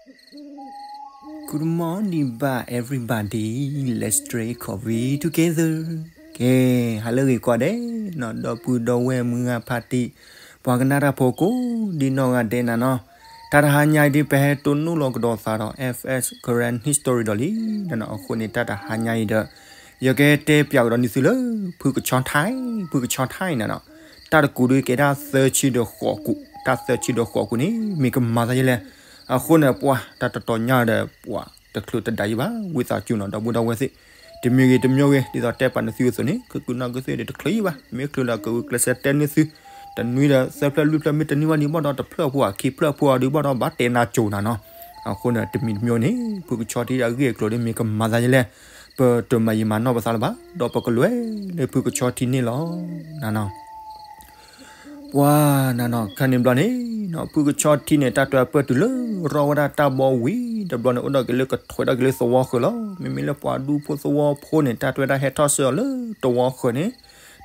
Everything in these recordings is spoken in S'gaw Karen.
Good morning ဘၣ် everybody, let's drink coffee together. ကဲ, ဟါလၢအဂ့ၤကိးဂၤဒဲးနီၤ, ဒီပုၢ်ဒီဝဲၢ်မုၢ်ဂၤဖါတံၢ်, ပှၤကနၣ်တၢ်ဖိကိးဒ်နီၢ်ဂၤဒဲးနၤနီၤ. တၢ်တဟါညါအံၤဒ် ပဟဲတိၢ်နီၣ်လီၤကဒီးသးဒီး F S Karen History ဒီးလံနၤနီၤ. အဃိန့ၣ် တၢ်တဟါညါအံၤဒီး ယကတဲပၠးကဒီးန့ၢ်သုလၢ ဖုကဆီထၢၣ်, ဖုကဆီထၢၣ်နၤနီၤ. တၢ်တကူးဒ်ကဲဒၣ်သၢဆံဒီးဃိးကူး, တၢ်သၢဆံဒီးဃိးကူးန့ၣ် မ့ၢ်ကမၤသးဒ်လဲၣ်. အဃိန့ၣ် ပှၤတၢ်တတီၤညါဒီး ပှၤတချုးတဒၣ်ယံၤဘၣ်, ဝံသးစူၤနီၤ ဒီပုၢ်ဒီဝဲၢ်သ့ၣ်, တမံၤဂ့ၤတမံၤဂ့ၤ ဒ်သိးတဲပာ်န့ၢ်သုအသိးန့ၣ် ကကုၢ်နီၢ်ကသ့ၣ်ဒီးတချုးယံၤဘၣ်. မ့ၢ်ချုးဒီးကဂုာ်ကျဲးစၢးတဲန့ၢ်သု, တနွံဒီးသၢဖျၢၣ်လွံၢ်ဖျၢၣ် မ့ၢ်တနွံဘၣ်ဒံးဘၣ်ဒီး တဖျၢၣ်ဖိအခံဖျၢၣ်ဖိအီၤဒံးဘၣ်ဒီး ဘၣ်တဲနၤကိၤနၤနီၤ. အဃိန့ၣ် တမံၤတမံၤန့ၣ် ဖုကဆီထံအဂ့ၢ်အကျိၤဒ်မ့ၢ်ကမၤသးဒ်လဲၣ်, ပတမၤယံၤမၤနီၢ်ပသးလၢၤဘၣ်, ဒီးပကလဲၤလၢဖုကဆီထံန့ၣ်လီၤနၤနီၤ. ပှၤနၤနီၤ ခါန့ၣ်ဘျီန့ၣ်နီၤ ဖုကဆီထံန့ၣ် တၢ်တဲပၢၢ်တုၤလၢရီဝဲဒၣ်တၢ်ဘီဝံၤတဘျီန့ၣ် အိၣ်ဒီးက့ၤလၢကထွဲးဒီးက့ၤလၢသဝီဃၢၤလီၤ. မ့မ့ၢ်လၢပှၤဒူဖိသဝီဖိန့ၣ် တၢ်တဲဝဲဒၣ်ဟဲထီၣ်ဆှၢအီၤလၢသဝီဃၢၤန့ၣ်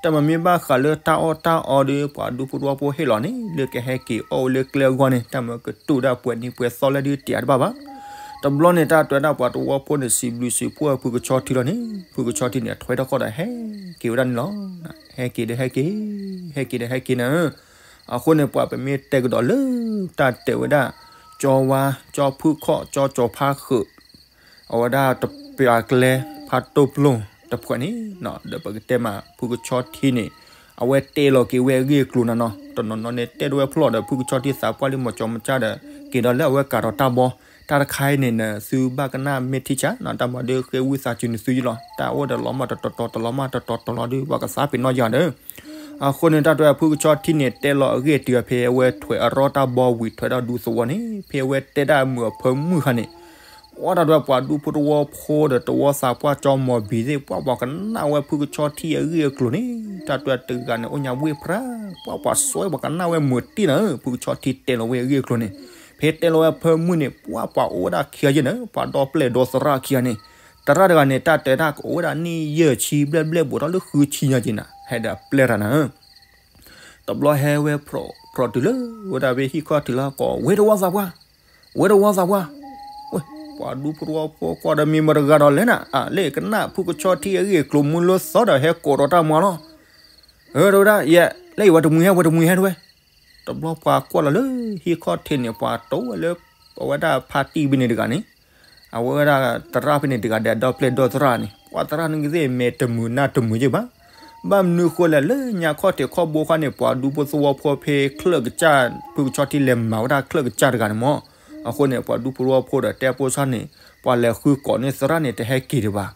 တၢ်မ့မ့ၢ်ဘၣ်ဃးလၢတၢ်အီၣ်တၢ်အီဒီး ပှၤဒူဖိသဝီဖိဟ့ၣ်လီၤန့ၣ် လၢကဟဲက့ၤအီၣ်ဝဲလၢကျဲအဂီၢ်န့ၣ် တၢ်မ့ၢ်ကတူၢ်ဒၣ်ပှဲၤနံၤပှဲၤသီလၢဒုးတံာ်အတဘၣ်ဘၣ်. တဘျီန့ၣ် တၢ်တဲဝဲဒၣ်ပှၤသဝီဖိန့ၣ် စံးဘျုးစံးဖှိၣ်ဖုကဆီထံလီၤန့ၣ် ဖုကဆီထံန့ၣ် ထွဲထီၣ်ဃီဒီးဟဲက့ၤဝဲဒၣ်န့ၣ်လီၤ. ဟဲက့ၤဒီးဟဲက့ၤ, ဟဲက့ၤဒီးဟဲက့ၤနၤ. အဃိန့ၣ် ပှၤပမ့ၢ်တဲကဒီးလၢ တၢ်တဲဝဲဒၣ် ကၠီဝါ ကၠီဖုၣ်ခီၣ် ကၠီကၠီၤဖါဃုာ် အဝဲဒၣ်တပျၢ်ကျဲ ဖးတိၢ်ပျိၢ်တဖုန့ၣ် ဒီးပကတဲမး ဖုကဆီထံန့ၣ် အဝဲတဲလီၤက့ၤဝဲအဂ့ၢ်အကျိၤနၤနီၤ. တနီၤနီၤန့ၣ် တဲဒၣ်ဝဲဖျီၣ်ဒီး ဖုကဆီထံသးပှၢ်လံ မီၤကၠီမၤကၢ်ဒီး က့ၤဒီးလၢအဝဲကးထီၣ်တၢ်ဘီ, တၢ်တခါအံၤန့ၣ် သုဘၣ်ကနၣ်မ့ၢ်ထံၣ်ဆါနီၤ တၢ်မၤဒုးဃ့ဝံသးစူၤန့ၢ်သုယံၤလီၤ. တၢ်အိၣ်ဒီးလီၤမၢ်တတီၤတီၤ တလီၤမၢ်တတီၤတီၤလီၤဒီး ပှၤကသးပ့ၤနီၣ်ယၤဒီး အဃိန့ၣ် တၢ်တဲဝဲဖုကဆီထံန့ၣ် တဲလီၤအဂ့ၢ်တုၤအဖဲအဝဲထွဲးအရီၣ်တၢ်ဘီဝံၤထွဲးဒီးဒူသဝီန့ၣ် ဖဲအဝဲတဲဒၣ်အမုာ်အဖၢမုၢ်ခါန့ၣ် ပှၤတၢ်တဲဝဲပှၤဒူဖိသဝီဖိဒီးသဝီသးပှၢ်ကၠီမီၤဘံၤသ့ၣ် ပှၤပှၤကနၣ်ဝဲဖုကဆီထံအဂ့ၢ်အကျိၤန့ၣ် တၢ်တဲဝဲတဂၤန့ၣ် အိၣ်ညါဝ့ၢ်ဖရၣ် ပှၤပှၤစွဲပှၤကနၣ်ဝဲမုာ်တံၢ်နၤ ဖုကဆီထံတဲလီၤဝဲအဂ့ၢ်အကျိၤန့ၣ် ဖဲတဲလီၤဝဲအဖၢမုၢ်န့ၣ် ပှၤပှၤအိၣ်ဝဲဒၣ်ခံဂၤယဲၢ်နၤ ပှၤဒီပျဲၢ်ဒီသရၣ်ခံဂၤန့ၣ် သရၣ်တဂၤန့ၣ် တၢ်တဲဝဲဒၣ်ကအိၣ်ဝဲဒၣ်နံၣ်ယဲၢ်ဆံဘျဲၣ်ဘျဲၣ်ဘူးထီၣ်လၢဃုဆံညါက့ၤနၤ ဟဲဒီးအပျဲၢ်တၢ်နၤ တဘျီဟဲဝဲဖျိးတုၤလၢ ဝဲဒၣ်ဖဲဟံၣ်ခီၣ်ထံးလၢကိး ဝဲတဝီသးပှၢ်, ဝဲတဝီသးပှၢ်, ဝဲ ပှၤဒူဖိသဝီဖိကွၢ်ဒီးမံၤမတၤတဂၤဒီးလဲၣ်နၤ အလၢကနၣ်ဖုကဆီထံအဂ့ၢ်အကျိၤမူလၢသီဒီးဟဲကိးဒီးတၢ်မွါလီၤ. အၢ တဝဲဒၣ် ယဲ လၢယဝဲတမှံၤဟဲ ဝဲတမှံၤဟဲတဝဲ တဘျီပှၤကွၢ်လီၤလၢဟံၣ်ခီၣ်ထံးန့ၣ် ပှၤတိဝဲလၢ အဝဲဒၣ်ဖါတံၢ်ဖဲန့ၣ်တဂၤန့ၣ် အဝဲဒၣ်သရၣ်ဖဲန့ၣ်တဂၤဒီး ဒီပျဲၢ်ဒီသရၣ်န့ၣ် ပှၤသရၣ်န့ၣ်ကသ့ၣ်မဲာ်တမုာ်နၢ်တမုာ်ယဲၢ်ဘၣ်. ဘၣ်မနုၤဃိလဲၣ် လၢညါခီၣ်ထံးခီၣ်ဘိခါန့ၣ် ပှၤဒူဖိသဝီဖိဖဲချၢၣ်ကစၢ် ဖုကဆီထံလဲၤမၤဝဲဒၣ်ချၢၣ်ကစၢ်တဂၤန့ၣ်မး. အဃိန့ၣ် ပှၤဒူဖိသဝီဖိဒီးတဲဖိဆါန့ၣ် ပှၤလဲၤဃုကိးန့ၢ်သရၣ်န့ၣ် တဟဲက့ၤဒံးဘၣ်.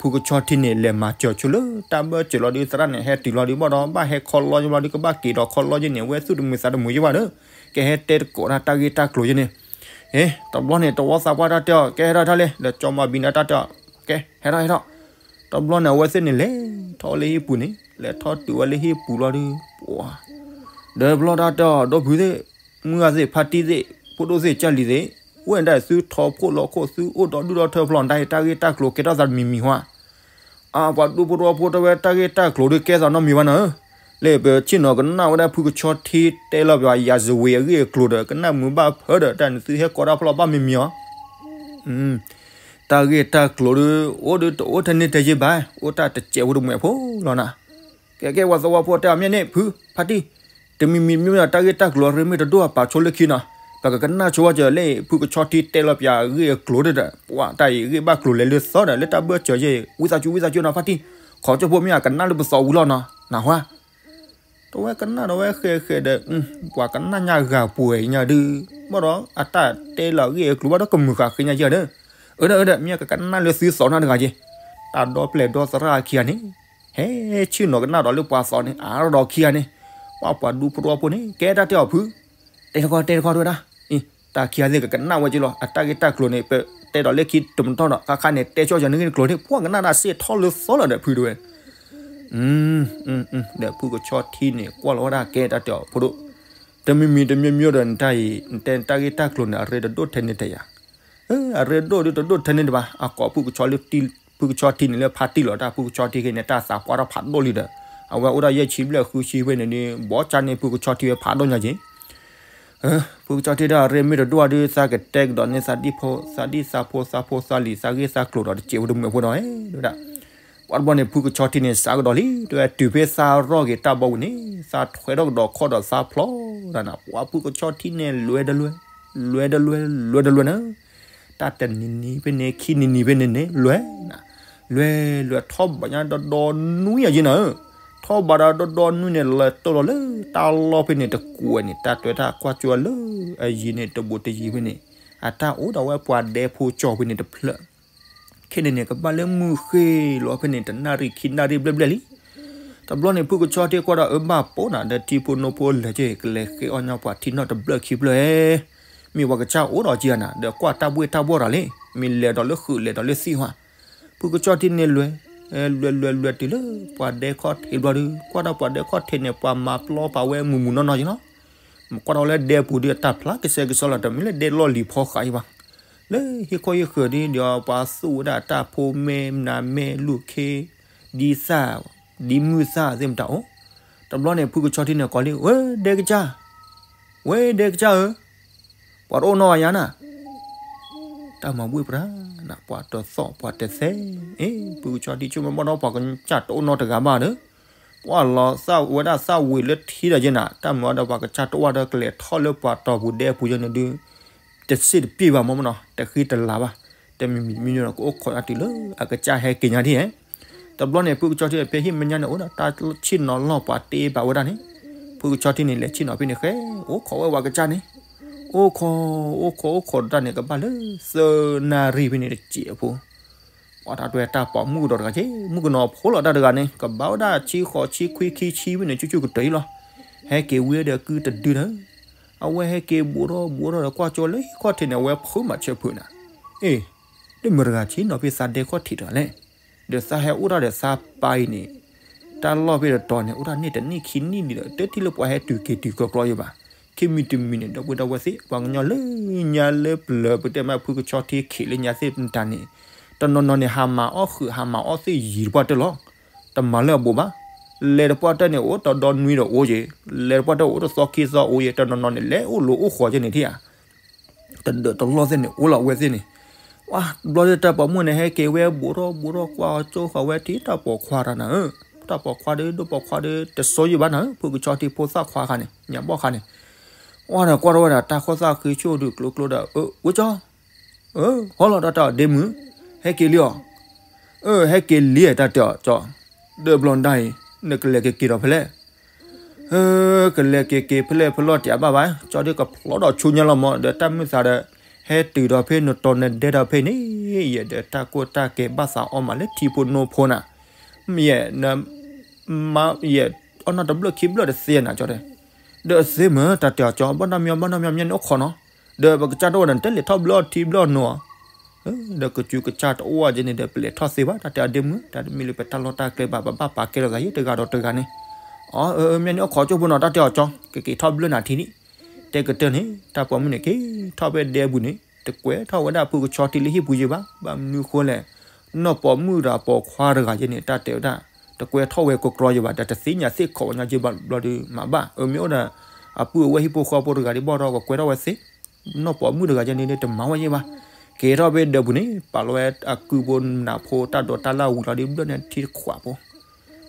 ဖုကဆီထံန့ၣ် လဲၤမၤစၢၤဆိလၢတၢ်ဘၢၣ်စၢၤလီၤဒီး သရၣ်န့ၣ် ဟဲတုၤလီၤဒီး ဘၣ်ဒီး ဘၣ်ဟဲခီလီယဲၢ်ဘျီဒီး ကဘၣ်က့ၤဒီးခီလီယဲၢ်န့ၣ် အဝဲသူၣ်တမုာ်သးတမုာ်ယဲၢ်ဘၣ်ဒီး ကဟဲတဲတကိးတၢ်တၢ်ဂ့ၢ်တၢ်ကျိၤယဲၢ်န့ၣ် ဟ့ တဘျီန့ၣ် တဝီသးပှၢ်တၢ်တဲအီၤ ကဲဟဲထီၣ်ထီၣ်လံ လၢကၠီမီၤဘံၤန့ၣ်တၢ်တဲအီၤ ကဲဟဲထီၣ်ဟဲထီၣ်. တဘျီန့ၣ် အဝဲသ့ၣ်န့ၣ်လဲၤထီၣ်လၢဟံၣ်ပူၤန့ၣ် လဲၤထီၣ်တုၤဝဲလၢဟံၣ်ပူၤလီၤဒီး ပှၤ ဒီးဘျီတၢ်တဲအီၤ ဒီပုၢ်သ့ၣ် မုၢ်ဂၤသ့ၣ် ဖါတံၢ်သ့ၣ် ဖိဒိၣ်သ့ၣ် ကၢ်လံၤသ့ၣ် ဝဲဒၣ်သုထီၣ်ဖှိၣ်လီၤခိၣ် သုအိၣ်ဒီဒူၣ်ဒီထၢဖျီ တၢ်ဂ့ၢ်တၢ်ကျိၤကဲထီၣ်သးတမံၤမံၤဟါ အါ ပှၤဒူဖိသဝီဖိတဲဝဲတၢ်ဂ့ၢ်တၢ်ကျိၤဒီးကဲသးနီတမံၤဘၣ်နၤဧၢ. လၢပဆ့ၣ်နီၤကနၣ်ဝဲဒၣ်ဖုကဆီထံတဲလီၤပှၤ ရာဇဝင် အဂ့ၢ်အကျိၤဒီး ကနၣ်မုာ်ဘၣ်ဖၢဒီး တၢ်န့ၣ်သုဟဲကိးတၢ်ဖျီဘၣ်မံၤမံၤအီၤ တၢ်ဂ့ၢ်တၢ်ကျိၤဒီး အိၣ်ဒီးတအိၣ်ထဲန့ၣ်တဲယဲၢ်ဘၣ် အိၣ်တၢ်တစဲးဖိတမှဲးဖိလီၤနၤ. ကဲကဲ ပှၤသဝီဖိတဲအီၤ မ့ၢ်န့ၣ် ဖု ဖါတံၢ် တမံၤမံၤမ့ၢ်ဒီး တၢ်ဂ့ၢ်တၢ်ကျိၤအရ့မ့ၢ်တဒိၣ်အပာ်ဆိလၢခံနီၤ ပကကနၣ်ဆိဝဲကၢၤလၢ ဖုကဆီထံတဲလီၤပှၤအဂ့ၢ်အကျိၤဒီး ပှၤတၢ်အံၤဂ့ၢ်ဘၣ်ကျိၤလဲၤလၢသီဒီး လၢတၢ်ဘၢၣ်စၢၤယဲၢ် ဝံသးစူၤ ဝံသးစူၤနီၤ ဖါတံၢ် ခီကၠိဖိမ့ၢ်အကနၣ်လၢပသးဝံၤလီၤနီၤ နၢ်ဟူဧါ. တဝဲကနၣ်ဒီးဝဲဃဲးဃဲးဒီး ပှၤကနၣ်ညါဂၤပှဲၤညါဒုး ဘၣ်ဒီးအတၢ်တဲလီၤအဂ့ၢ်အကျိၤဘၣ်ဒီးကမုာ်ဃာ်ဃ့ညါယဲၢ်ဒီး အၢ ဒီး ဒီး မ့ၢ်ကကနၣ်လၢသုသးနီတဂၤက့ၤ တၢ်ဒီပျဲၢ်ဒီသရၣ်ခံဂၤန့ၣ် ဟဲဆ့ၣ်နီၤကနၣ်ဒီးလၢပှၤသးန့ၣ် အါဒီးခံဂၤန့ၣ် ပှၤပှၤဒူဖိသဝီဖိန့ၣ် ကဲတၢ်တဲအီၤဖု တဲတခီတဲတခီတဲဝဲဒၣ် တၢ်ခံဂၤသ့ၣ်ကကနၣ်ဝဲက့ၤလီၤ အတၢ်ဂ့ၢ်တၢ်ကျိၤန့ၣ် ပတဲဒီးလၢခံတမတီၢ်ဒီး ခါခါန့ၣ် တဲဆိကၢၤနဂ့ၢ်နကျိၤန့ၣ် ပှၤကနၣ်တၢ်စ့ၢ်ထီၣ်လၢသီလီၤဒီးဖုတဝဲ ဒီးဖုကဆီထံန့ၣ် ကွၢ်လီၤဝဲဒၣ်ကဲတၢ်တဲအီၤဖိဒိၣ် တမံၤမံၤတမံၤမံၤဒီးနတၢ်အံၤ နတဲတၢ်ဂ့ၢ်တၢ်ကျိၤန့ၣ် အရ့တဒိၣ်ထဲန့ၣ်တယၤ အရ့ဒိၣ်ဒုးတဒိၣ်ထဲန့ၣ်တဘၣ် အကိးဖုကဆီလၢ ဖုကဆီထံန့ၣ်လၢဖါတံၢ်လီၤ တၢ်ဖုကဆီထံက့ၤန့ၣ် တၢ်သးပှၢ်ထီၣ်ဖးဒိၣ်လံဒီး အဝဲအိၣ်ဒၣ်ယဲၢ်ဆံဘျဲၣ်ဃုဆံဖဲန့ၣ်ဒီး ဘီကၢ်န့ၢ်ဖုကဆီထံဝဲဖးဒိၣ်ညါက့ၤ ဖုကဆီထံဒီး အရ့မ့ၢ်တဒိၣ်ဒုး သးကတဲကဒီးန့ၢ်သးဒံၣ်ဖိ သးဒံၣ်သးဖိ သးဖိသးလံၤ သးဂ့ၢ်သးကျိၤဒီး တစဲးဖိတမုာ်ဖိဒီး ဝဲဒၣ် ပှၤတဘျီန့ၣ် ဖုကဆီထံန့ၣ် စးကဒီးလံ တဲဝဲတုၤဖဲသးရီၢ်က့ၤတၢ်ဘီဝံၤန့ၣ် သးထွဲထီၣ်ကဒီးခီၣ်ဒီးသးဖျီဒၣ်နၤ ပှၤဖုကဆီထံန့ၣ် လွဲတလွဲ လွဲတလွဲ လွဲတလွဲနၤ တၢ်တနံၤနံၤဖဲန့ၣ် ခံနံၤနံၤဖဲန့ၣ်န့ၣ် လွဲနၤ လွဲလွဲထီၣ်ဘးညါဒီဒီနွံအယံၤနၤဧၢ ထီၣ်ဘးဒီးဒီဒီနွံန့ၣ် လဲၤတိၢ်လီၤလၢတၢ်လီၢ်ဖဲန့ၣ်တကွဲးန့ၣ် တၢ်တွဲတၢ်ကွၢ်ကၠိလၢအယံၤန့ၣ် တဘူးတယံၤဖဲန့ၣ် အတၢ်အိၣ်ဒီးဝဲပှၤဒဲဖိကၠီဖဲန့ၣ်တဖျၢၣ် ခဲန့ၣ်န့ၣ် ကဘၣ်လၢမုၢ်ဃ့ၢ်လီၤဖဲန့ၣ် တနၣ်ရံၣ်ခံနၣ်ရံၣ်ဘျဲၣ်ဘျဲၣ်လံ တဘျီန့ၣ် ဖုကဆီထံကွၢ်ဒီးအၢဘၣ်ပိာ်နၤ ဒီးထံဖိနိဖိလဲၤက့ၤ ကလဲၤဃ့အီၣ်ညီပှၤထံနီၣ်တဘျၢၣ်ခံဘျၢၣ်ဧဲ မ့ၢ်ပှၤကစၢ်အိၣ်ဒီးကံနၤ ဒီးကွၢ်တၢ်ဘှ့ၣ်တၢ်ဘှီၣ်တၢ်လံ မ့ၢ်လဲၤဒီးလၢဃုာ်လဲၤဒီးလၢသံၣ်ဟါ ဖုကဆီထံန့ၣ်လွဲ လွဲလွဲလွဲတုၤလၢပှၤဒဲခီၣ်ထံးဘျီဒီး ကွၢ်ဒီးပှၤဒဲခီၣ်ထံးန့ၣ် ပှၤမၤပျီပာ်ဝဲမုၢ်မုၢ်နီၢ်နီၢ်က့ၤလီၤ ကွၢ်ဒီးလၢဒဲပူၤဒီး အတၢ်ဖျါကဆှဲကဆှီလီၤ တမ့ၢ်လၢဒဲလီၢ်လံၤဖီဃာ်အံၤဘၣ် လၢဟံၣ်ခိၣ်ဟံၣ်ဃၢၤဒီး ဒီးပှၤသူၣ်ဝဲဒၣ်တၢ်ဖိမ့ၢ်နၤမဲာ်လူၢ်ခ့ ဒ်သၣ် ဒ်မုၢ်သၣ်သ့ၣ်မတၤအိၣ် တဘျီန့ၣ် ဖုကဆီထံန့ၣ်ကိးလံ ဝဲဒဲကစၢ် ဝဲဒဲကစၢ်ဧၢ ပှၤတအိၣ်နီၢ်ဂၤယါနၤ တၢ်မၤဘှ့ၣ်ပြးနၤ ပှၤတသီၣ်ပှၤတသဲ အ့ ဖုကဆီထံဆိကမိၣ်ဘၣ်ဒီးပှၤကစၢ်တအိၣ်နီတဂၤဘၣ်ဒီး ပှၤလီၤသၣ်ဝဲဒၣ်သၣ်ဝံၤလၢထံဒီးယဲနၤ တၢ်မၤဒီးပှၤကစၢ်တအိၣ်ဒီးကလဲၤထီၣ်လၢပှၤတီၤပူၤဒဲပူၤယဲန့ၣ်ဒုး တစ့ၣ်တပျ့ၢ်ဘၣ်မ့ၢ်မ့ၢ်နီၤ တဃံတလၤဘၣ် တမံၤမံၤမံၤန့ၣ် ကအိၣ်ခိးအတုၤလၢအကစၢ်ဟဲက့ၤညါဒ် တဘျီန့ၣ် ဖုကဆီထံဖဲဟံၣ်မဲာ်ညါန့ၣ် အိၣ်ဒီးတၢ်ဆ့ၣ်နီၤလီၢ်ပှၤတ့ဘၣ်ဝဲဒၣ်န့ၣ် ဖုကဆီထံန့ၣ် လဲၤဆ့ၣ်နီၤဖဲန့ၣ်ဃဲ အိၣ်ခိးဝဲပှၤကစၢ်န့ၣ် အိၣ်ခိး အိၣ်ခိး အိၣ်ခိးတၢ်န့ၣ် ကဘၣ်လၢသၢနၣ်ရံၣ်ဖဲန့ၣ်တစဲးဖိ ပှၤတၢ်တွဲတၢ်ပိာ်မုၣ်ကဒီးတဂၤက့ မုၣ်ကနီၤဖိလီၤတၢ်တဂၤန့ၣ် ကဘၣ်ဝဲဒၣ်ဆံဃိးဆံခွံခံဆံဖဲန့ၣ် ကၠူကၠူကတၢၢ်အံၤလီၤ ဟဲက့ၤဝံၤဒီးကုတဒုဒီး အဝဲဟဲက့ၤဘူးထီၣ်ဘူးထီၣ်ဒီးကွၢ်ကၠိလၢဟံၣ်ခီၣ်ထံးန့ၣ် အဝဲဖုးမၤဆၢဖုးနၤ အ့ ဒ်မတၤတဂၤဆ့ၣ်နီၤဖဲသးဒဲခီၣ်ထံးတဂၤလဲၣ် ဒီးသးဟဲအိၣ်တၢ်ဒီးသးပၢ်အံၤန့ၣ် တၢ်လီၢ်ဖဲတတီၤန့ၣ် အိၣ်တၢ်န့ၢ်တနံၣ်ခံနံၣ်လံဒီး တထံၣ်လၢပှၤဟဲတုၤက့ၤတုၤကီကျီယံၤဘၣ် ခံမံၤတမံၤန့ၣ် ဒီပုၢ်ဒီဝဲၢ်သ့ၣ် ပှၤကညီလၢညါလၢပျၢၤ ပတဲမးဖုကဆီထံခံးလၢညါသ့ၣ်တဖၣ်န့ၣ် တနီၤနီၤန့ၣ် ဟးမၤအီၣ်ဃုာ် ဟးမၤအီၣ်သ့ၣ်ယံၤတပှၢ်တၢၢ်လီၤ တမၤလၢအဘူးဘၣ် လဲၤတပှၢ်တၢၢ်န့ၣ် အိၣ်တဒီနွံဒီးအိၣ်ယံၤ လဲၤတပှၢ်တၢၢ်အိၣ်တသီခံသီအိၣ်ယံၤ တနီၤနီၤန့ၣ် လဲၤအိၣ်လိၤအိၣ်ဃီၤယဲန့ၣ်ထံၣ်ဧါ တဒၢးတလီၢ်သ့ၣ်န့ၣ် အိၣ်လီၤဝဲသ့ၣ်န့ၣ် ဝါ တဘျီဒီးတၢ်ပိာ်မုၣ်န့ၣ် ဟဲက့ၤဝဲဘူးထီၣ်ဘူးထီၣ်ကွၢ်အီၤကၠိဃီၤဝဲထံၣ်တၢ်ပိာ်ခွါတဂၤနၤဧၢ တၢ်ပိာ်ခွါဒီး ဒိၣ်ပိာ်ခွါဒီး တစိယံၤဘၣ်နၤဧၢ ဖုကဆီထံဖိသၣ်ခွါခါန့ၣ် ညၣ်ဘီၣ်ခါန့ၣ် ဝါဒီးကွၢ်ထီၣ်ဝဲဒၣ်တၢ်ခိၣ်သၣ်ဃံဆူၣ်ဒုးကျိကျိဒီး အၢ ဝဲကၠီ အၢ ဟီလီၤတၢ်တဲအီၤဒ့မုၣ် ဟဲက့ၤလံအီၤ အၢ ဟဲက့ၤလံတၢ်တဲအီၤကၠီ ဒီးဘျီဒၣ်အံၤ နကလဲၤက့ၤက့ၤဒီးဖဲလဲၣ် အၢ ကလဲၤက့ၤက့ၤဖဲလဲၣ်ဖဲလဲၣ်တဘၣ်ဘၣ် ကၠီဒုးကဖျီဒီးဆူညါလီၤမး ဒီးတၢ်မုၢ်သးဒီး ဟဲတုၤဒီးဖဲနတီၤနဒဲဒီးဖဲန့ၣ် ယဲဒီးတၢ်ကိၢ်တၢ်ကဲဘၣ်သးအီၣ်မးလၢထံဖိနိဖိနၤ ယဲ ယဲ အီၣ်နီၢ်တဘျၢၣ်ခံဘျၢၣ်တသ့နၤကၠီတဲ ဒီးသ့မ့ၢ်တၢ်တဲအီၤကၠီ ဘၣ်နီၢ်မံၤဘၣ်နီၢ်မံၤ မ့ၢ်န့ၣ်အိၣ်ခိးနီၤ ဒီးပကစၢ်တအိၣ်ဒီး နတလဲၤထီၣ်ဘျၢၣ်ထံဘျၢၣ်နိၤ ဒီးကစူးကစၢ်တအိၣ်ဝဲကဲန့ၣ်ဒီး ပလဲၤထီၣ်သ့ဘၣ် တၢ်တဲအီၤဒ့မုၣ် တၢ်တမ့ၢ်လၢပတၢ်လီၢ်တၢ်ကျဲဘၣ် ပဘၣ်ပာ်ကဲလိာ်သးယံၤတဂၤဒီးတဂၤန့ၣ် အၢ မ့ၢ်န့ၣ်အိၣ်ခိးကၠိဖိနီၤ တၢ်တဲအီၤကၠီ ကက့ၤထီၣ်ဘျၢၣ်နၤထံန့ၣ် တဲကတၢၢ်န့ၣ် တၢ်ပိာ်မုၣ်န့ၣ် က့ၤထီၣ်ဖဲဒဲပူၤန့ၣ် တကွဲးထီၣ်ဝဲဒၣ်ဖုကဆီထံလၢဟံၣ်ပူၤယံၤဘၣ် ဘၣ်မနုၤဃိလဲၣ် နီၢ်ပိာ်မုၣ်ဒီးပိာ်ခွါတဂၤယဲန့ၣ် တၢ်တဲဝဲဒၣ် တကွဲးထီၣ်ဝဲကကြီယံၤဘၣ် ဒီးတသ့ၣ်ညါသ့ၣ်ခိးဝဲညီယံၤဘၣ်ဘျီဒီး မၤဘၣ် အၢ မ့ၢ်အိၣ်ဒီး အပုၢ်အဝဲၢ်ဟံၣ်ဖိဃီဖိတဂၤဒ်ဘၣ်ဒီး ကကွဲးထီၣ်ဝဲသ့ နီၢ်ပိာ်မုၣ်တဂၤယဲန့ၣ် တမၤဝဲယံၤဘၣ် က့ၤထီၣ်ဖဲဒဲပူၤန့ၣ် ပာ်လီၤဝဲအကုဖိနၢ်ဖိတၢ်ဒိးတၢ်လၢ်ဝံၤလီၤဒီး ဘျၢၣ်န့ၣ်ထံတခွးဖိ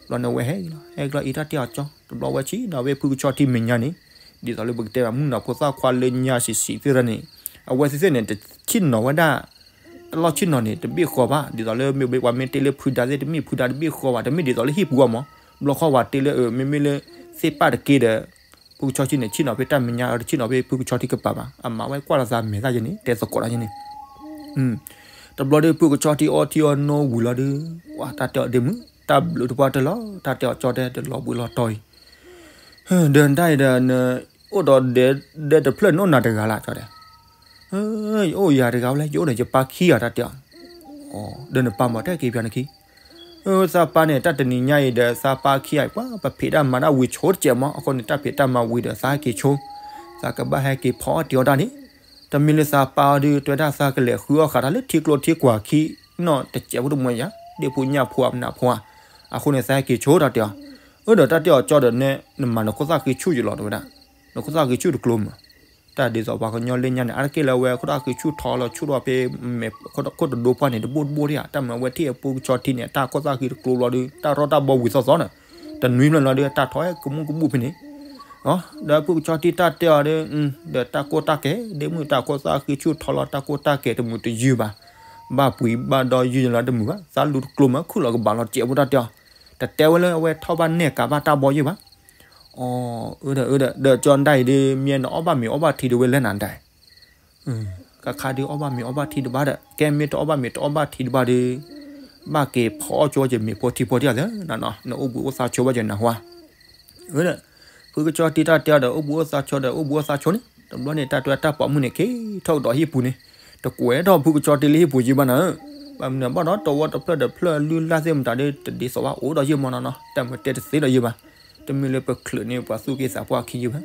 ဘျီန့ၣ်ဝဲဟဲလီၤ ဟဲကလီၤအံၤတၢ်တဲအီၤကၠီ တဘျီဝဲဆံးဒီးဝဲဖုကဆီထံမဲာ်ညါန့ၣ် ဒ်သိးလၢပကတဲဘၣ် မုၣ်ကနီၤဖိသၣ်ခွါလၢညါဆံးဆံးသ့ၣ်တဖၣ်န့ၣ် အဝဲသ့ၣ်သ့ၣ်န့ၣ် တဆ့ၣ်နီၤဝဲဒၣ် တၢ်လီၢ်ဆ့ၣ်နီၤန့ၣ် တဘ့ၣ်ဃီဘၣ် ဒ်သိးလၢမ့ၢ်ပှၤမ့ၢ်တဲလၢဖုဒါသ့ၣ် တမ့ၢ်ဖုဒါတဘ့ၣ်ဃီဘၣ် တမ့ၢ်ဒ်သိးလၢဟံၣ်ပူၤအီၤမး ဘျီဃီဝဲတဲလၢ မ့မ့ၢ်လၢ သ့ၣ်ပၣ်တက့ၢ်ဒီး ဖုကဆီထံန့ၣ် ဆ့ၣ်နီၤဖဲတၢ်မဲာ်ညါ တဆ့ၣ်နီၤဖဲဖုကဆီထံကပၤဘၣ် အမၤဝဲကွၢ်လီၤသးမဲာ်သၣ်ယဲန့ၣ် တဲသကိးတၢ်ယဲန့ၣ် တဘျီဒီးဖုကဆီထံအီထံအီနိဝံၤလီၤဒီး ဝါ တၢ်တဲအီၤဒ့မုၣ် တၢ်ဘျုးတပှၢ်တၢၢ်လီၤ တၢ်တဲအီၤကၠီတဲတလီၤဘှံးလီၤတီၤအံၤ ဒီးတၢ်အံၤဒီး အိၣ်ဒီးဒဲတဖျၢၣ်န့ၣ်အိၣ်နၤတဂၤလၢ်ကၠီတဲ ယအိၣ်ယၤတဂၤဝဲလဲၣ် ယအိၣ်ဒီးယပၢ်ခံဂၤတၢ်တဲအီၤ ဒီးနပၢ်မၤတၢ်က့ၤပၠးနခံ သးပၢ်န့ၣ် တၢ်တနံၤညါအံၤဒီး သးပၢ်ခံဂၤအံၤ ပှၤပဖံးတၢ်မၤတၢ်ဝံၤဆိတစဲးမး အဃိန့ၣ် တၢ်ဖံးတၢ်မၤဝံၤဒီး သးဟဲက့ၤဆိ သးကဘၣ်ဟဲက့ၤဖီအီၣ်တ့ၤအီၣ်တၢ်န့ၣ် တမ့ၢ်လၢသးပၢ်အီၤဒုး တွဲဒၣ်သးကလဲၤဃုအီၣ်ဃာ်တၢ်လၢထံကျိထံကွာ်ခံနီၢ်တစဲးဖိတမီၤယၤ ဒ့ၣ်ဖိညၣ်ဖိအမနုၤဖိဧါ အဃိန့ၣ် သးဟဲက့ၤဆိတၢ်တဲအီၤ အၢ ဒီးတၢ်တဲအီၤကၠီဒီးနဲ နမၤနခိၣ်သၣ်ဃံဆူၣ်ယလီၤတဝဲဒၣ် နခိၣ်သၣ်ဃံဆူၣ်တကျိမး တၢ်ဒ်သိးပှၤကညီလၢညါန့ၣ် အါတက့ၢ်လၢအဝဲခိၣ်သၣ်ဃံဆူၣ်ထီလီၤဆူၣ်ထီၣ်ဖဲ မဲာ်ခိၣ်တဒိပှၢ်န့ၣ် တဘိၣ်တဘိၣ်ဒံးဧါ, တၢ်မၤဝဲထံၣ်အဖုကဆီထံန့ၣ် တၢ်ခိၣ်သၣ်ဃံတကျိဘျီဒီး တၢ်ရီၣ်တၢ်ဘီဝံၤသီသီန့ၣ် တနွံဖျၢၣ်လီၤဒီး တၢ်ထီၣ်ကမူၣ်ကဘူၣ်ဖဲန့ၣ် ဒီးဖုကဆီထံတၢ်တဲအီၤဒီး ဒီးတၢ်ကိၢ်တၢ်ကဲ ဒ့မုၣ်တၢ်ခိၣ်သၣ်ဃံဆူၣ်ထီလီၤ တၢ်ကိၢ်တၢ်ကဲတမုာ်တယုၢ်ဘၣ်, ဘၣ်ပှံၤဘၣ်ဒီယုၢ်လီၤတမုာ်ဘၣ်, သးလူတကျိမး ခုၣ်လီၤကဘၣ်လီၤစဲးဖိတၢ်တဲအီၤ, တတဲဝဲလၢအဝဲထီၣ်ဘၣ်နဲၣ်ကးဘၣ်တၢ်ဘီယုၢ်ဘၣ်. အၢ ဒီး ဒီးကၠီဒၣ်အံၤဒီး မ့ၢ်နအီၣ်ဘၣ်မ့ၤအီၣ်ဘၣ်ထံဒၣ်ဝဲလဲၣ်နၤဒၣ် ခါခါဒုးအီၣ်ဘၣ်မ့ၤအီၣ်ဘၣ်ထံတဘၣ်ဒီး ကဲမ့ၢ်တအီၣ်ဘၣ်မ့ၤတအီၣ်ဘၣ်ထံတဘၣ်ဒီး ဘၣ်က့ၤဖီအီၣ်ကၠိဝဲက့ၤမ့ၤဖိထံဖိဒံးဧါသၢနနီၤ နအိၣ်ဘှံးအိၣ်သါဆိဝဲက့ၤနဟါ ဒီး ဖုကဆီထံတၢ်တဲအီၤဒီး အိၣ်ဘှံးအိၣ်သါဆိဒီး အိၣ်ဘှံးအိၣ်သါဆိန့ၣ် တဘျီန့ၣ် တၢ်တဲတၢ်ပိာ်မုၣ်န့ၣ် က့ၤထီၣ်ကဒီးဟံၣ်ပူၤန့ၣ် တကွဲးထီၣ်ဖုကဆီထံလၢဟံၣ်ပူၤယုၢ်ဘၣ်နၤဧၢ, ဘၣ်မနုၤဘၣ်ဒီး တဝီတဖျၢၣ်တဖျၢၣ်လုၢ်လၢ်သ့ၣ်မတၤဒီး တဒ်သိးဘၣ်အိၣ်ဒီးယုၢ်မနီၤနီၤ တၢ်မၤတဲတသ့ဒီးယုၢ်ဘၣ်, တမ့ၢ်လၢပချုးန့ၢ်ပှၤသူၣ်က့သးပှၢ်ခံယုၢ်ဘၣ်.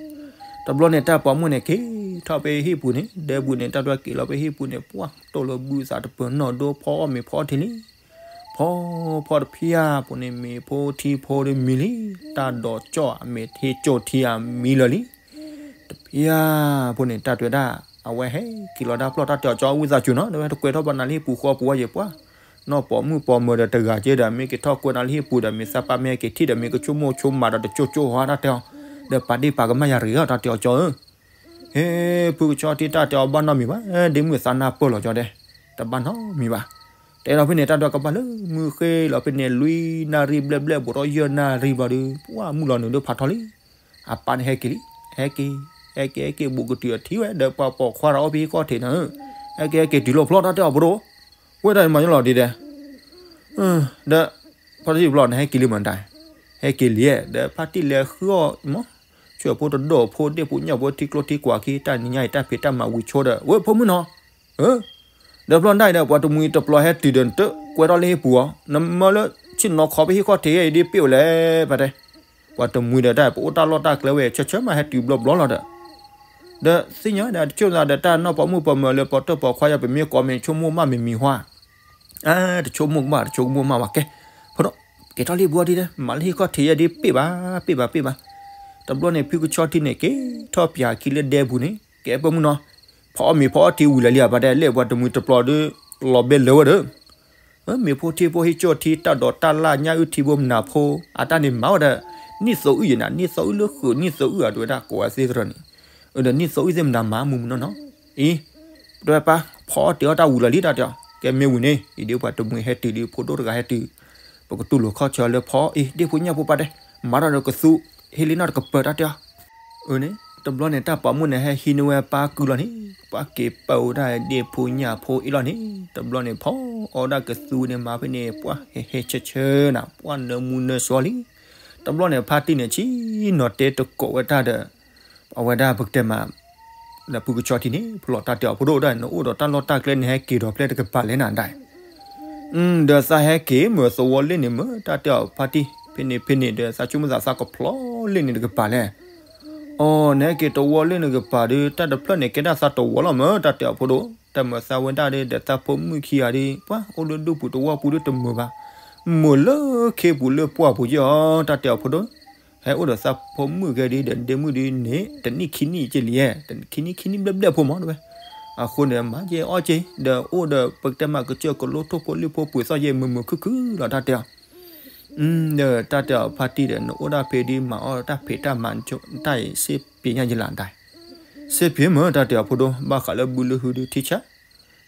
တဘျီန့ၣ် တၢ်ပိာ်မုၣ်န့ၣ် က့ၤထီၣ်ဖဲဟံၣ်ပူၤန့ၣ် ဒဲပူၤန့ၣ် တၢ်တဲက့ၤလီၤဖဲဟံၣ်ပူၤန့ၣ် ပှၢ်တိၢ်လီၤဘုသးတပၢၤနီၢ်ဒိဖီအီၣ်မ့ၤဖီအီထံလံ ဖီဖီတဖၠၣ်ပူၤန့ၣ် မ့ၤဖိထံဖိဒီးမံလံ, တၢ်ဒိးကၠီၣ်အမဲာ်ထံကၠိထံအမံလၢာ်လံ. တဖၠၣ်ဖိန့ၣ် တၢ်တဲဒၣ် အဝဲဟဲက့ၤလီၤတၢ်ပျီၢ်တၢ်တဲအီၤကၠီဝံသးစူၤနီၤ တဝဲတကွဲးထီၣ်ဘၣ်နၤလၢဟံၣ်ပူၤဃီပူၤဝဲယဲၢ်ပှၢ်, နီၢ်ပိာ်မုၣ်ပိာ်မၢၤဒီးတဂၤက့ဒီး မ့ၢ်က့ၤထီၣ်ကွဲးနၤလၢဟံၣ်ပူၤဒီး မ့ၢ်သးပၢ်မ့ၢ်ဟဲက့ၤထံၣ်ဒီး မ့ၢ်ကဆိကမိၣ်ဆိကမးဒီးတကၠိကၠိဟီတၢ်တဲအီၤ, ဒီးပာ်ဒ့ၣ်ပာ်ကမၣ်ယၤတဂ့ၤအီၤတၢ်တဲအီၤကၠီဧၢ ဟဲ ဖုကဆီထံတၢ်တဲအီၤဘၣ်နီတမံၤဘၣ်, ဒ့မုၣ်သးနၢ်ပၢၢ်လီၤကၠီဒဲး, တဘၣ်နီတမံၤဘၣ်. တဲဒီးဖဲန့ၣ် တၢ်ဒွးကဘၣ်လၢမုၢ်ဃ့လီၤဖဲန့ၣ် လွံၢ်နၣ်ရံၣ်ဘျဲၣ်ဘျဲၣ် ဘူးထီၣ်ယဲၢ်နၣ်ရံၣ်ဘျီဒီး ပှၢ်မုၢ်လီၤနုာ်ဒိၣ်ဖးထီလံ. အပၢ်န့ၣ်ဟဲက့ၤလံ, ဟဲက့ၤ, ဟဲက့ၤ ဟဲက့ၤ ဘူးကတုၤအထံဝဲ ဒီးပှၤပိာ်ခွါဒီးအီၣ်ဖဲဟံၣ်ခီၣ်ထံးနၤဧၢ, ဟဲက့ၤ ဟဲက့ၤတုၤလီၤဖျီတၢ်တဲအီၤဖိဒိၣ်, ဝဲဒၣ်မၤညီလီၤဒ်ဒဲး ဒီး ဖါတံၢ်ဖျီန့ၣ် ဟဲက့ၤလံမတၤ, ဟဲက့ၤလံ, ဒီးဖါတံၢ်လဲၤဃုအီၣ်မး, ဆူၣ်ဖိတဒိၣ်ဖိဒ့ၣ်ဖိညၣ်ဖိထံကျိထံကွာ်ခံ တၢ်နံၤညါအံၤတၢ်ဖံးတၢ်မၤဝံၤဆိဒီး ဝဲဖိမုၣ်နီၤ, ဒီးဖျီဒၣ်အံၤဒီး ပှၤတမှံၤတပျီၤဟဲတုၤဒီး နတကွဲးထီၣ်လၢဟံၣ်ပူၤအီၤ, နမၢလၢဆ့ၣ်နီၤခီဖဲဟံၣ်ခီၣ်ထံးအံၤဒ်ပ့ၣ်ဝဲလဲၣ် ပတဲ, ပှၤတမှံၤဒီးတၢ် ပအိၣ်တၢ်လီၢ်တၢ်ကျဲဝဲ ဆၢဆၢမးဟဲတုၤဘျီဘျီလီၤဒီး ဒီးသ့ၣ်ညါဒီး တဆိၣ်သးဒီးတၢ်နီၢ်ပိာ်မုၣ်ပိာ်မၢၤလၢပှၤတၢၢ်ပိာ်ခွါယၤ ပမ့ၢ်ကိးမ့ၢ်ဆိကမိၣ်မးမ့ၢ်မံၤဟါ, တဆိကမိၣ်ကမၣ် တဆိကမိၣ်မးဝဲကဲ, ဖိဒိၣ် က့ၤထီၣ်လံပှၤဒ်လဲၣ် မၤလၢဟံၣ်ခီၣ်ထံးယဲၢ်ဒ်ပ့ၣ်ဘၣ် ပ့ၣ်ဘၣ် ပ့ၣ်ဘၣ်. တဘျီန့ၣ် ဖုကဆီထံန့ၣ် က့ၤထီၣ်ပၠးခံလၢဒဲပူၤန့ၣ် ကဲပိာ်မုၣ်နီၤ, ဖီအီၣ်မ့ၤဖီအီၣ်ထံဝံၤလၢာ်လံ ပတဲလဲၣ် ပှၤတမှံၤတပျီၤဒီး လီၤဘဲလၢာ်ဝဲဒီး မ့ၤဖိထံဖိဟံၣ်ကၠိၣ်ထံ တၢ်ဒိးတၢ်လၢ်ညၣ်အုၣ်ထံဖိမနၤဖိ အတၢ်န့ၣ်မၤဝဲဒီး နံၣ်သိအုၣ်ယဲၢ်နၤ နံၣ်သိအုၣ်လၢဃုာ် နံၣ်သိအုၣ်အဒိဝဲဒၣ်ကိးဝဲသ့ၣ်တရၢၢ်န့ၣ်, ဒီးနံၣ်သိအုၣ်သ့ၣ်မနၤမၤမုာ်မုာ်နီၢ်နီၢ်, အံၤ တဝဲပၢ် ဖီအီၣ်တ့ၤအီၣ်တၢ်ဝံၤလၢာ်လံတၢ်တဲအီၤ ကဲမ့ၢ်ဝံၤန့ၣ် အံၤဒ်ပှၤတမှံၤဟဲတုၤဒီး ဖိဒိၣ်တဂၤဟဲတုၤ, ပကတူၢ်လိာ်ခီၣ်ဆၢလၢဖီအီၣ်အံၤ ဒ့ၣ်ဖိညၣ်ဖိပၢ်တဲ, မၤတၢ်ဒီးကသူ ဟ့ၣ်လံနီၢ်တကပၤတၢ်တဲအီၤ အန့ၣ် တဘျီန့ၣ် တၢ်ပိာ်မုၣ်န့ၣ် ဟဲဟံးန့ၢ်ဝဲပၢ်ကုလီၤန့ၣ် ပှၤက့ၤပာ်ဝဲဒၣ်ဒ့ၣ်ဖိညၣ်ဖိအံၤလီၤန့ၣ် တဘျီန့ၣ် ဖီအီၣ်ဒၣ်ကသူန့ၣ် မၤဖဲန့ၣ် ပှၤဟဲဟဲဆၢဆၢနၤ ပှၤနၢမူနၢစီလံ. တဘျီန့ၣ် ဖါတံၢ်န့ၣ် ဆံးနီၤတဲတကိးဝဲတၢ်ဒီး အဝဲဒၣ်ပကတဲမး ဒီးဖုကဆီထံန့ၣ် ဖျီၣ်တၢ်တဲအီၤ ဖိဒိၣ်ဒၣ် နအိၣ်ဒီးတၢ်လီၢ်တၢ်ကျဲ နဟဲက့ၤဒီးဖဲတကပၤလဲၣ်နၤဒၣ် ဒီးသးဟဲက့ၤမ့ၢ်သဝီလ့ၣ်န့ၣ်မ့ၢ် တၢ်တဲအီၤဖါတံၢ် ဖဲန့ၣ်ဖဲန့ၣ်ဒီး သးဆိကမိၣ်သးသးကဖျီလ့ၣ်န့ၣ်တကပၤလဲၣ်. အိ နဟဲက့ၤတဝီလ့ၣ်န့ၣ်တကပၤဒီး တၢ်တဖျၢၣ်န့ၣ် ကဲဒၣ်သးတဝီလီၤမ့ၢ် တၢ်တဲအီၤဖိဒိၣ် တၢ်မၤသးဝဲဒၣ်ဒီး ဒီးသးဖိမုၣ်ခံဂၤဒီး ပှၤအိၣ်လၢဒူၣ်ပူၤတဝီပူၤဒီးတမုာ်ဘၣ် မုာ်လၢခ့ပူၤလၢပှၢ်ပူၤက့ၤအီၤ တၢ်တဲအီၤဖိဒိၣ် ဟဲအိၣ်ဒီးသးဖိမုၣ်ဂဲၤဒ်ဒီး ဒ့မုၣ်ဒ်န့ၣ် တနံၣ်ခံနံၣ်က့ၤလံ တနံၣ်ခံနံၣ်ခံနံၣ်ဘျဲၣ်ဘျဲၣ်ဖိမ့ၢ်တဝဲ အဃိန့ၣ် မၤက့ၤအီၣ်က့ၤ ဒီးအိၣ်ဒီးပကတဲမးကစၢၢ်ကလိထိၣ်ဖိလံၣ်ဖိပှ့ၤသီၣ်ယဲၢ်မုာ်မုာ်ခုၣ်ခုၣ်လီၤ တၢ်တဲအီၤ ဒီးတၢ်တဲအီၤဖါတံၢ်ဒီး နအိၣ်ဒၣ်ဖဲဒ်မၤအီၣ်တၢ်ဖံးတၢ်မၤတၢ်အံၤ စ့ပ့ၤညါယလၢဒၣ် စ့ပ့ၤမ့ၢ်တၢ်တဲအီၤဖိဒိၣ် ဘၣ်ဃးလၢဘုလၢဟုဒ်ထံဆၢ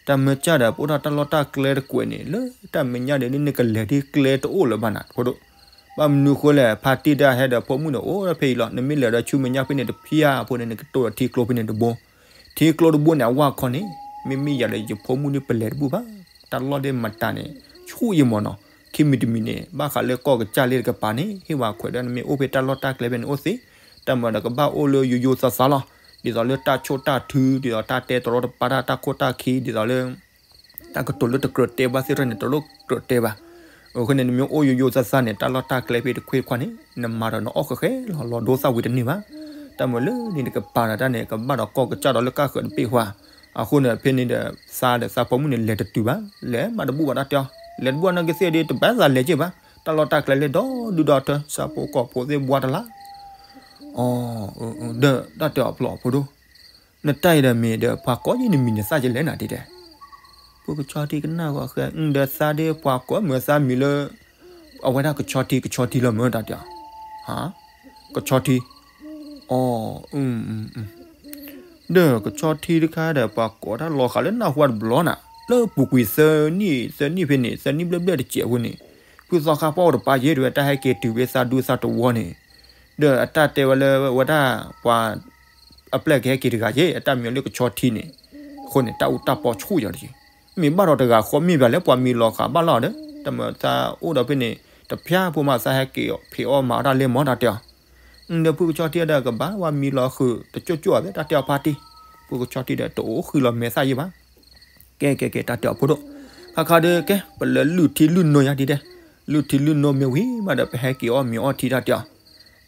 တၢ်မ့ၢ်ကၢ်ဒီး ပအိၣ်ဒၣ်တၢ်လီၢ်တၢ်ကျဲတကွဲးန့ၣ် လၢတၢ်မဲာ်ညါဒီး နကလဲၤဒ်ကျဲတအိၣ်လၢၤဘၣ်နၤဖိဒိၣ် ဘၣ်မနုၤဃိလဲၣ် ဖါတံၢ်တၢ်ဟဲဒီးဖိမုၣ်န့ၣ် အိၣ်ဖဲအံၤလီၤ နမ့ၢ်လဲၤဒီးဆူမဲာ်ညါဖဲန့ၣ်တဖၠၣ်ဖိန့ၣ် နကတိၢ်ဒီးထံကျိဖဲန့ၣ်တဘိ ထံကျိတဘိန့ၣ် အဝၢ်ခီန့ၣ် မ့မ့ၢ်ယၤဒီးယဖိမုၣ်ဒ်ပလဲၤတဘူၣ်ဘၣ် တၢ်လီၢ်ဒ်မတၤန့ၣ် ဆူၣ်ယံမ့ၢ်နီၤ ခံမံၤတမံၤန့ၣ် ဘၣ်ဃးလၢကီၢ်ကစၢ်လၢတကပၤန့ၣ် ဟ့ၣ်ဝဲခွဲးဒီး နမ့ၢ်အိၣ်ဖဲတၢ်လီၢ်တၢ်ကျဲဖဲန့ၣ်အိၣ်သ့ တၢ်မၤဒီးကဘၣ်အိၣ်လၢယိယိသးသးလီၤ ဒ်သိးလၢတၢ်ဆိၣ်တၢ်ထု ဒ်သိးတၢ်တဲတရီတပါတၢ် တၢ်ခိၣ်တၢ်ခံ ဒ်သိးလၢ တၢ်ကတိၤလၢတကြၢးတဲဘၣ်သ့ၣ်တဖၣ်န့ၣ် တလိၣ်ကြၢးတဲဘၣ်. အဃိန့ၣ် နမ့ၢ်အိၣ်ယိယိသးသးန့ၣ် တၢ်လီၢ်တၢ်ကျဲဖဲတခွ့ခွါန့ၣ် နမၤဒီးနအီၣ်ဃဲးဃဲးလီၤ လီၤဒိသၣ်ဝံၤတန့ၢ်ဘၣ်. တၢ်မၤလၢန့ၣ်တကပၤဒီးတၢ်န့ၣ် ကဘၣ်ဒီးကီၢ်ကစၢ်ဒီးလၢကၣ်ဃၢၤတဘ့ၣ်ဃီ. အဃိန့ၣ် ဖဲန့ၣ်ဒီး သးဒီးသးဖိမုၣ်န့ၣ် လဲၤတတုၤဘၣ်, လဲၤမးတဘူၣ်ဘၣ်တၢ်တဲအီၤ, လဲၤတဘူၣ်အနီၢ်ကသ့ၣ်ဒီး တဘၣ်သးလဲၤက့ၤဘၣ်, တၢ်လီၢ်တၢ်ကျဲလၢဒီဒုဒီထၢ ဆၣ်ဖိကီၢ်ဖိသ့ၣ်ဘှါတလၢ်. အၢ ဒီးတၢ်တဲအီၤဖျိးဖိဒိၣ် နတၢ်အံၤဒီးမ့ၢ်ဒီးပှၤကိးယဲၢ်နမံၤန့ၣ်သၣ်ယလဲၣ်နၤဒ်တဲ. ဖုကဆီထံကနၣ်ဂီၤဃဲ ဒီးသးဒ်ပှၤကိးမုၢ်သးမံၤလၢ အဝဲဒၣ်ကဆီထံကဆီထံလီၤမၢတၢ်တဲအီၤ. ဟါ, ကဆီထံ, အ ဒီးကဆီထံတခါဒီး ပှၤကိးတၢ်လီၤဃာ်လၢနၢ်ဟူတဘျီနၤ လၢပူၤကွံာ်သၢနံၣ်သၢနံၣ်ဖဲန့ၣ် သၢနံၣ်ဘျဲၣ်ဘျဲၣ်တစဲးဖိန့ၣ် ဖုသီခါပှၢ်အိၣ်တပၤယဲၢ် တဝဲတၢ်ဟဲက့ၤတုၤဖဲသးဒူသးတဝီန့ၣ် ဒီးအတၢ်တဲဝဲလၢဝဲဒၣ်ပှၤ အပျဲၢ်ကဟဲက့ၤတဂၤယဲၢ် အတၢ်မံၤအီၤလၢကဆီထံန့ၣ်, အဃိန့ၣ် တၢ်အူတၢ်ပီဆူၣ်ယီၤတက့ၢ်. မ့ၢ်ဘၣ်ဒီးတဂၤဃီမ့ၢ်ဘၣ်လၢပှၤမံၤလီၤဃာ်ဘၣ်လီၤဒီး တမ့ၢ်သးအိၣ်ဒီးဖဲန့ၣ် တဖျါဖိမးသးဟဲက့ၤဖံးအီၣ်မၤအီၣ်တၢ်လၢမီၢ်တၢ်တဲအီၤ. ဒီးဖုကဆီထံဒီးကဘၣ်ဝဲမံၤလီၤဃုာ်တကၠိၣ်ကၠိၣ်အသးတၢ်တဲအီၤဖါတံၢ်, ဖုကဆီထံဒီးတအိၣ်ဃုာ်လီၤမဲာ်သၣ်ယဲၢ်ဘၣ်. ကဲကဲကဲ တၢ်တဲအီၤဖိဒိၣ်, ခါခါဒီးကဲ ပလဲၤလုၢ်ထံလုၢ်နိယါဒ်တဲ, လုၢ်ထံလုၢ်နိမ့ၢ်ဝံၤမးဒီး ပဟဲက့ၤအီၣ်မ့ၤအီထံတၢ်တဲအီၤ.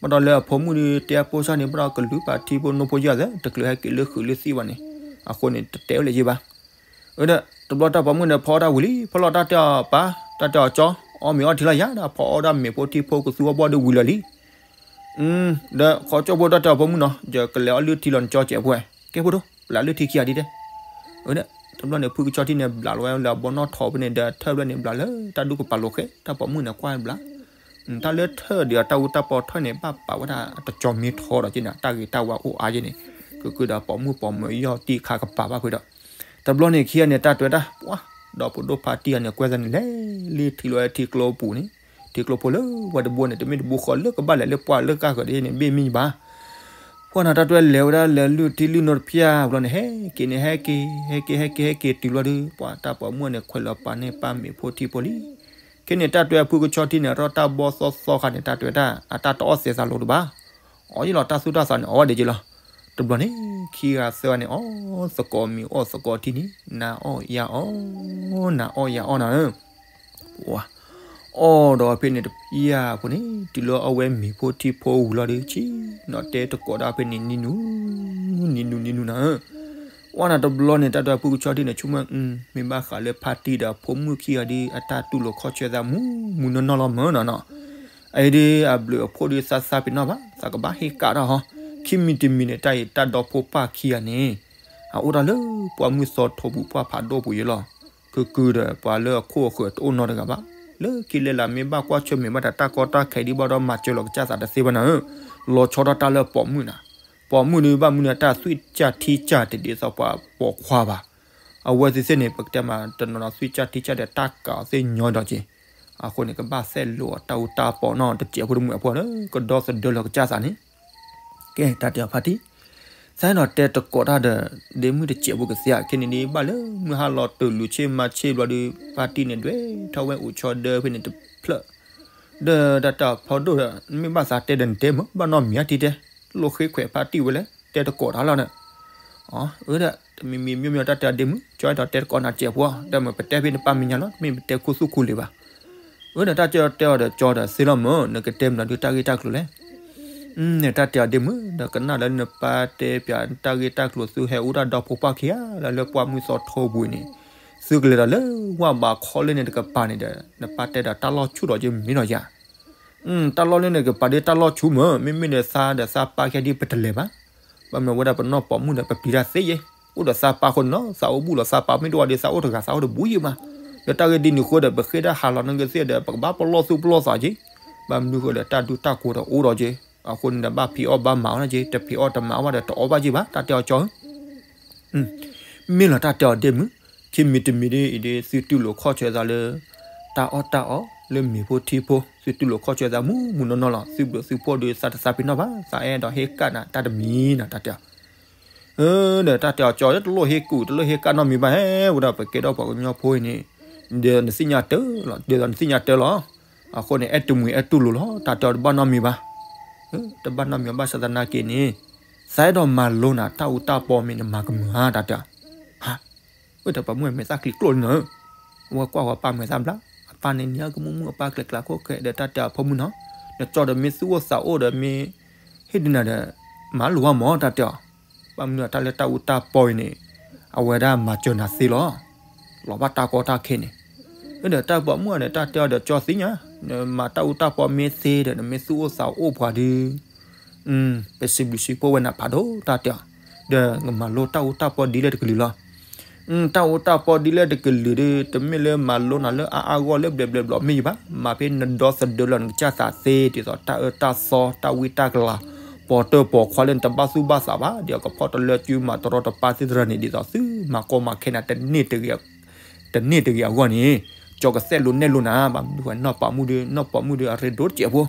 ဘၣ်ဒီးလၢအဖိမုၣ်ဒီးတဲအဖိဆၣ်န့ၣ် ဘၣ်ဒီးကလုၢ်ပာ်ထံဖိနိဖိယၢ်သၢ တချုးဟဲက့ၤလၢဃုာ်လၢသံဘၣ်န့ၣ်, အဃိန့ၣ် တတဲဝဲလၢၤယဲၢ်ဘၣ်. အဒီး တဘျီတၢ်ပိာ်မုၣ်န့ၣ် ဖီအီၣ်တၢ်ဝံၤလံ, ဖီလီၤတၢ်တဲအီၤပၢ်, တၢ်တဲအီၤကၠီ, အီၣ်မ့ၤအီထံလီၤယၤဒီး ဖီအီၣ်ဒၣ်မ့ၤဖိထံဖိကသူအီၣ်ဘီဒီးဝံၤလၢာ်လံ. ဒီးခီကၠိဖိတၢ်တဲအီၤဖိမုၣ်နီၤ, ယကလဲၤအီၣ်လုၢ်ထံလီၤနကၠီကဲးဖိ, ကဲဖိဒိၣ် ပျးလုၢ်ထံခံဂၤဒ်တဲ. အဒီး တဘျီန့ၣ် ဖုကဆီထံန့ၣ် ဘျးလီၤဝဲလၢအဘီနီၣ်ထိးဖဲန့ၣ်ဒီး ထၢၣ်ဖဲန့ၣ်ဘျးလၢတၢ်ဒူကပာ်လိၤဃဲ တၢ်ပိာ်မုၣ်န့ၣ်ကွၢ်ဘျး တၢ်လၢထၢၣ်ဒီးတၢ်အူတၢ်ပီထၢၣ်န့ၣ် ဘၣ်ပာ်ဝဲဒၣ်တကၠီမ့ၢ်ထီဒီးက့န့ၣ် တၢ်ဂ့ၤတၢ်ဝါအိၣ်အါယဲၢ်န့ၣ်, ကကုဒီးပိာ်မုၣ်ပိာ်မၢၤယီၢ်တံၢ်ခါကပၤဘၣ်ဖဲဒီး, တဘျီန့ၣ်ခံဂၤန့ၣ် တၢ်တဲဝဲဒၣ် ပှၤ ဒီဖိဒိၣ်ဖါတံၢ်ဂၤန့ၣ် ကွဲသးန့ၣ်လဲၤလၢထံလီၤဝဲထံကျိပူၤန့ၣ်, ထံကျိဖိလၢဝဲတဘိန့ၣ် တမ့ၢ်တဘိဃီလၢကဘၣ်လဲၤလၢပှၢ်လၢကၢ်ဃၢၤဒ်န့ၣ် ဘ့ၣ်မံဘၣ်. ပှၤန့ၣ်တၢ်တဲဝဲလဲၤဝဲဒၣ်လၢလုၢ်ထံလုၢ်နိတဖျၢၣ်ဘျီန့ၣ် ဟဲက့ၤန့ၣ် ဟဲက့ၤ ဟဲက့ၤ ဟဲက့ၤ ဟဲက့ၤတုၤလီၤဒီး ပှၤတၢ်ပိာ်မုၣ်န့ၣ် ခွဲးလီၤပာ်န့ၢ်ပၢ်မ့ၤဖိထံဖိလံ. ခဲန့ၣ် တၢ်တဲဝဲဖုကဆီထံန့ၣ် ရီၣ်တၢ်ဘီသီသီခါန့ၣ် တၢ်တဲဝဲဒၣ် အတၢ်တအီၣ်သဲးသးလိၤတဘၣ်. အီၣ်ယဲၢ်လီၤ တၢ်သူၣ်တၢ်သးန့ၣ် အီၣ်ဝဲဒၣ်က့လီၤ. တဘျီန့ၣ် ခံဂၤသၢဂၤန့ၣ် အီၣ်သကိးမ့ၤအီၣ်သကိးထံန့ၣ် နၤအီၣ်ယၤအီၣ်, နၤအီၣ်ယၤအီၣ်နၤဧၢ အီၣ်ဒီးဖဲန့ၣ်တဖျၢၣ်ဖိန့ၣ် တုၤလၢအဝဲမ့ၤဖိထံဖိဝံၤလီၤဒီး ဆ့ၣ်နီၤတဲတကိးဒၣ်ဖဲန့ၣ် နံၤနူၤ, နံၤနူၤ နံၤနူၤနၤဧၢ. ဝဲန့ၣ်တဘျီန့ၣ် တၢ်တဲဖုကဆီထံန့ၣ် ဆိကမိၣ် မ့ၢ်ဘၣ်ဃးလၢဖါတံၢ်ဒီးဖိမုၣ်ခံဂၤဒီး အတၢ်တူၢ်လိာ်ခီၣ်ဆၢသးမူမူနီၢ်နီၢ်လီၤမၢ်နီၤနီၤ. အအံၤဒီးအဘျုးအဖှိၣ်ဒီးသးသးပ့ၤနီၣ်ဘၣ် သးကဘၣ်ဟ့ၣ်ကၣ်တၢ်ဟီ, ခံမံၤတမံၤန့ၣ် တၢ်အံၤတၢ်ဒီဖိပၢ်ခံဂၤန့ၣ် အအိၣ်တၢ်လၢပှၢ်မုၢ်သီထိပူၤပှၢ်ဖးဒိၣ်ပူၤယဲလီၤ. ကကုဒီးပှၤလၢအခိၣ်အဃၢၤတအိၣ်နီတဂၤဘၣ်. လၢခံလၢလာ်မ့ၢ်ဘၣ်ကွၢ်ဆၢၣ်မဲာ်ဘၣ်ဒီး တၢ်ကီတၢ်ခဲဒ်ဘၣ်ဒီးမၤစၢၤလီၤကစၢ်သးတသ့ဘၣ်နၤဧၢ. လီၤဆီဒၣ်တၢ်လၢပိာ်မုၣ်နၤ, ပိာ်မုၣ်ဒ်ဘၣ်မနုၤန့ၣ် တၢ်သွံၣ်စၢ်ထံစၢ်တဒ်သိးပှၤပိာ်ခွါဘၣ်. အဝဲသ့ၣ်သ့ၣ်န့ၣ် ပကတဲမးတနီၤနီၤ သွံၣ်စၢ်ထံစၢ်ဒီးတၢ်ကးအီၤသ့ၣ်ညီဒီးက့ၤ, အဃိန့ၣ် ကဘၣ်သဲးလိာ်အတၢ်အူတၢ်ပီနီၤ တစဲးဖိတမုာ်အဖီလၢ ကဒီသဒၢလီၤကစၢ်သးန့ၣ် ကဲ တၢ်တဲအီၤဖါတံၢ်, သးအဲၣ်ဒိးတဲတကိးတၢ်ဒီး ဒ့မုၣ်တစဲးဖိကသ့ဧါ. ခဲန့ၣ်ဒ်ဘၣ်လၢမုၢ်ဟါလီၤတုၤလုၢ်ဆ့မၤဆ့ဘျီဒီး ဖါတံၢ်န့ၣ် ဒွဲၣ်ထီၣ်ဝဲအိၣ်ဆီဒၢဖဲန့ၣ်တဖျၢၣ်, ဒီးတၢ်တဲအီၤဖီဒိၣ်ဒီး မ့ၢ်ဘၣ်သးတဲဒီးနတဲမ့ၢ် ဘၣ်နီတမံၤဧါတံၢ်တဲ, လိၣ်ဃ့ခွဲးဖါတံၢ်ဝဲလဲၣ် တဲတကိးတၢ်လီၤန့ၣ် အၢ ဒီး တမံၤမံၤမံၤမံၤတၢ်တဲအီၤဒ့မုၣ် ကၠီအဲၣ်ဒိးတဲတကိးနၤစဲးဖိ ဒီးမ့ၢ်ပတဲဖဲနပၢ်မဲာ်ညါလီၤ မ့ၢ်ပတဲခူသူၣ်ခူလံၤဘၣ်. အၢ ဒီးတၢ်တဲအီၤတဲအီၤဒီးကၠီဒီးသ့လီၤမၢ် နကတဲမနုၤဒုးတၢ်ဂ့ၢ်တၢ်ကျိၤလဲၣ်. န့ၣ်တၢ်တဲအီၤဒ့မုၣ် ဒီးကနၣ်လၢနပၢ်တဲပၠးတၢ်ဂ့ၢ်တၢ်ကျိၤ သုဟဲအိၣ်တၢ်ဒီဖိပၢ်ခံဂၤလၢလၢပှၢ်မုၢ်သီထိပူၤန့ၣ် သုကလဲၤဒီးလၢဝၢ်ဘးခီလၢန့ၣ်တကပၤန့ၣ်ဒီး နပၢ်တဲဒီးတၢ်လီၢ်ဆူၣ်ဒီးက့မ့ၢ်နီၤယၤ တၢ်လီၢ်လၢန့ၣ်ကပၤဒ်တၢ်လီၢ်ဆူၣ်မၢ် မ့မ့ၢ်ဒီးသးဒီးသးပၢ်ခဲဒ်ပတလဲၤဘၣ်. ဘၣ်မနုၤဝဲဒၣ်ပနီၢ်ပိာ်မုၣ်ဒီးပပျံၤတၢ်သ့ယဲ အိၣ်ဒီးသးပၢ်အဃိန့ၣ်နီၤ သးအိၣ်ဘူးလီၤသးပၢ်မ့ၢ်တအိၣ်ဒီးသးအိၣ်တဂၤသးအိၣ်တဘူးယဲမး. ဒီးတၢ်ဂ့ၢ်ဒ်န့ၣ်အဃိဒီး ပဃ့တၢ်ဟးလီၤန့ၣ်ကသ့ၣ်ဒီး ပကဘၣ်ပလီၢ်သူၣ်ပလီၢ်သးက့ ဘၣ်မနုၤဃိဒီးတၢ်ဒုးတၢ်ကိးဒီးအိၣ်ဒီးက့ အဃိန့ၣ်ဒီးဘၣ်ဖံးအီၣ်ဘၣ်မၤအီၣ်န့ၣ်က့ တဖံးအီၣ်တမၤအီၣ်ဘၣ်ဒီးတအီၣ်ဘၣ်က့ဘၣ် တၢ်တဲအီၤကၠီဧၢ မ့ၢ်လီၤတၢ်တဲအီၤဒ့မုၣ် ခံမံၤတမံၤဒ်အံၤဒ် သုတူၢ်လိာ်ခီၣ်ဆၢသးလၢ တၢ်အီၣ်တၢ်အီ လၢမ့ၤဖိထံဖိ သုတူၢ်လိာ်ခီၣ်ဆၢသးမူမူနီၢ်နီၢ်လီၤ. သုဘျုးသုဖှိၣ်ဒီးသးတသးပ့ၤနီၣ်ဘၣ် သးအဲၣ်ဒိးဟ့ၣ်ကၣ်နၤတၢ်တမံၤနၤတၢ်တဲအီၤ ဒီးတၢ်တဲအီၤကၠီ တလိၣ်ဟ့ၣ်ကူၣ် တလိၣ်ဟ့ၣ်ကၣ်နီတမံၤဘၣ်ဟဲ ဝဲဒၣ်ပကဲထီၣ်ပှၤကညီဖိအံၤန့ၣ် ဒီးနသ့ၣ်ညါတၢ်လီၤ ဒ်သိးနသ့ၣ်ညါတၢ်လီၤ. အဃိန့ၣ် အဲၣ်တမှံၤအဲၣ်တူၢ်လိာ်လီၤ တၢ်တဲအီၤတဘၣ်နီတမံၤဘၣ် တဘၣ်နီတမံၤဘၣ်ဆၣ်သနာ်က့န့ၣ် သးအဲၣ်ဒိးမၤလိနၤတၢ်အူတၢ်ပီမ့ၢ်နမၤကမုာ်ဧါ တၢ်တဲအီၤ ဟါ ဝဲတၢ်ပိာ်မုၣ်မဲာ်သၣ်ချံကျိၣ်လံနီၤ အဝဲကွၢ်ဃီၤပၢ်မဲာ်သၣ်ဘျါ အပၢ်န့ၣ်န့ၣ်ကမူၣ်မူၣ်အပၢ်ကျဲၤကျဲၤခိၣ်ဃဲးဒီးတၢ်တဲအီၤဖိမုၣ်နီၤ နကၠီဒီးမ့ၢ်သူၣ်အိၣ်သးအိၣ်ဒီးမ့ၢ် ဟ့ၣ်ဒုးနၤဒီး မၤလိဝဲမၢ်တၢ်တဲအီၤ ဘၣ်မနုၤတၢ်လၢတၢ်အူတၢ်ပီအံၤန့ၣ် အဝဲဒၣ်မၤစၢၤနၤသ့လီၤ လီၤဘၣ်တၢ်ကီတၢ်ခဲန့ၣ် ဒီးတၢ်ပိာ်မုၣ်န့ၣ် တၢ်တဲအီၤဒီးကၠီသ့ၣ်ညါ နမၤတၢ်အူတၢ်ပီမ့ၢ်သ့ဒီး နမ့ၢ်သူၣ်အိၣ်သးအိၣ်ပှၤဒီး ပစံးဘျုးစံးဖှိၣ်ဝဲနၤဖးဒိၣ်တၢ်တဲအီၤ ဒီးကမၤလိတၢ်အူတၢ်ပီဒ်လဲၣ်တကလုာ်လီၤ. တၢ်အူတၢ်ပီဒ်လဲၣ်တကလုာ်ဒီး တမ့ၢ်လၢမၤလိနၤလၢအါအါဂီၢ်လၢဘျဲးဘျဲးဘျီမ့ၢ်ယဘၣ်, မၤဖဲနဒီသဒၢလီၤနကစၢ်သးသ့, ဒ်သိးတၢ်အၢတၢ်သီ တၢ်ဝံတၢ်ကလၤ ပိာ်တၢၢ်ပိာ်ခွါလၢနတဘၣ်သူၣ်ဘၣ်သးဘၣ်, ဒီးကဖီၣ်တလၢကုမၤတရီတပါသ့ၣ်တဖၣ်န့ၣ် ဒ်သိးသုမၤကီမၤခဲနၤ တန့ၢ်တဂ့ၤအဂီၢ်န့ၣ်, ကၠီကစဲးလိနဲၣ်လိနၤ, ဘၣ်မနုၤဃိနီၢ်ပာ်မုၣ်ဒီး နီၢ်ပာ်မုၣ်ဒီးအရ့ဒိၣ်တစဲးဖိ,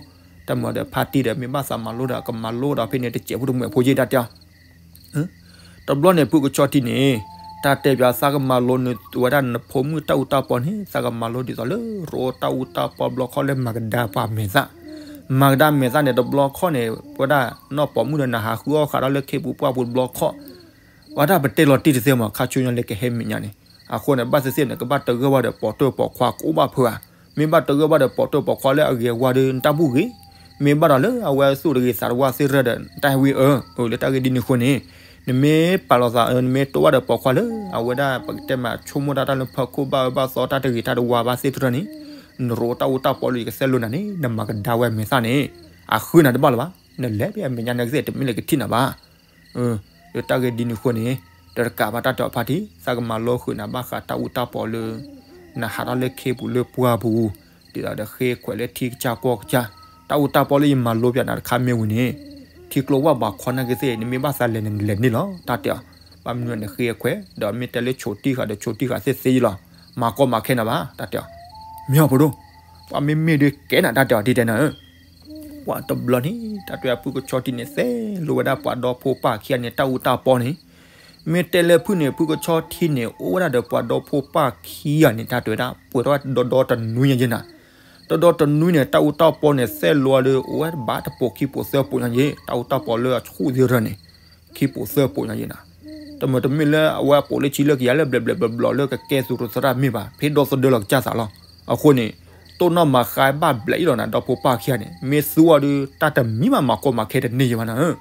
တၢ်မၤဒီးဖါတံၢ်ဒီး မ့ၢ်ဘၣ်သးမၤလိဒီး ကမၤလိဒီးဖဲန့ၣ်တစဲးဖိတမှဲးဖိယ့ၢ်တၢ်တဲအီၤ တဘျီန့ၣ် ဖုကဆီထံန့ၣ် တၢ်တဲပၠးသးကမၤလိနဝဲဒၣ်နဖိမုၣ်တၢ်အူတၢ်ပီန့ၣ် သးကမၤလိဒ်သိးလၢ ရိတၢ်အူတၢ်ပီဘျီခီၣ်လၢမၤကဒါပှၤမဲာ်သၣ်, မၤကဒါမဲာ်သၣ်န့ၣ် တဘျီခီၣ်န့ၣ် ပဝဲဒၣ်နီၢ်ပာ်မုၣ်ဒီးနဟးဃုအီၣ်ဃးဒီးလၢခ့ပူၤပှၢ်ပူၤတဘျီခီၣ် ဝဲဒၣ်ပတဲလီၤတံၢ်တသ့မး ခါဆိညါလၢကဟဲမဲာ်ညါန့ၣ်, အဃိန့ၣ် ဘၣ်သ့ၣ်သ့ၣ်န့ၣ် ကဘၣ်တဂၢၢ်ဘၣ်ဒီးပိာ်တၢၢ်ပိာ်ခွါကအိၣ်ဘၣ်ဖုးဧါ, မ့ၢ်ဘၣ်တဂၢၢ်ဘၣ်ဒီးပိာ်တၢၢ်ပိာ်ခွါလၢအဂ့ၤအဝါဒီး နတၢ်ဘူၣ်ဂ့ၤ, မ့ၢ်ဘၣ်ဒီးလၢအဝဲသူၣ်တဂ့ၤသးတဝါသ့ၣ်တဖၣ်ဒီး နတၢ်ဟဲဝံအၢ, အၢ လၢတၢ်ဂ့ၢ်ဒ်န့ၣ်အဃိန့ၣ်, နမ့ၢ်ပာ်လီၤသးအၢ နမ့ၢ်တိၢ်ဘၣ်ဒီးပိာ်ခွါလၢ အဝဲဒၣ်ပကတဲမးဆိကမိၣ်တၢ်တၢ်လၢဖၢခိၣ်ဘၣ်အၢဘၣ်သီတၢ်တဂ့ၤတၢ်တဝါဘၣ်သ့ၣ်တဖၣ်န့ၣ်, နရိတၢ်အူတၢ်ပီလၢယကစဲးလိနၤန့ၣ် နမၤကဒါဝဲမဲာ်သၣ်န့ၣ်, အဃုနၤတဘၣ်လၢၤဘၣ်, နလဲၤဖဲအမဲာ်ညါန့ၣ်ကသ့ၣ်တမ့ၢ်လၢကထံၣ်နၤဘၣ် လၢတၢ်ဂ့ၢ်ဒ်န့ၣ်အဃိန့ၣ်, တတကးဘၣ်တၢ်တဲအီၤဖါတံၢ် သးကမၤလိဃုာ်နၤဘၣ်ဃးတၢ်အူတၢ်ပီလၢ နဟးထီၣ်လၢခ့ပူၤလၢပှၢ်ပူၤ, ဒ်သိးဒီးဃ့ခွဲးလၢထံကစၢ်ကီၢ်ကစၢ်, တၢ်အူတၢ်ပီလၢယမၤလိပၠးနၤတခါမ့ၢ်ဝံၤန့ၣ်, ထံကျိဝၢ်ဘးခီနာ်က့သ့ၣ် နမ့ၢ်ဘၣ်သးလဲၤနလဲၤန့ၣ်လီၤ တၢ်တဲအီၤ, ဘၣ်မနုၤန့ၣ်ဃ့ခွဲး ဒီးမ့ၢ်တဲလၢဆိးတံၢ်ဃာ်ဒီးဆိးတံၢ်ဃာ်သ့ၣ်သ့ၣ်လီၤ, မၤကီမၤခဲနၤဘၣ် တၢ်တဲအီၤ, မ့ၢ်အီၤဖိဒိၣ်, ပှၤမ့မ့ၢ်ဒုးကဲနၤတၢ်တဲအီၤဒ်တဲနၤဧၢ ပှၤတဘျီန့ၣ် တၢ်တဲအီၤဖုကဆီထံန့ၣ် သဲလိဝဲဒၣ်ပှၤဒီဖိပၢ်ခံဂၤန့ၣ် တၢ်အူတၢ်ပီန့ၣ်, မ့ၢ်တဲလၢဖုန့ၣ် ဖုကဆီထံန့ၣ် အိၣ်ဝဲဒၣ်ဒီးပှၤဒီဖိပၢ်ခံဂၤန့ၣ် တၢ်တဲဝဲဒၣ် ပှဲၤထီၣ်ဝဲဒီဒီတနွံညါယဲနၤ, ဒီဒီတနွံန့ၣ် တၢ်အူတၢ်ပီန့ၣ် သဲလိအီၤဒီး အိၣ်ဝဲဘၣ်တပိာ်ခံပိာ်သၢပိာ်ညါယဲ တၢ်အူတၢ်ပီလၢအဆူၣ်သ့ၣ်တဖၣ်န့ၣ်, ခံပိာ်သၢပိာ်ညါယဲနၤ တမ့ၢ်တမ့ၢ်လၢအဝဲပိာ်လၢဆံလၢကယၤလၢဘျဲးဘျဲးဘျီဘျီလၢကကဲသူၣ်ရိသရၣ်မ့ၢ်ဘၣ် ဖဲဒီသဒၢလီၤကစၢ်သးလီၤ, အဃိန့ၣ်, တိၢ်နီၣ်မၤဃါဘၣ်ဘျဲးအံၤလီၤနၤ ဒီဖိပၢ်ခံဂၤန့ၣ် မ့ၢ်သူအီၤဒီး တၢ်တမံၤဘၣ်မၤကီမၤခဲတန့ၢ်ယဲဘၣ်နၤဧၢ,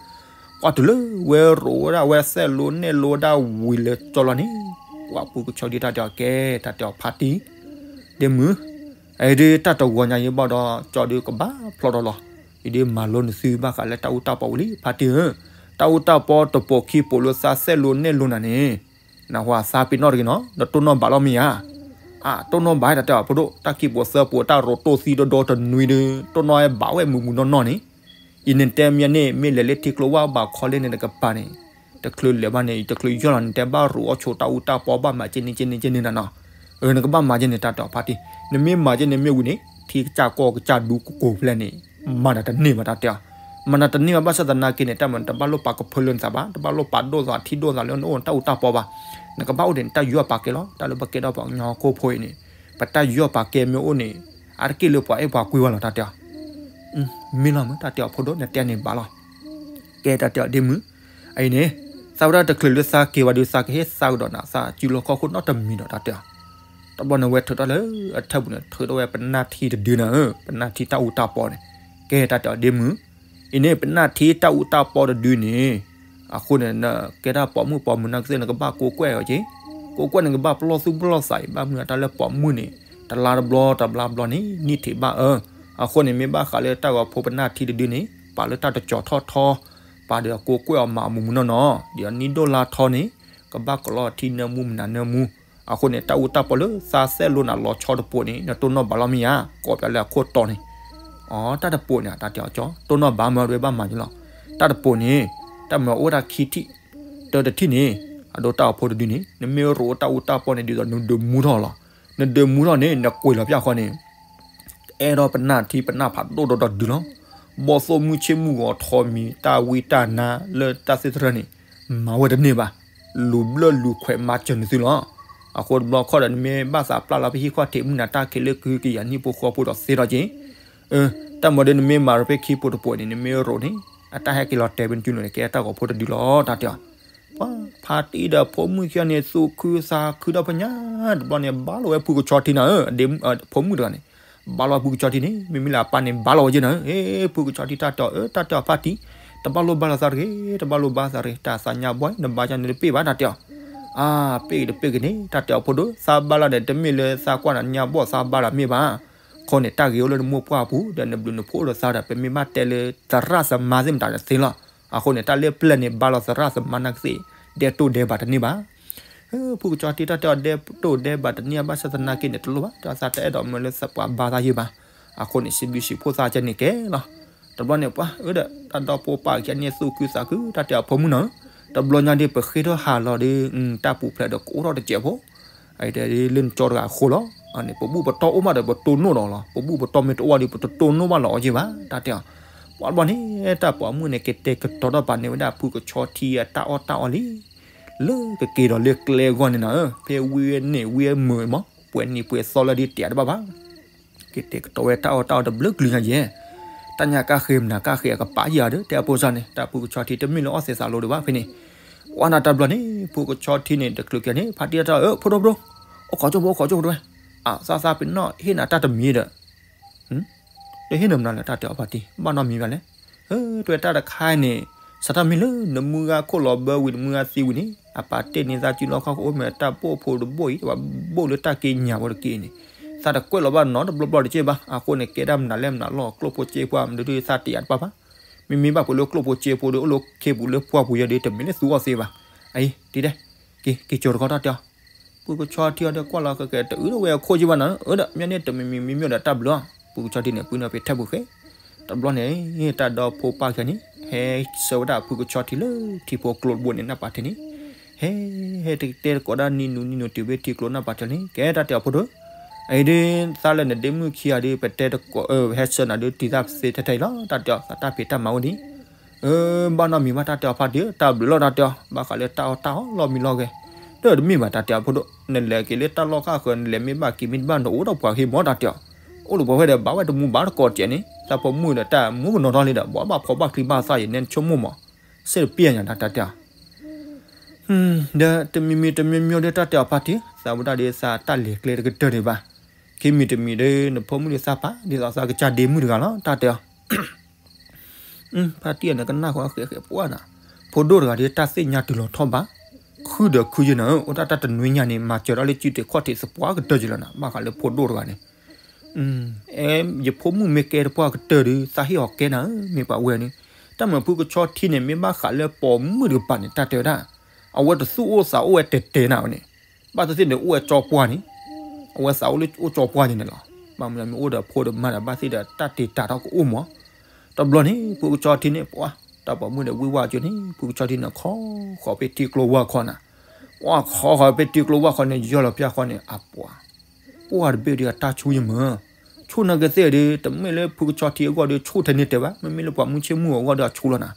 ပှၤတုၤလၢဝဲရိဝဲဒၣ်ဝဲသဲလိနဲၣ်လိဝဲဒၣ်ဝံၤလၢကၠီလီၤန့ၣ်, ပှၤဖုကဆီဒ်တၢ်တဲအီၤကဲ တၢ်တဲအီၤဖါတံၢ်, ဒ့မုၣ် အဒုးတၢ်တဂီၤညါယဘၣ်ဒီး ကၠီဒုးကဘၣ်ဖျီဒီးလီၤ, ယဒုးမၤလိနသုဘၣ်ဃးလၢတၢ်အူတၢ်ပီဝံၤလံ ဖါတံၢ်ဧၢ, တၢ်အူတၢ်ပီတပိာ်ခံပိာ်လၢသးသဲလိနဲၣ်လိနၤန့ၣ်, နဟူသးပ့ၤနီၣ်တဂ့ၤနီၤ ဒီးတိၢ်နီၣ်ဘၣ်လီၤမ့ၢ်ဧါ, အတိၢ်နီၣ်ဘၣ်တၢ်တဲအီၤဖိဒိၣ် တၢ်ခံပိာ်သၢပိာ်တၢ်ရိတိၢ်သံဒီဒီတနွံဒီး တိၢ်နီၣ်ဝဲဘၣ်ဝဲမုာ်မုာ်နီၢ်နီၢ်န့ၣ်, ယန့ၣ်တဲမ့ၢ်န့ၣ် မ့ၢ်လဲၤလၢထံကျိဝၣ်ဘးခီလၢန့ၣ်တကပၤန့ၣ်, တချုးလဲၤဘၣ်န့ၣ် တချုးယီၢ်လီၤန့ၣ် တဲဘၣ်ရိအီၣ်ဆိးတၢ်အူတၢ်ပီဘၣ်မးက့န့ၣ်က့န့ၣ်က့န့ၣ်နၤနီၤ, နကဘၣ်မၤက့န့ၣ် တၢ်တဲအီၤဖါတံၢ်, နမ့ၢ်မၤက့န့ၣ်မ့ၢ်ဝံၤန့ၣ် ထံကစၢ်ကီၢ်ကစၢ်ဒူကကိးဖျဲၣ်န့ၣ်, မၤနၤတန့ၢ်ဘၣ်တၢ်တဲအီၤ, မၤနၤတန့ၢ်ဘၣ်ဘၣ်ဆၣ်သနာ်က့န့ၣ် တၢ်မၤတဘၣ်လိၣ်ပာ်ကဖၢလၢနသးဘၣ် တဘၣ်လိၣ်ပာ်ဒိၣ်သးထံဒိၣ်သးလၢနအိၣ်နတၢ်အူတၢ်ပီဘၣ်, နကဘၣ်အိၣ်ဒံးနတၢ်ယူးယီၣ်ပာ်ကဲလီၤ တၢ်လၢပကဲထီၣ်ပှၤကညီဟီၣ်ခိၣ်ဖိအံၤန့ၣ်, ပတၢ်ယူးယီၣ်ပာ်ကဲမ့ၢ်အိၣ်န့ၣ်, အါတက့ၢ်လၢပှၤအဲၣ်ပှၤကွံပှၤလီၤတၢ်တဲအီၤ မ့ၢ်လီၤမ့ၢ်တၢ်တဲအီၤဖိဒိၣ် နတဲန့ၣ်ဘၣ်လီၤ, ကဲတၢ်တဲအီၤဒ့မုၣ်, အအံၤန့ၣ်, သးဝဲဒၣ်တချုးလၢသးက့ၤဝဲဒီး သးကဟ့ၣ်သးကဒီးနၤ သးစုလီၢ်ခီၣ်ခိၣ်နီတမံၤဒီးတၢ်တဲအီၤ, တဘျီန့ၣ်ဝဲထုးထီၣ်လၢအထၢၣ်ပူၤန့ၣ် ထုးထီၣ်ဝဲပနၢ်ထံတဒုနၤဧၢ, ပနၢ်ထံတၢ်အူတၢ်ပီန့ၣ်, ကဲတၢ်တဲအီၤဒ့မုၣ်, အံၤန့ၣ် ပနၢ်ထံတၢ်အူတၢ်ပီတဒုန့ၣ်, အဃိန့ၣ် နကဲဒၣ်ပိာ်မုၣ်ပိာ်မုၣ်နာ်က့သ့ၣ် နကဘၣ်ကိးကွဲၢ်အီၤက့, ကိးကွဲၢ်နကဘၣ်ပလီၢ်သူၣ်ပလီၢ်သးအံၤ ဘၣ်မနုၤတၢ်လၢပိာ်မုၣ်န့ၣ်, တလါတဘျီတဘျီဘျီန့ၣ် နံၣ်ထံးဘၣ်အၢ, အဃိန့ၣ် မ့ၢ်ဘၣ်ဃးလၢတၢ်ဂီၤဖိပနၢ်ထံတဒုန့ၣ် ပာ်လၢတၢ်တကၠီၤထီၣ်ထီ, ပာ်ဒီးကိးကွဲၢ်အီၤမၤအမူးမူးနီၢ်နီၢ်, ဒီးနံၣ်ဒိၣ်လါထီန့ၣ်, ကဘၣ်ကလီထံနၢမူမနုၤနၢမူ, အဃိန့ၣ် တၢ်အူတၢ်ပီလၢသးသဲလိနၤလီၤဆီတပိာ်န့ၣ် နတိၢ်နီၣ်ဘၣ်လီၤမ့ၢ်ဧါ, ကိးပၠးလၢအခိၣ်တီန့ၣ်, အိ တၢ်တပိာ်န့ၣ် တၢ်တဲအီၤကၠီ တိၢ်နီၣ်ဘၣ်မၢ်ဝဲဘၣ်မၤက့ၤလီၤ, တၢ်တပိာ်န့ၣ်, တၢ်မၤအိၣ်ဝဲဒၣ်ခံထံၣ်, တၢ်တထံၣ်န့ၣ်, အဒိတၢ်ဂီၤဖိတဒုန့ၣ် နမ့ၢ်ရိအတၢ်အူတၢ်ပီန့ၣ် ဒ်သိးနဒုးမူထီၣ်လီၤ, နဒုးမူထီၣ်န့ၣ် နကွံာ်လီၤပၠၣ်ဃီန့ၣ် အဲၣ်ဒိးပနၢ်ထံပနၢ်ဖးဒိၣ်ဒီးတဒုလီၤ, ဘီၣ်သိၣ်မုၢ်ဆ့ၣ်မုၢ်ဂီၤထီမံၤ တၢ်ဝံတၢ်နါလၢတၢ်သ့ၣ်တဖၣ်န့ၣ်, မၤဝဲတန့ၢ်ဘၣ်, လူၤဘျၢၣ်လူၤခွဲးမၤစၢၤနသုလီၤ, အဃိတဘျီခီဒီး နမ့ၢ်ဘၣ်သးပျၢ်လီၤဖဲဟံၣ်ခီၣ်ထံးမုၢ်နၤတၢ်ခံးလၢကုကယၤနံၣ်ဖိဃီဖိဒီးသ့ထီၣ်က့ၤ, တၢ်မၤဒီးနမ့ၢ်မၤရဖဲခံပိာ်တပိာ်န့ၣ် နမ့ၢ်ရိန့ၣ်, အတၢ်ဟဲက့ၤလီၤတဲာ်ဖဲနစုလိၤန့ၣ် ကဲတၢ်ဂီၤဖိတဒုလီၤ တၢ်တဲအီၤ ပှၤဖါတံၢ်ဒီးဖိမုၣ်ခံဂၤန့ၣ် သူၣ်ခုသးခုဒီးဖဲညါ, တဘျီန့ၣ် ဘါလီၤဝဲဖုကဆီထံနၤဧၢ, ဖိမုၣ်တဂၤန့ၣ်, ဘါလီၤဝဲဖုကဆီထံန့ၣ် မ့မ့ၢ်လၢအပၢ်န့ၣ် ဘါလီၤဝဲယဲနၤဧၢ, ဖုကဆီထံတၢ်တဲအီၤ အၢ တၢ်တဲအီၤဖါတံၢ်, တဘၣ်လိၣ်ဘါလီၤသးတဂ့ၤ, တဘၣ်လိၣ်ဘါသးတဂ့ၤ, တၢ်သးညါဘှီ နဘါယါန့ၣ်တပ့ၢ်ဘၣ် တၢ်တဲအီၤ, အါ ပ့ၢ်တပ့ၢ်က့ၤန့ၣ် တၢ်တဲအီၤဖိဒိၣ် သးဘါလီၤန့ၣ် တမ့ၢ်လၢသးကွၢ်နၤညါဘှီသးဘါလီၤမ့ၢ်ဘၣ်, ခီန့ၣ် တၢ်ဂ့ၤအိၣ်လၢနမိၢ်ပှၢ်ပူၤ ဒီးနဘျုးနဖှိၣ်ဒီးသးဒီး ပမ့ၢ်ဘၣ်တဲလၢသရၣ်သမါသ့ၣ်မတၤဒီးသ့လီၤ, အဃိန့ၣ် တၢ်လၢပျၢၤန့ၣ် ဘါလီၤသရၣ်သမါနာ်က့သ့ၣ် ဒဲတိၢ်ဒဲဘၣ်တန့ၢ်ဘၣ်. ဖုကဆီထံတၢ်တဲအီၤ ဒဲတိၢ်ဒဲဘၣ်တန့ၢ်ဘၣ်ဆၣ်သနာ်က့န့ၣ် တလိၣ်ဘၣ် တၢ်သးတအဲၣ်ဒိးမၢလၢသးပှၤဘါသးယံာ်ဘၣ်. အဃိန့ၣ် စံးဘျုးစံးဖှိၣ်သးကဲန့ၣ်ကဲလီၤ. တဘျီန့ၣ် ပှၤအၢဒီး တၢ်ဒီဖိပၢ်ကဲန့ၣ်သူၣ်ခုသးခု တၢ်တဲအီၤ ဖိမုၣ်နီၤဧၢ, တဘျီညါဒ်ပဃ့ထီၣ်ဟးလီၤဒီး တၢ်ပူၤဖျဲးဒီးကအိၣ်ထီၣ်တစဲးဖိ အံၤတဲဒ်လၢနကၠီတဂၤအဃိလီၤ. အန့ၣ် ပဘူၣ်ပတီၢ်အိၣ်မးဒီးပတိၢ်နီၣ်ဒီးလီၤ. ပဘူၣ်ပတီၢ်မ့ၢ်တအိၣ်ဒီး ပတတိၢ်နီၣ်ဘၣ်လီၤအီၤယံာ်ဘၣ် တၢ်တဲအီၤ. ပှၤတဘျီန့ၣ် တၢ်ပိာ်မုၣ်န့ၣ် ကတဲာ်ကတီၤထီၣ်ပာ်န့ၢ်ဝဲဒၣ်ဖုကဆီထံအတၢ်အီၣ်တၢ်အီလံ လၢကက့ၤဒီးလၢကျဲအဂီၢ်န့ၣ်နီၤဧၢ, ဖဲဝံဝဲန့ၣ်ဝံမုာ်မး ပှဲၤနံၤပှဲၤသီလၢဒ်တဲတဘၣ်ဘၣ်. ကတဲာ်ကတီၤဝဲတၢ်အီၣ်တၢ်အီတဘျုးကလုာ်ညါယဲၢ်, တၢ်ညါကါဃ့မနၤကါဃ့အကပၤယၤဒီး တဲအဖိစၢ်န့ၣ် တၢ်ဖုကဆီထံတမ့ၢ်လၢအီၣ်သဲးသးလိၤဒံးဘၣ်ဖဲန့ၣ်. ဝဲနၤတဘျီန့ၣ် ဖုကဆီထံန့ၣ် တချုးကဲန့ၣ် ဖါတံၢ်တၢ်အၢ ဖိဒိၣ်ဖိဒိၣ်, အိၣ်ခိးကၠိဖိ အိၣ်ခိးကၠိဖိတဝဲ, အသးသးပ့ၤနီၣ်ဟ့ၣ်နၤတၢ်တမံၤဒီး တဟ့ၣ်နၤမနုၤလဲၣ် တၢ်တဲအီၤဖါတံၢ် ဘၣ်နီတမံၤဘၣ်လဲၣ်. တဝဲတၢ်တခါန့ၣ် စးထီၣ်မ့ၢ်လၢနမုၢ်ဂၤခိၣ်လီၤဘၢဝံၤ နမုၢ်ဂၤသံဝံၤန့ၣ် အပာ်တ့ၢ်န့ၢ်သးစုလီၢ်ခီၣ်ကအိၣ်မ့ၢ်တၢ်ဘိၣ်ဖိတဘိၣ်အံၤ တဝဲဘိၣ်လၢတၢ်က့ညါဖိတက့ၢ်န့ၣ် သးတကွဲးလီၤဘၣ်နီတဘျီဘျီတက့ၢ်ဘၣ်. အဃိန့ၣ် ကဲဒၣ်မနုၤလဲၣ်မနုၤလီၤ ကျိၣ်ဖိစ့ဖိမနုၤဒ်သးတယာ်တဘၣ်ဘၣ်. မ့မ့ၢ်ဘၣ်ဖုးလၢကျိၣ်ဖိစ့ဖိဒီး အိၣ်လၢခ့ပူၤလၢပှၢ်ပူၤယဲဒီး တမ့ၢ်လၢသူအီၣ်သ့ဘၣ်. အံၤ တံၤဒဲး က့ၤ က့ၤကၠီၤတခီတၢ်တဲအီၤ ဖုကဆီထံအီၤဒီးကွၢ်လီၤကကဲ တအုးဒီးဝဲအခိၣ်က့ဘၣ်နီၤ အၢဒီး မ့ၢ်န့ၣ်တမံၤမံၤမံၤမံၤဒီးတၢ်ဘျုးအီၤ ဖုကဆီထံန့ၣ် ပှၤန့ၢ်ဖဲထဲပူၤဃဲ တဘျီန့ၣ် တၢ်ဒီဖိပၢ်ခဲန့ၣ် ဟဲဆှၢဝဲဒၣ်ဖုကဆီထံလၢထံဖိကျိတဘိန့ၣ် နၢ်ပာ်ထဲန့ၣ် ဟဲ ဟဲတတဲတကိးဒၣ်နံၤနူၤနံၤနူၤတုၤဖဲထံကျိနၢ်ပာ်ထဲန့ၣ် ကဲတၢ်တဲအီၤဖိဒိၣ် အံၤဒ် သးလၢနဒ့မုၣ်ခံဂၤဒီး ပတဲတကိး ဟဲဆှၢနၤဒီး တံၤသၣ်သ့ထဲထဲအံၤလီၤ တၢ်တဲအီၤ သးတၢ်ဖံးတၢ်မၤအိၣ်ဒံး အၢ ဘၣ်နီတမံၤဘၣ် တၢ်တဲအီၤဖါတံၢ် တၢ်ဘျုးလီၤ တၢ်တဲအီၤ ဘၣ်ဃးလၢတၢ်အီၣ်တၢ်အီလီၢ်မံလီၢ်ဂဲၤ ဒီးတမ့ၢ်ဘၣ် တၢ်တဲအီၤဖိဒိၣ် နလဲၤက့ၤလၢတၢ်လီၢ်ခါဃၢၤ နလဲၤမ့ၢ်ဘၣ်က့ၤမ့ၢ်တဘၣ် နအိၣ်ဒီးပှၤဂ့ၤမး တၢ်တဲအီၤ အိၣ်ဒီးပှၤဝဲဒီး ဘၣ်ဝဲတမူဘၣ်တကိးတစဲးန့ၣ် သးဖိမုၣ်ဒီးတၢ်မူကနီၤထီၣ်လံဒီး ဘၣ်ဘၣ်ဖီဘၣ်ချံဘၣ်သၣ်ယဲန့ၣ် နဆိကမိၣ်မး စ့တပျဲၢ်ညါ တၢ်တဲအီၤ ဒီးတမံၤမံၤတမံၤမံၤဒီး တၢ်တဲအီၤဖါတံၢ် သးဝဲဒၣ်ဒီးသးတၢ်လဲၤကျဲတကတၢၢ်ဒံးဘၣ် ခံမံၤတမံၤဒီး နဖိမုၣ်ဒီးသးပာ်ဒ်သိးသးကစၢ်ဒ့မုၣ်တဂၤလီၤ တၢ်တဲအီၤ ဖါတံၢ်အံၤန့ၣ် ကနၣ်ဃီဃဲးဃဲးပှၢ်နၤ, ဖိဒိၣ်တဂၤဒီး တၢ်သ့ၣ်ညါတုၤလီၤထီၣ်ဘး, ခုဒီးခုယဲၢ်နၤဧၢ, အိၣ်တၢ်တၢ်တနွံညါန့ၣ် မၤစၢၤတၢ်လၢစုတ့ၢ်ခီၣ်ထံးသပှၢ်ကတၢၢ်ယဲၢ်လီၤနၤ, ဘၣ်ဃးလၢဖိဒိၣ်တဂၤန့ၣ်, အဲ ယဖိမုၣ်မ့ၢ်ကဲတပှၢ်ကတၢၢ်ဒီး သးဟ့ၣ်အီၤကဲနၤဧၢ, မ့ၢ်ပှၤဝဲန့ၣ်, တၢ်မၤဖုကဆီထံန့ၣ် မ့ၢ်ဘၣ်ဃးလၢပိာ်မုၣ်တကပၤန့ၣ် တၢ်တဲဝဲဒၣ်, အဝဲတသူၣ်အိၣ်သးအိၣ်ဝဲတဲာ်တဲာ်နၤဝဲန့ၣ်, ဘၣ်သ့ၣ်သ့ၣ်န့ၣ် အိၣ်ဝဲကၠီပှၢ်န့ၣ်, အဝဲသးအိၣ်လၢအိၣ်ကၠီပှၢ်န့ၣ်န့ၣ်လီၤ, ဘၣ်မနုၤမ့ၢ်အိၣ်ဒီးဖိဒီးမါဒီး ဘၣ်သ့ၣ်ဒီးတၢ်တ့တၢ်ထီၣ်ကအိၣ်မး တဘျီန့ၣ် ဖုကဆီထံန့ၣ် ပှၤ တၢ်ပိာ်မုၣ်ဒီးဝံၢ်ဝၢ်ကၠိန့ၣ် ဖုကဆီထံန့ၣ် ခီဃီၤဖဲထံကျိဝၢ်ခီနၤ, ပှၤခီဃီၤဖဲထံကျိဝၢ်ခီန့ၣ် ယီၢ်လီၤပျၢ်ခီန့ၣ် အပှၤ, ပှၢ်တဘ့ၣ်ဒီးအတၢ်ဆူၣ်ယမၢ, ဆူၣ်နာ်က့သ့ၣ်ဒီး တမ့ၢ်လၢဖုကဆီထံအဂီၢ်ဒီး ဆူၣ်ထဲန့ၣ်တဲဘၣ်, မ့မ့ၢ်လၢပှၤမုၢ်ဆ့ၣ်မုၢ်ဂီၤအဂီၢ်ဒီးအဆူၣ်လီၤနၤ,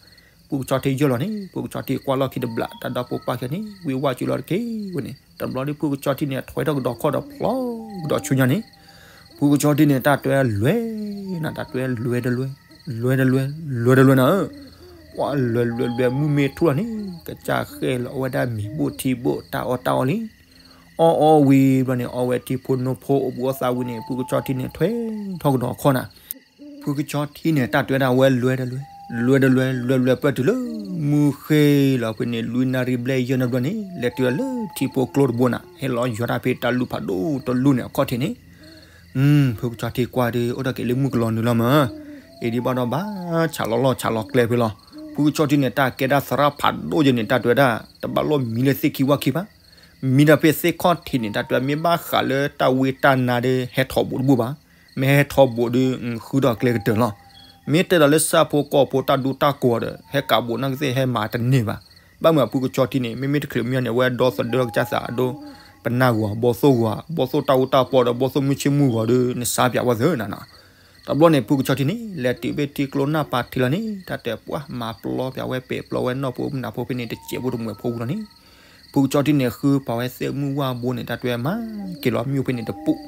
ဖုကဆီထံယီၢ်လီၤန့ၣ် ဖုကဆီထံကွၢ်လီၢ်ခံတဘျီ တၢ်ဒီဖိပၢ်ခဲန့ၣ် ဝံၢ်ဝၢ်ကၠိလီၤတက့ၢ်ဝဲန့ၣ်, တဘျီဒီးဖုကဆီထံန့ၣ် ထွဲထီၣ်ကဒီးခီၣ်ဒီးဖျီကဒီးဆူညါန့ၣ် ဖုကဆီထံန့ၣ် တၢ်တွဲလွဲနၤ တၢ်တွဲလွဲတလွဲ, လွဲတလွဲ, လွဲတလွဲနၤဧၢ, ပှၤလွဲလွဲလွဲမုၢ်မ့ၢ်ထူၣ်လီၤန့ၣ် ကစၢ်ဃဲလီၤအဝဲဒၣ်မံၤဘိၣ်ထံဘိၣ်တၢ်အီၣ်တၢ်အီလံ, အီၣ်အီၣ်ဝံၤဘျီန့ၣ် အီၣ်ဝဲထံဖိနိဖိအိၣ်ဘူးအီၣ်သးဝံၤန့ၣ် ဖုကဆီထံန့ၣ် ထွဲထီၣ်ကဒီးခီၣ်နၤ ဖုကဆီထံန့ၣ် တၢ်တွဲဒၣ်ဝဲလွဲတလွဲ, လွဲတလွဲ လွဲလွဲပၢၢ်တုၤလၢ မုၢ်ဃ့လီၤဖဲန့ၣ် လွံၢ်နၣ်ရံၣ်ဘျဲၣ်ယဲၢ်နၣ်ရံၣ်ဘျဲၣ်န့ၣ် လဲၤတုၤလၢထံဖိကျိတဘိနၤ, ဟဲလီၤယွၤတၢ်ဖဲတၢ်လူၢ်ဖးဒိၣ်တလူၢ်န့ၣ်အခီၣ်ထံးန့ၣ်, ဖုကဆီထံကွၢ်ဒီး အိၣ်တ့ၢ်က့ၤလၢမုၢ်ကလီၤနုာ်လီၤမး, အံၤဒ်ဘၣ်ဒီးဘၣ်ဆးလီၤလီၢ်ဆးလီၤကျဲဖဲလီၤ, ဖုကဆီထံန့ၣ် တၢ်ကဲဒၣ်သရၣ်ဖးဒိၣ်ယဲၢ်န့ၣ် တၢ်တွဲဒၣ် တဘၣ်လိၣ်မံလၢသ့ၣ်ခံဝၣ်ခံဘၣ် မံတၢ်ဖဲသ့ၣ်ခီၣ်ထံးန့ၣ် တၢ်တွဲမ့ၢ်ဘၣ်ဃးလၢတၢ်ဝ့တၢ်နါဒီး ဟဲထီၣ်ဘိးတဘူၣ်ဘၣ်, မ့ၢ်ဟဲထီၣ်ဘိးဒီး ဃုထီၣ်ကျဲကတၢၢ်လီၤ, မ့ၢ်တဲဒီးလၢဆၣ်ဖိကီၢ်ဖိတၢ်ဒူတၢ်ကိးဒီး ဟဲကးဘိးနာ်က့သ့ၣ်ဟဲမၤတန့ၢ်ဘၣ်, ဘၣ်မနုၤဖုကဆီထံန့ၣ် မ့မ့ၢ်တချုးမံအီၤန့ၣ် အဝဲဒီသဒၢကစၢ်သးအဒိ ပနၢ်ဂီၤ ဘီသိၣ်ဂီၤ ဘီသိၣ်တၢ်အူတၢ်ပီဒီး ဘီသိၣ်မုၢ်ဆ့ၣ်မုၢ်ဂီၤဒီး နစါပၠးဝဲသ့ၣ်နၤနီၤ တဘျီန့ၣ် ဖုကဆီထံန့ၣ် လဲၤတုၤဖဲထံကျိနၢ်ပၤထံလီၤန့ၣ် တၢ်တဲပှၢ်မၤပျီပၠးဝဲပဲာ်ပျီဝဲနီၢ်ဖိမုၣ်နၢ်ဖိဖဲန့ၣ် တစဲးဖိတမှဲးဖိဝံၤလီၤန့ၣ်, ဖုကဆီထံန့ၣ် ဃုပာ်ဝဲသ့ၣ်မုၢ်ဝၣ်ဘိန့ၣ် တၢ်တဲမၤက့ၤလီၤမ့ၣ်အူဖဲန့ၣ်တပူၤ,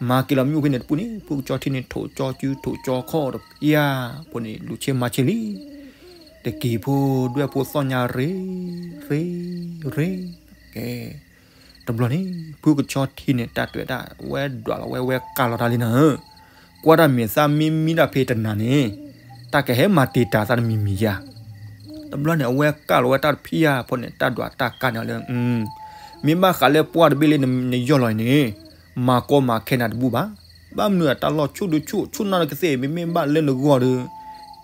မၤက့ၤလီၤမ့ၣ်အူဖဲန့ၣ်တပူၤန့ၣ် ဖုကဆီထံန့ၣ် ထိးကၠီစုထိးကၠီခီၣ်တဖျၢၣ်ဖိန့ၣ် လူၤဆ့မၤဆ့လံ တက့ၤဖိဒွဲၣ်ဖိသီၣ်ညါရ့ ရ့ ရ့, ကဲ တဘျီန့ၣ် ဖုကဆီထံန့ၣ် တၢ်တွဲဒၣ် ဝဲဒွးလီၤဝဲ ဝဲကၢ်လီၤတၢ်လံနၤဧၢ, ကွၢ်တၢ်မဲာ်သၣ်မ့ၢ်မံတၢ်ဖဲတနၤန့ၣ် တၢ်ကဟဲမၤတံာ်တာ်သးတမံၤမံၤယါ, တဘျီန့ၣ် အဝဲကၢ်လီၤဝဲတၢ်တဖျၢၣ်ဖိန့ၣ် တၢ်ဒွးတၢ်ကၢ်န့ၣ်လၢ မ့ၢ်ဘၣ်ဃးလၢပှၢ်တဘ့ၣ်လၢနယီၢ်လီၤအံၤန့ၣ် မၤကီမၤခဲနၤတဘူၣ်ဘၣ်, ဘၣ်မနုၤအတၢ်လီၢ်ဆူၣ်ဒုဆူၣ် ဆူၣ်နီၢ်နကသ့ၣ် မ့မ့ၢ်ဘၣ်လၢနဂီၢ်ဒီး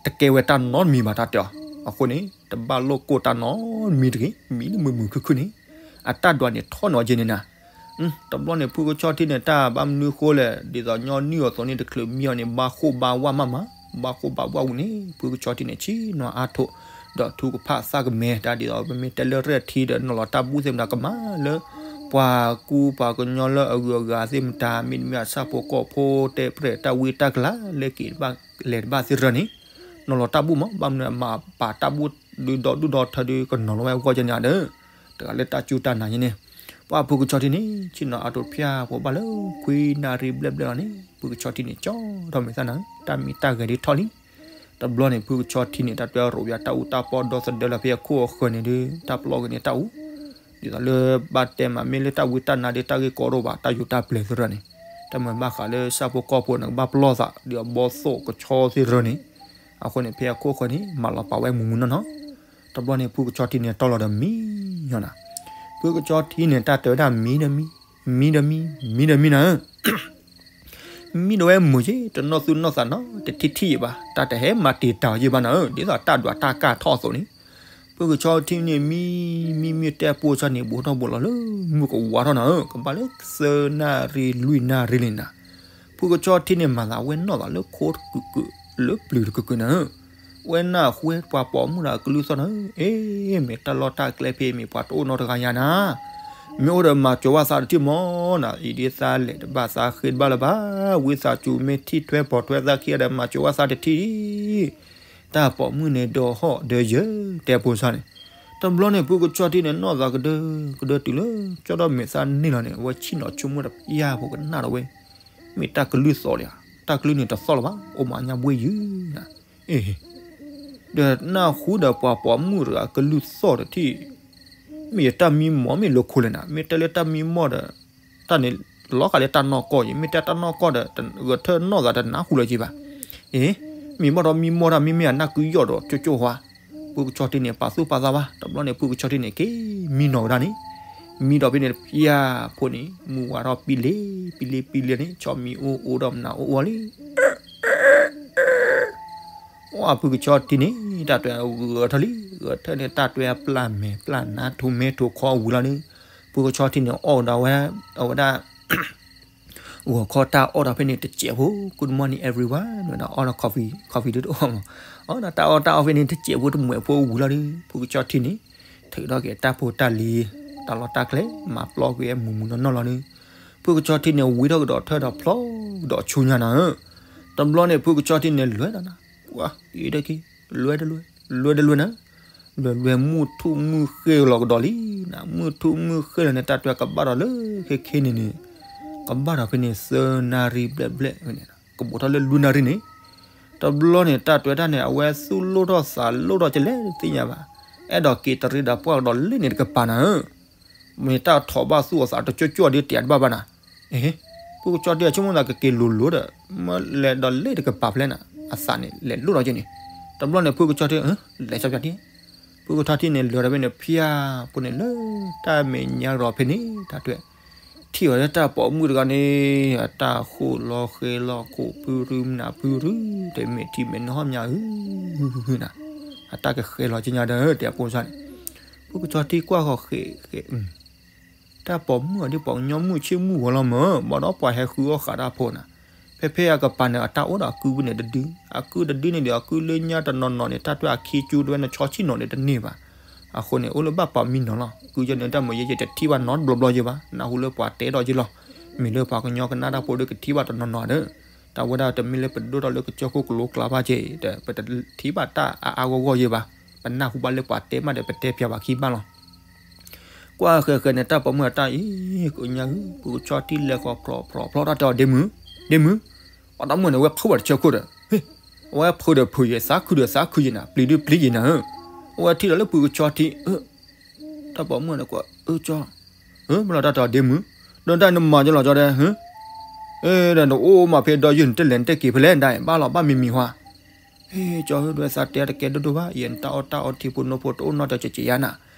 တကဲဝဲတၢ်နီတမံၤဘၣ် တၢ်တဲအီၤ, အဃိန့ၣ် တဘၣ်လိာ်ကိၢ်တၢ်နီတမံၤတဂ့ၤ, မံလၢမုာ်မုာ်ခုၣ်ခုၣ်န့ၣ် အတၢ်ဒွးန့ၣ်ထီၣ်န့ၢ်အီၤက့ၤန့ၣ်နၤ. တဘျီန့ၣ် ဖုကဆီထံန့ၣ် တၢ်ဘၣ်မနုၤဃိလဲၣ်, ဒ်သိးညီနုၢ်အီၤသိးန့ၣ် တချုးမံအီၤန့ၣ် ဘၣ်ဃိၣ်ဘၣ်ဝၣ်မးမး, ဘၣ်ဃိၣ်ဘၣ်ဝၣ်ဝံၤန့ၣ် ဖုကဆီထံန့ၣ် ဆ့ၣ်နီၤအါထီၣ် ဒီးထုကဖၣ်သးကမဲာ် တၢ်ဒ်သိးပမ့ၢ်တဲလၢရဲၣ်ထံဒီး နီၤလီၤတၢ်ဘူၣ်သ့ၣ်မတၤကမၣ်လၢ ပှၤကူပှၤကညီလၢအဂုၤအဂၤသ့ၣ်မတၤ မ့တမ့ၢ်အဆၣ်ဖိကီၢ်ဖိ တဲပြဲၢ်တၢ်ဝံတၢ်ကလၤ လၢက့ၤတဘၣ်လဲၤတဘၣ်သ့ၣ်တဖၣ်န့ၣ် နီၤလီၤတၢ်ဘူၣ်မး, ဘၣ်မနုၤအမၤပာ်တၢ်ဘူၣ်ဒုးဒီဒူၣ်ဒီထၢဒုး ကနီၤလီၤဝဲအဂီၢ်ကန့ၣ်ဒီး တဂၤလၢတၢ်စူၢ်တၢ်နာ်ယဲန့ၣ် ပှၤဖုကဆီထံန့ၣ် ဆ့ၣ်နီၤအါထီၣ်ဖၠၣ်ဖိဘၣ်လၢ ခွံနၣ်ရံၣ်ဘျဲၣ်ဘျဲၣ်လီၤန့ၣ် ဖုကဆီထံန့ၣ် ကၠီထီၣ်မဲာ်သၣ်နၤ တၢ်မံတၢ်ဂဲၤဒုးထီၣ်လံ. တဘျီန့ၣ် ဖုကဆီထံန့ၣ် တၢ်တွဲရိးဘၣ်တၢ်အူတၢ်ပီဒီသဒၢလီၤဖဲအခိၣ်အဃၢၤန့ၣ်ဒီး တၢ်ပလီၢ်က့ၤန့ၣ်တၢ်အူ ဒ်သိးလၢဘၣ်တဲမး မ့ၢ်လၢတၢ်ဝံတၢ်နါဒီး တၢ်ဂ့ၢ်ကီတအိၣ်ဘၣ် တၢ်ယူးတၢ်ပျဲၤသ့ၣ်တဖၣ်န့ၣ် တၢ်မၤဘၣ်ဃးလၢဆၣ်ဖိကီၢ်ဖိန့ၣ် ကဘၣ်ပလီၢ်သး ဒ်အဘီသိၣ်ကဆီသ့ၣ်တဖၣ်န့ၣ် အဃိန့ၣ် ဖဲအခိၣ်ဃၢၤန့ၣ် မၤလီၤပာ်ဝဲမုာ်မုာ်နီၢ်နီၢ် တဘျီန့ၣ် ဖုကဆီထံန့ၣ် တီလီၤဒီးမံညီနၤ. ဖုကဆီထံန့ၣ် တၢ်တဲဝဲဒၣ်မံဒီးမံ, မံဒီးမံ, မံဒီးမံနၤဧၢ မံဒီးဝဲမုာ်က့ တနီၢ်သူၣ်နီၢ်သးနီတထံၣ်ထံၣ်ယံၤဘၣ်, တၢ်တဟဲမၤတံာ်တာ်ယံၤဘၣ်နၤဧၢ, ဒ်သိးတၢ်ဒွးတၢ်ကၢ်ထီၣ်အသိးန့ၣ်, ဖုကဆီထံန့ၣ် မံ, မံမံတဲပိၢ်ဆၢန့ၣ် ဘူးထီၣ်ဘူးလီၤလၢ မုၢ်ကဝါထီၣ်နၤဧၢ, ကဘၣ်လၢသၢနၣ်ရံၣ်လွံၢ်နၣ်ရံၣ်လံနၤ, ဖုကဆီထံန့ၣ် မၤသးဝဲနီၣ်သးလၢခိတကုာ်ကုာ် လၢပျုၤတကုာ်ကုာ်နၤဧၢ, ဝဲနၢ်ဟူပှၤပိာ်မုၣ်ဒီးအကလုၢ်သီၣ်နၤဧၢ, အ့ မ့ၢ်တၢ်လီၢ်တၢ်ကျဲဖဲမ့ၢ်ပှၤတအိၣ်နီတဂၤယၤနၤ မ့ၢ်အိၣ်ဒီးမၤစၢၤဝဲသးတထံၣ်မီၤနၤ, အံၤဒ်သးလဲၤတဘၣ်သးဃ့တဘၣ်လၢၤဘၣ်, ဝံသးစူၤမ့ၢ်ထံၣ်ထွဲပိာ်ထွဲသးခံဂၤဒီး မၤစၢၤဝဲသးတထံၣ်, တၢ်ပိာ်မုၣ်န့ၣ်ဒီးဟီၣ်ဒီးယၢၤ တဲပိၢ်ဆၢန့ၣ်, တဘျီန့ၣ် ဖုကဆီထံန့ၣ် နီၣ်သးကဒၢကဒၢတုၤလၢ ကၠီဒီးမဲာ်သၣ်န့ၢ်လီၤန့ၣ် အဝဲဆ့ၣ်နီၤဆိကမိၣ်တပျၢ်ဖိကနၣ်ဒီးဝဲ, မ့ၢ်တၢ်ကလုၢ်သီၣ်လံဧါ, တၢ်ကလုၢ်န့ၣ်တသီၣ်လၢၤဘၣ်, အိၣ်မးညါဘှ့ၣ်ယုၤနၤ အ့ ဒီးနၢ်ဟူဒီးပှၤပိာ်မုၣ်တဂၤကလုၢ်သီၣ်တထံၣ်, မ့ၢ်တၢ်မံမီၢ်မ့ၢ်လိာ်ခိၣ်လဲၣ်နၤ, မ့ၢ်တဲလၢတၢ်မံမီၢ်ဒီး, တၢ်န့ၣ်လီၤဃာ်လၢတၢ်နီၢ်ကီၢ်ယံၤ, မ့ၢ်တဲတၢ်နီၢ်ကီၢ်ဒီး ဂဲၤထၢၣ်နီၢ်သးတနၢ်ဟူလၢၤက့ၤဘၣ်, အ့ မ့ၢ်ဘၣ်ဒီးမံမီၢ်တၢ်မ့မ့ၢ်အနၢ်ကုယီၢ်ဒီးကၠိကၠိၣ်ဟါ, ဖုကဆီထံန့ၣ် ပာ်သူၣ်ပာ်သးဘၣ်, တဘျီန့ၣ် ဖုကဆီထံန့ၣ် က့ၤမံနီၤကဒါန့ၣ်, မံဒီးဖဲန့ၣ် ဖၠၣ်ဖိန့ၣ် မုၢ်ဝါထီၣ်ပံလ့ၤပံလ့ၤပံလ့ၤန့ၣ် ဆီမံၤအိၣ်အိၣ်ဒီးမနၤအိၣ်အိၣ်လံ အိၣ်ဖုကဆီထံန့ၣ် တၢ်တွဲဂဲၤထၢၣ်လံ, ဂဲၤထၢၣ်န့ၣ် တၢ်တွဲအပျၢ်မဲာ်ပျၢ်နါထူမဲထူခီဝံၤလီၤန့ၣ်, ဖုကဆီထံန့ၣ် အီၣ်ဒီးဝဲ, အဝဲဒၣ်, ဂီၤခီတၢ်အီၣ်ဒီးဖဲန့ၣ် တစဲးဖိ, Good morning everyone ဝဲဒၣ်အီၣ်ဒီး coffee, coffee ဒုးတအိၣ်မး, အီၣ်ဒီးတၢ်အီၣ်တၢ်အီၣ်ဖဲန့ၣ် တစဲးဖိတမှဲးဖိဝံၤလီၤဒီး ဖုကဆီထံန့ၣ်, ထုးထီၣ်က့ၤတၢ်ဖိတၢ်လံၤ, တၢ်လီၢ်တၢ်ကျဲ, မၤပျီကွံာ်ဝဲမုာ်မုာ်နီၢ်နီၢ်လီၤန့ၣ်, ဖုကဆီထံန့ၣ် ဝံထီၣ်ကဒီးထၢၣ်ဒီးဖျီကဒီးဆူညါနၤဧၢ, တဘျီန့ၣ် ဖုကဆီထံန့ၣ် လဲၤဒီးနၤ, ကွၢ်, အံၤဒၣ်က့ၤ, လဲၤတလဲၤ, လဲၤတလဲၤနၤ, လဲၤလဲၤမုၢ်ထူၣ်မုၢ်ဃ့လီၤကဒီးလံနၤ, မုၢ်ထူၣ်မုၢ်ဃ့လီၤန့ၣ် တၢ်တွဲကဘၣ်ဒီးလၢခဲခဲန့ၣ်န့ၣ်, ကဘၣ်ဒီးဖဲန့ၣ် သၢနၣ်ရံၣ်ဘျဲၣ်ဘျဲၣ်ဖဲန့ၣ်, ကဘူးထီၣ်လၢလွံၢ်နၣ်ရံၣ်န့ၣ်, တဘျီန့ၣ် တၢ်တွဲတၢ်န့ၣ် အဝဲသူၣ်လိၣ်ထီၣ်သးလိၣ်ထီၣ်ကလဲၣ်တသ့ၣ်ညါဘၣ်, အဲၣ်ဒိးက့ၤတရံးဒီးပှၢ်ကဒီးလၢန့ၣ်တကပၤနၤဧၢ မ့ၢ်တၢ်ထိးဘၣ်သူၣ်အသးတကၠိၣ်ကၠိၣ်ဒ်တဲတဘၣ်ဘၣ်နၤ, အ့ ဖုကဆီထံအဆိကမိၣ်သးကက့ၤလိၤလိၤဒီး မ့ၢ်လဲၤဒီးလ့ၣ်တကပၤဖျဲနၤ, အသးန့ၣ် လဲၤလိၣ်ဒီးက့ၤန့ၣ်, တဘျီန့ၣ် ဖုကဆီထံ လဲၤဆီဖျါထံ, ဖုကဆီထံန့ၣ် လဲၤဒီးဖဲန့ၣ် ဖၠၣ်ဖိန့ၣ်လၢတၢ်မဲာ်ညါကဒီးဖဲန့ၣ် တၢ်တွဲ ထံၣ်အီၤလၢတၢ်ပိာ်မုၣ်တဂၤန့ၣ် အတၢ်ဃိၣ်လီၤဃဲၤလီၤခိၣ်ဖုရူမနၤဖုရူ တမ့ၢ်ထံမ့ၢ်နိဟီၣ်မညါဧၢ, နၤ, အတၢ်ကဃဲၤလီၤက့ၤညါဒီး တဲအဖိစၢ်န့ၣ်, ဖုကဆီထံကွၢ်ဃီၤဃဲၤဃဲၤ တၢ်ပိာ်မုၣ်အီၤဒ်ပှၤကညီမုၣ်ဆ့ၣ်မုၣ်ဂီၤလီၤမၢ်, ဘၣ်ဒီးပှၤဟဲဃုအီၣ်ဃာ်တၢ်ဖိနၤ, ဖဲဖဲအကပၤန့ၣ် အတၢ်အိၣ်ဒီးအကုပူၤန့ၣ်တဒု, အကုတဒုန့ၣ်ဒီး အကုလၢညါတနီၤနီၤန့ၣ် တၢ်တွဲအခံကၠူတဝဲနဆီဆံၣ်နီၤန့ၣ်တန့ၢ်ဘၣ်, အဃိန့ၣ် အိၣ်လၢဘၣ်ပာ်မံနီၤလီၤ, ကုယဲန့ၣ် တၢ်မ့ၢ်ယဲယဲတထံၣ်ဘၣ်နီတဘျီဘျီယဲဘၣ်, နၢ်ဟူလၢပှၤတဲဒီးယဲလီၤ, မ့ၢ်လၢပှၤကညီကနၣ်တၢ်ဖိဒီးကထံၣ်ဘၣ်တနီၤနီၤဒီး, တၢ်ဝဲဒၣ်တမ့ၢ်လၢပဒိၣ်ထီၣ်လၢကစၢၢ်ခိၣ်ကလိကျါဘၣ်က့ၤဒီး ပတထံၣ်ဘၣ်တၢ်အါအါဂီၢ်ဂီၢ်ယဲဘၣ်, ပနၢ်ဟူဘၣ်လၢပှၤတဲမးဒီးပတဲပၠးဘၣ်ခံဘၣ်လီၤ. ကွၢ်ဃဲၤဃဲၤန့ၣ် တၢ်ပိာ်မုၣ်အတၢ်အံၤ ကညါဧၢ, ဖုကဆီထံလဲၤဃီၤဖျိးဖျိးဖျိးတၢ်တဲအီၤဒ့မုၣ်, ဒ့မုၣ်, ပှၤတၢ်မုၣ်န့ၣ် အဝဲဖုးဘၣ်တဆၢခိၣ်ဒီး, အဝဲဖုးဒီးဖုးယဲ သးခုဒီးသးခုယဲနၤ, ပျံၤဒုပျံၤယဲနၤဧၢ, အဝဲထံၣ်ဒီးလၢဖုကဆီထံ တၢ်ပိာ်မုၣ်န့ၣ်ကွၢ် အၢကၠီ, မ့ၢ်လီၤတၢ်တဲအီၤဒ့မုၣ်, ဒီးတၢ်နမၤကလီၤကၠီဒီး, ဒီးနအိၣ်မးဖဲဒီးယုၢ်နတလဲၤနတက့ၤဖဲလဲၣ်ဒၣ်အံၤ ဘၣ်လီၤဘၣ်မံမံဟါ ဟ့ၣ်ကၠီဧၢ ဒွဲသးတဲတကဲဒိၣ်ဒိၣ်ဘၣ် ယဲနတၢ်အီၣ်တၢ်အီထံဖိနိဖိတအိၣ်နီတစဲးစဲးယါနၤ,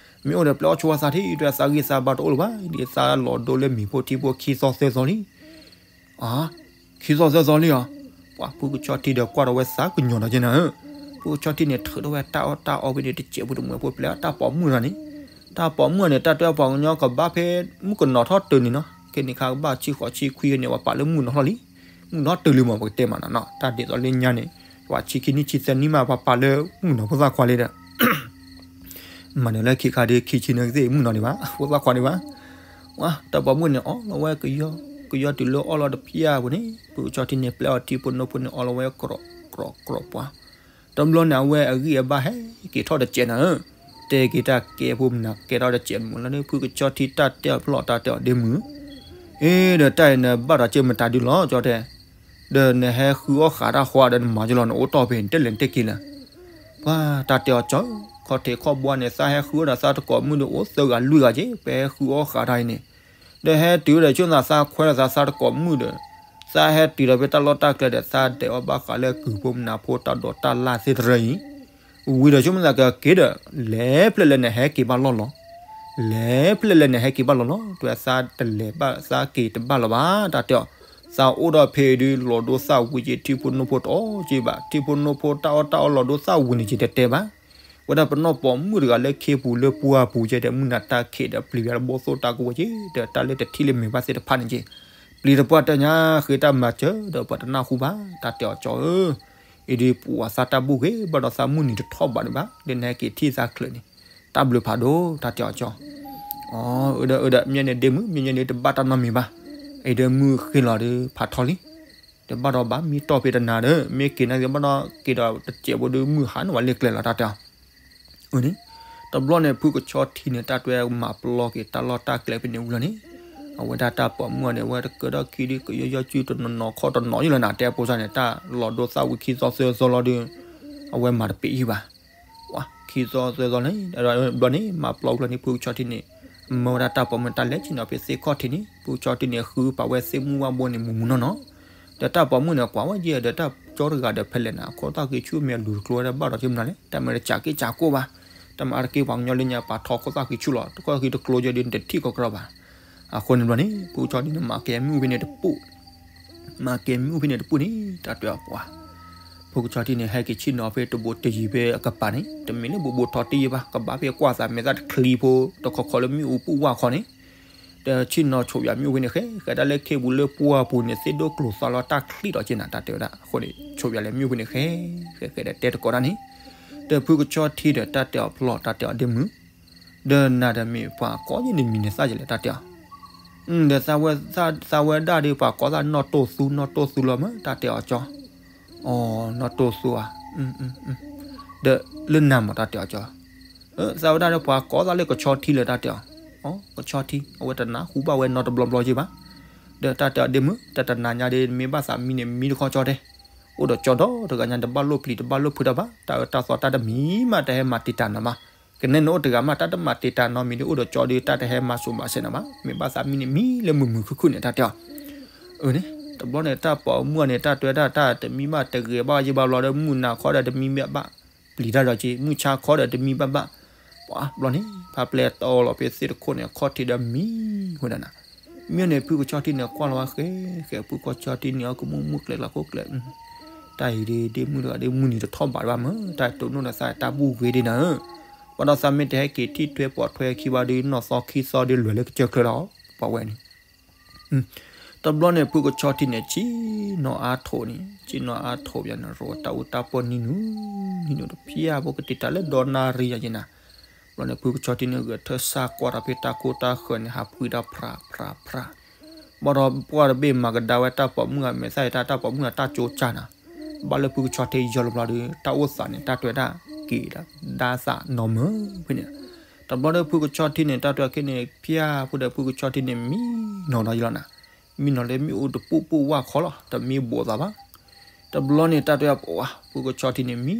မ့ၢ်အိၣ်ဒီးပျဲအီၣ်ဆိဝဲသးထံၣ် ဒွဲသးဂံၢ်သးဘါတအိၣ်လၢၤဘၣ် ဒ်သးလီၤဒိလၢမံၤဖိထံဖိခံသီသၢသီလံ အါ, ခံသီသၢသီလံဧါ, ပှၤဖုကဆီထံဒီးကွၢ်ဒီးဝဲသးကညီၤဒီးက့နၤဧၢ, ဖုကဆီထံန့ၣ် ထုးထီၣ်ဝဲတၢ်အီၣ်တၢ်အီဖဲန့ၣ် တစဲးဖိတမှဲးဖိ ပျဲအီၣ်တၢ်ပိာ်မုၣ်လီၤန့ၣ်, တၢ်ပိာ်မုၣ်န့ၣ် တၢ်တဲပှၤကညီကဘၣ်ဖဲ မုၣ်ကနီၤထီၣ်တၢၤန့ၣ်နီၤ, ခဲန့ၣ်ခါကဘၣ်ဆံဃိးဆံခွံန့ၣ် ပှၤပာ်လၢမုၣ်ကနီၤထီၣ်လံ, မုၣ်ကနီၤထီၣ်တၢၤလံမး ပကတဲမးနီၤနီၤ, တၢ်ဒ်သိးလၢညါန့ၣ် ပှၤဆံခံနံၣ်ဆံသၢနံၣ်မး ပှၤပာ်လၢမုၣ်ကနီၤဖိသၣ်ခွါလံဒီး မၤနၢၤလၢခံခါဒ် ခံဆံန့ၣ်ကသ့ၣ်မုၣ်နီၤဒံးဘၣ် ဖိသၣ်ခွါဒံးဘၣ်, ဝဲ တၢ်ပိာ်မုၣ်န့ၣ် အီၣ်လီၤဝဲ ကယီတုၤလၢအီၣ်လီၤတဖျၢၣ်အပူၤန့ၣ် ဖုကဆီထံန့ၣ် ပျဲအီၤထံဖိနိဖိန့ၣ် အီၣ်လီၤဝဲ ကြိးကြိးကြိးပှၤ, တဘျီန့ၣ် အဝဲအဂံၢ်အဘါဟဲက့ၤထီၣ်တစဲးနၤဧၢ, တဲက့ၤတၢ်ကဲဖိမနၤ ကဲထီၣ်တစဲးမုၢ်လီၤန့ၣ် ဖုကဆီထံတၢ်တဲအီၤဖျီၣ် တၢ်တဲအီၤဒ့မုၢ် အ့ ဒီးတၢ်အံၤန့ၣ် ဘၣ်ဒီးက့ၤမတၤဒုလီၤ ကၠီတဲ, ဒီးနဟဲဃုအီၣ်ဃာ်တၢ်ဃီဒီးနမၤကလီၤ နအိၣ်တီၢ်ဖဲန့ၣ် တလဲၤတက့ၤလၢၤ, ပှၤ တၢ်တဲအီၤကၠီ, ခီၣ်ထံးခီၣ်ဘှါန့ၣ် သးဟဲဃုအီၣ်ဒီးသးတကိးမုၣ်ဒီး အိၣ်သၢဂၤလွံၢ်ဂၤက့ၤ ပဟဲဃုအီၣ်ဃာ်တၢ်အံၤန့ၣ်, ဒီးဟဲတုၤဒီးဆိသး သးခွဲးဒီးသးသးတကိးမုၣ်ဒီး သးဟဲတုၤဒီးဖဲတၢ်လီၢ်တၢ်ကျဲဒီး သးဒဲးအီၣ်ဘၣ်ဃးလၢကုၢ်ဖိမနၤဖိတၢ်ဒိးတၢ်လၢ်သ့ၣ်တရၢအံၤ, ဝံၤဒီးဆိမသးကက့ၤဒီး လဲၤဖျဲၣ်လၢနဟဲက့ၤဘၣ်လီၢ်လီၤ လဲၤဖျဲၣ်လၢနဟဲက့ၤဘၣ်လီၢ်လီၤ တဲသးတလဲၤဘၣ်သးက့ၤတဘၣ်လၢၤဘၣ် တၢ်တဲအီၤ, သးအိၣ်ဒီးဖဲအံၤဒုး လီၤဒိသၣ်ဝံၤက့ၤ ထံဖိနိဖိတအီၣ်က့ၤဘၣ် ထံဖိနိဖိတၢ်အီၣ်တၢ်အီလီၤဒိသၣ်ဝံၤန့ၣ်က့ၤ တတဲဘၣ်, ဝဲဒၣ်ပနီၢ်ပိာ်မုၣ်တဂၤလၢခ့ပူၤလၢပှၢ်ပူၤကဲဒီး မုၢ်နၤတၢ်ခံးဒီးပျံၤဝဲလၢဘိၣ်သိၣ်တၢ်ကဝီၤက့ၤ ဒီးတၢ်လၢတထံၣ်လၢမဲာ်ဘၣ်သ့ၣ်တဖၣ်န့ၣ်က့ၤ, ပျံၤတပှၢ်တၢ်ညါဃ့တၢ်မၤစၢၤဒီးပှၤတနၢ်ဟူဘၣ် တၢ်တဲအီၤကၠီဧၢ အံၤဒုးပှၤသးတၢ်ဘူၣ်ဂ့ၤ ဘၣ်ဒီးသးမုၢ်နံၤတထီၣ်ဘးဒံးဘၣ် ဒီးနဟဲက့ၤထံၣ်သးချုးန့ၣ်, တၢ်ဘျုးဖးဒိၣ် တၢ်တဲအီၤကၠီ, အၢ အၢ ဒီး အၢ ဒီး မ့ၢ်န့ၣ်ဒ့မုၢ် မ့ၢ်န့ၣ်ဒ့တဘၣ်တၢ်နီတမံၤဘၣ်, အံၤဒီးမုၢ်ဃ့လီၤဒီးဖးထီလံ, ဒီးဘၣ်ဒီးဘၣ်မံတီၢ်ဖဲတနၤဒီး မ့ၢ်က့ၤန့ၣ်က့ၤဘၣ်ဒီးက့ၤဒီးတစဲးဖိဒီးမုၢ်ဟါန့ၣ်ဝဲလ့ကျဲလီၤ တၢ်တဲအီၤ အၢ န့ၣ်, တဘျီန့ၣ် ဖုကဆီထံန့ၣ် တၢ်တွဲမၤပျီက့ၤတၢ်လီၢ်တၢ်ကျဲဖဲန့ၣ်ဝံၤလီၤန့ၣ်, အဝဲဒၣ်တၢ်ပိာ်မုၣ်အီၤန့ၣ် အဝဲတကၢထီၣ်ခံဒုး ကယီယီစုတနီၤနီၤခီၣ်တနီၤယံၤလီၤနၤ တဲပိစၢ်န့ၣ် တၢ်လီၤဒိသၣ်ဝံၤခံသီသၢသီလီၤဒီး အဝဲမၤတပ့ၤယံၤဘၣ်, ခံသီသၢသီန့ၣ် ဘျီန့ၣ် မၤပျီဝံၤလီၤန့ၣ် ဖုကဆီထံန့ၣ် မၢဝဲဒၣ်တၢ်ပိာ်မုၣ်တၢ်လဲၤဆ့ၣ်နီၤဖဲသ့ၣ်ခီၣ်ထံးန့ၣ် ဖုကဆီထံန့ၣ် ဃုပာ်ဝဲသ့ၣ်မုၢ်ဝၣ်ဘိန့ၣ်မူမူနီၢ်နီၢ် ဒီးတၢ်ပိာ်မုၣ်န့ၣ် ကွၢ်ဝဲယဲၢ်ဒီးတၢ်ကၠီတဂၤဒီးဖဲလဲၣ်နၤ ခိၣ်သၣ်ဃံဆူၣ်မ့ၢ်အလူၤတကျိၤဝဲဒၣ်ဘၣ်ဒီးက့မနုၤလဲၣ် တၢ်မ့ၢ်တစးက့စးကိၣ်ဘၣ်, တၢ်မ့ၢ်အါတက့ၢ်ပှၤကညီလၢညါပာ်ထီခိၣ်သၣ်ဃံဆူၣ်လီၤ တခိၣ်သၣ်ဃံတကျိၤယဲၢ်ဒီးနတထံၣ်ကီကရီဘၣ်, အဃိန့ၣ်ဘျီန့ၣ် ဖုကဆီထံန့ၣ် မၤကဲမ့ၣ်အူဖဲန့ၣ်တပူၤ မၤကဲမ့ၣ်အူဖဲန့ၣ်တပူၤန့ၣ် တၢ်တဲအီၤပှၤ ဖုကဆီထံန့ၣ် ဟဲက့ၤဆ့ၣ်နီၤဖဲတဘိတယံၤဖဲအကပၤန့ၣ် တမ့ၢ်လၢဘိးဘိးထီတ့ၢ်ယံၤဘၣ် ကဘၣ်ဖဲကွၢ်သးမဲာ်သၣ်တချံဖိ တခီခီလၢမ့ၣ်အူပူၤဝၣ်ခီန့ၣ် တဆ့ၣ်နီၤဆိးယၤမ့ၣ်အူဖဲန့ၣ်ဃဲ ဃဲဒၣ်လၢခ့ပူၤလၢပှၢ်ပူၤန့ၣ် သ့ၣ်ဒိၣ်ကျိၤသီလီၤတၢ်ချံးဒီးက့နၤ တၢ်တဲဝဲဒၣ် အဃိန့ၣ် ဆိးယၤလဲၤမ့ၣ်အူဖဲန့ၣ်ဃဲ ဃဲဃဲဒီးတဲတကိးတၢ်န့ၣ် ဒီးဖုကဆီထံဒီးတၢ်တဲအီၤဖျီၣ် တၢ်တဲအီၤဒ့မုၢ် ဒီးနၤဒီးမ့ၢ်ပှၤကိးယဲၢ်န့ၣ်မံၤန့ၣ်သၣ်ယလဲၣ် တၢ်တဲအီၤ ဒီးသးဝဲဒၣ်ဒီးပှၤကိးသၣ်နီၢ်တိၢ်သူ နီၢ်တိၢ်သူလီၤမး တၢ်တဲအီၤကၠီ အီ နီၢ်တိၢ်သူဧါ ဒီးလၢနၤမး တၢ်တဲအီၤကၠီ သးဝဲဒၣ်ဒီးပှၤကိးသၣ်လၢကဆီထံလၢတၢ်တဲအီၤ အီ ကဆီထံ အဝဲတနၢ်ဟူဘၣ်ဝဲနီတဘျီဘျီက့ဘၣ် ဒီးတၢ်တဲအီၤဒ့မုၢ် တၢ်တနၤညါဒီးမ့ၢ်ဘၣ်သးမံန့ၣ်မံတခီကၠီတဲ အိၣ်ဒီးကၠီဒီတဂၤညါ တဘၣ်လိၣ်ပျံၤတဘၣ်လိၣ်ဖုးတၢ်ဘၣ် တၢ်အၢတၢ်သီတၢ်တမံၤမးတဟဲမၤတံာ်တာ်နီၤဘၣ် ကနဲနအိၣ်တဂၤမး တၢ်တမၤတံာ်တာ်နီတမံၤဒီး အိၣ်ဒီးကၠီဒီး တၢ်တဟဲမၤစိၤမၤဆဲးနီၤဘၣ် မ့ၢ်ဘၣ်သးမံန့ၣ် မံလၢမုာ်မုာ်ခုၣ်ခုၣ်န့ၣ် တၢ်တဲအီၤ အၢန့ၣ် တဘျီန့ၣ် တၢ်ပိာ်မုၣ်အီၤန့ၣ် တၢ်တဲဝဲဒၣ် တၢ်တမံဘၣ်တဂဲၤဘၣ်ယံၤဘၣ်ဘျီဒီး မုၢ်နၤခီဒီးတမံဘၣ်ဘၣ် ပျံၤတၢ်ဒီးက့ မုၢ်ဆါခီဒီးတမံဘၣ်ဘၣ် ပှၤဘျီန့ၣ် ဖါပျဲတီလီၤဖဲသ့ၣ်တခိၣ်န့ၣ် ခီၣ်ထံးဒီးမံဝဲဒၣ်နၤ မ့ၢ်န့ၣ် ဖုကဆီထံန့ၣ် ကွၢ်လီၤဝဲဃဲ ဃဲဖုကဆီထံန့ၣ် အကမူၣ်မုၣ်ကျဲလီၤခိၣ်ကျဲ တၢ်အံၤဒ့ ဒ့မုၢ်တဂၤဒ့ မုၢ်နံၤတထီၣ်ဘးဒံးဘၣ်မး တၢ်တိၢ်နီၣ်ဒီးသးတၢ်ဘူၣ်ဂ့ၤဒ့နၤဧၢ, ဘၣ်ဒီးသးမ့ၢ်တဟဲက့ၤထံၣ်ထွဲပိာ်ထွဲခံဘၣ်ဒီး နီၢ်သီခံသီဒီးလွဲၢ်လၢကစၢၢ်ချၢလီၤ ပှၤဝဲန့ၣ် တဘျီန့ၣ် ဖုကဆီထံန့ၣ် ဆ့ၣ်နီၤအါထိးန့ၣ် ဆ့ၣ်နီၤအါထိးပယၤန့ၣ် ရိးတၢ်အူတၢ်ပီၢ်နံၤနူၤ နံၤနူၤတဖျၢၣ်ဖိကတံာ်တာ်လၢဒီနၣ်ရံၣ်ယၤက့နၤ, ဘျီန့ၣ် ဖုကဆီထံန့ၣ် ဂဲၤထၢၣ်စၢ်ကွၢ်ဒီးဖဲတၢ်ခိတၢ်ဃၢၤန့ၣ် ဟးဖှံတၢ်ဖြးဖြးဖြး, ဘၣ်ဒီးပှၢ်တဘ့ၣ်မၤကဒါဝဲတၢ်ပိာ်မုၣ်အမဲာ်သၣ်အံၤ တၢ်ပိာ်မုၣ်အတၢ်ကၠိကၢ်နၤ, ဘၣ်လၢဖုကဆီထံယီၤလီၤဘျီဒီး တၢ်အိၣ်သးန့ၣ် တၢ်တဲဝဲဒၣ်က့ၤဒီးဒါသးနီၢ်မၢဖဲန့ၣ်, တဘျီဒီးဖုကဆီထံန့ၣ် တၢ်တဲဝဲခဲန့ၣ် ဖၠၣ်ဖိဒီးဖုကဆီထံန့ၣ် မံနီၤဒီးယလီၤနၤ, မံနီၤလၢမ့ၣ်အူတပူၤပူၤဝၣ်ခီလီၤ တမ့ၢ်ဘိးသးဘၣ် တဘျီန့ၣ် တၢ်တဲဝဲပှၤ ဖုကဆီထံန့ၣ် မံ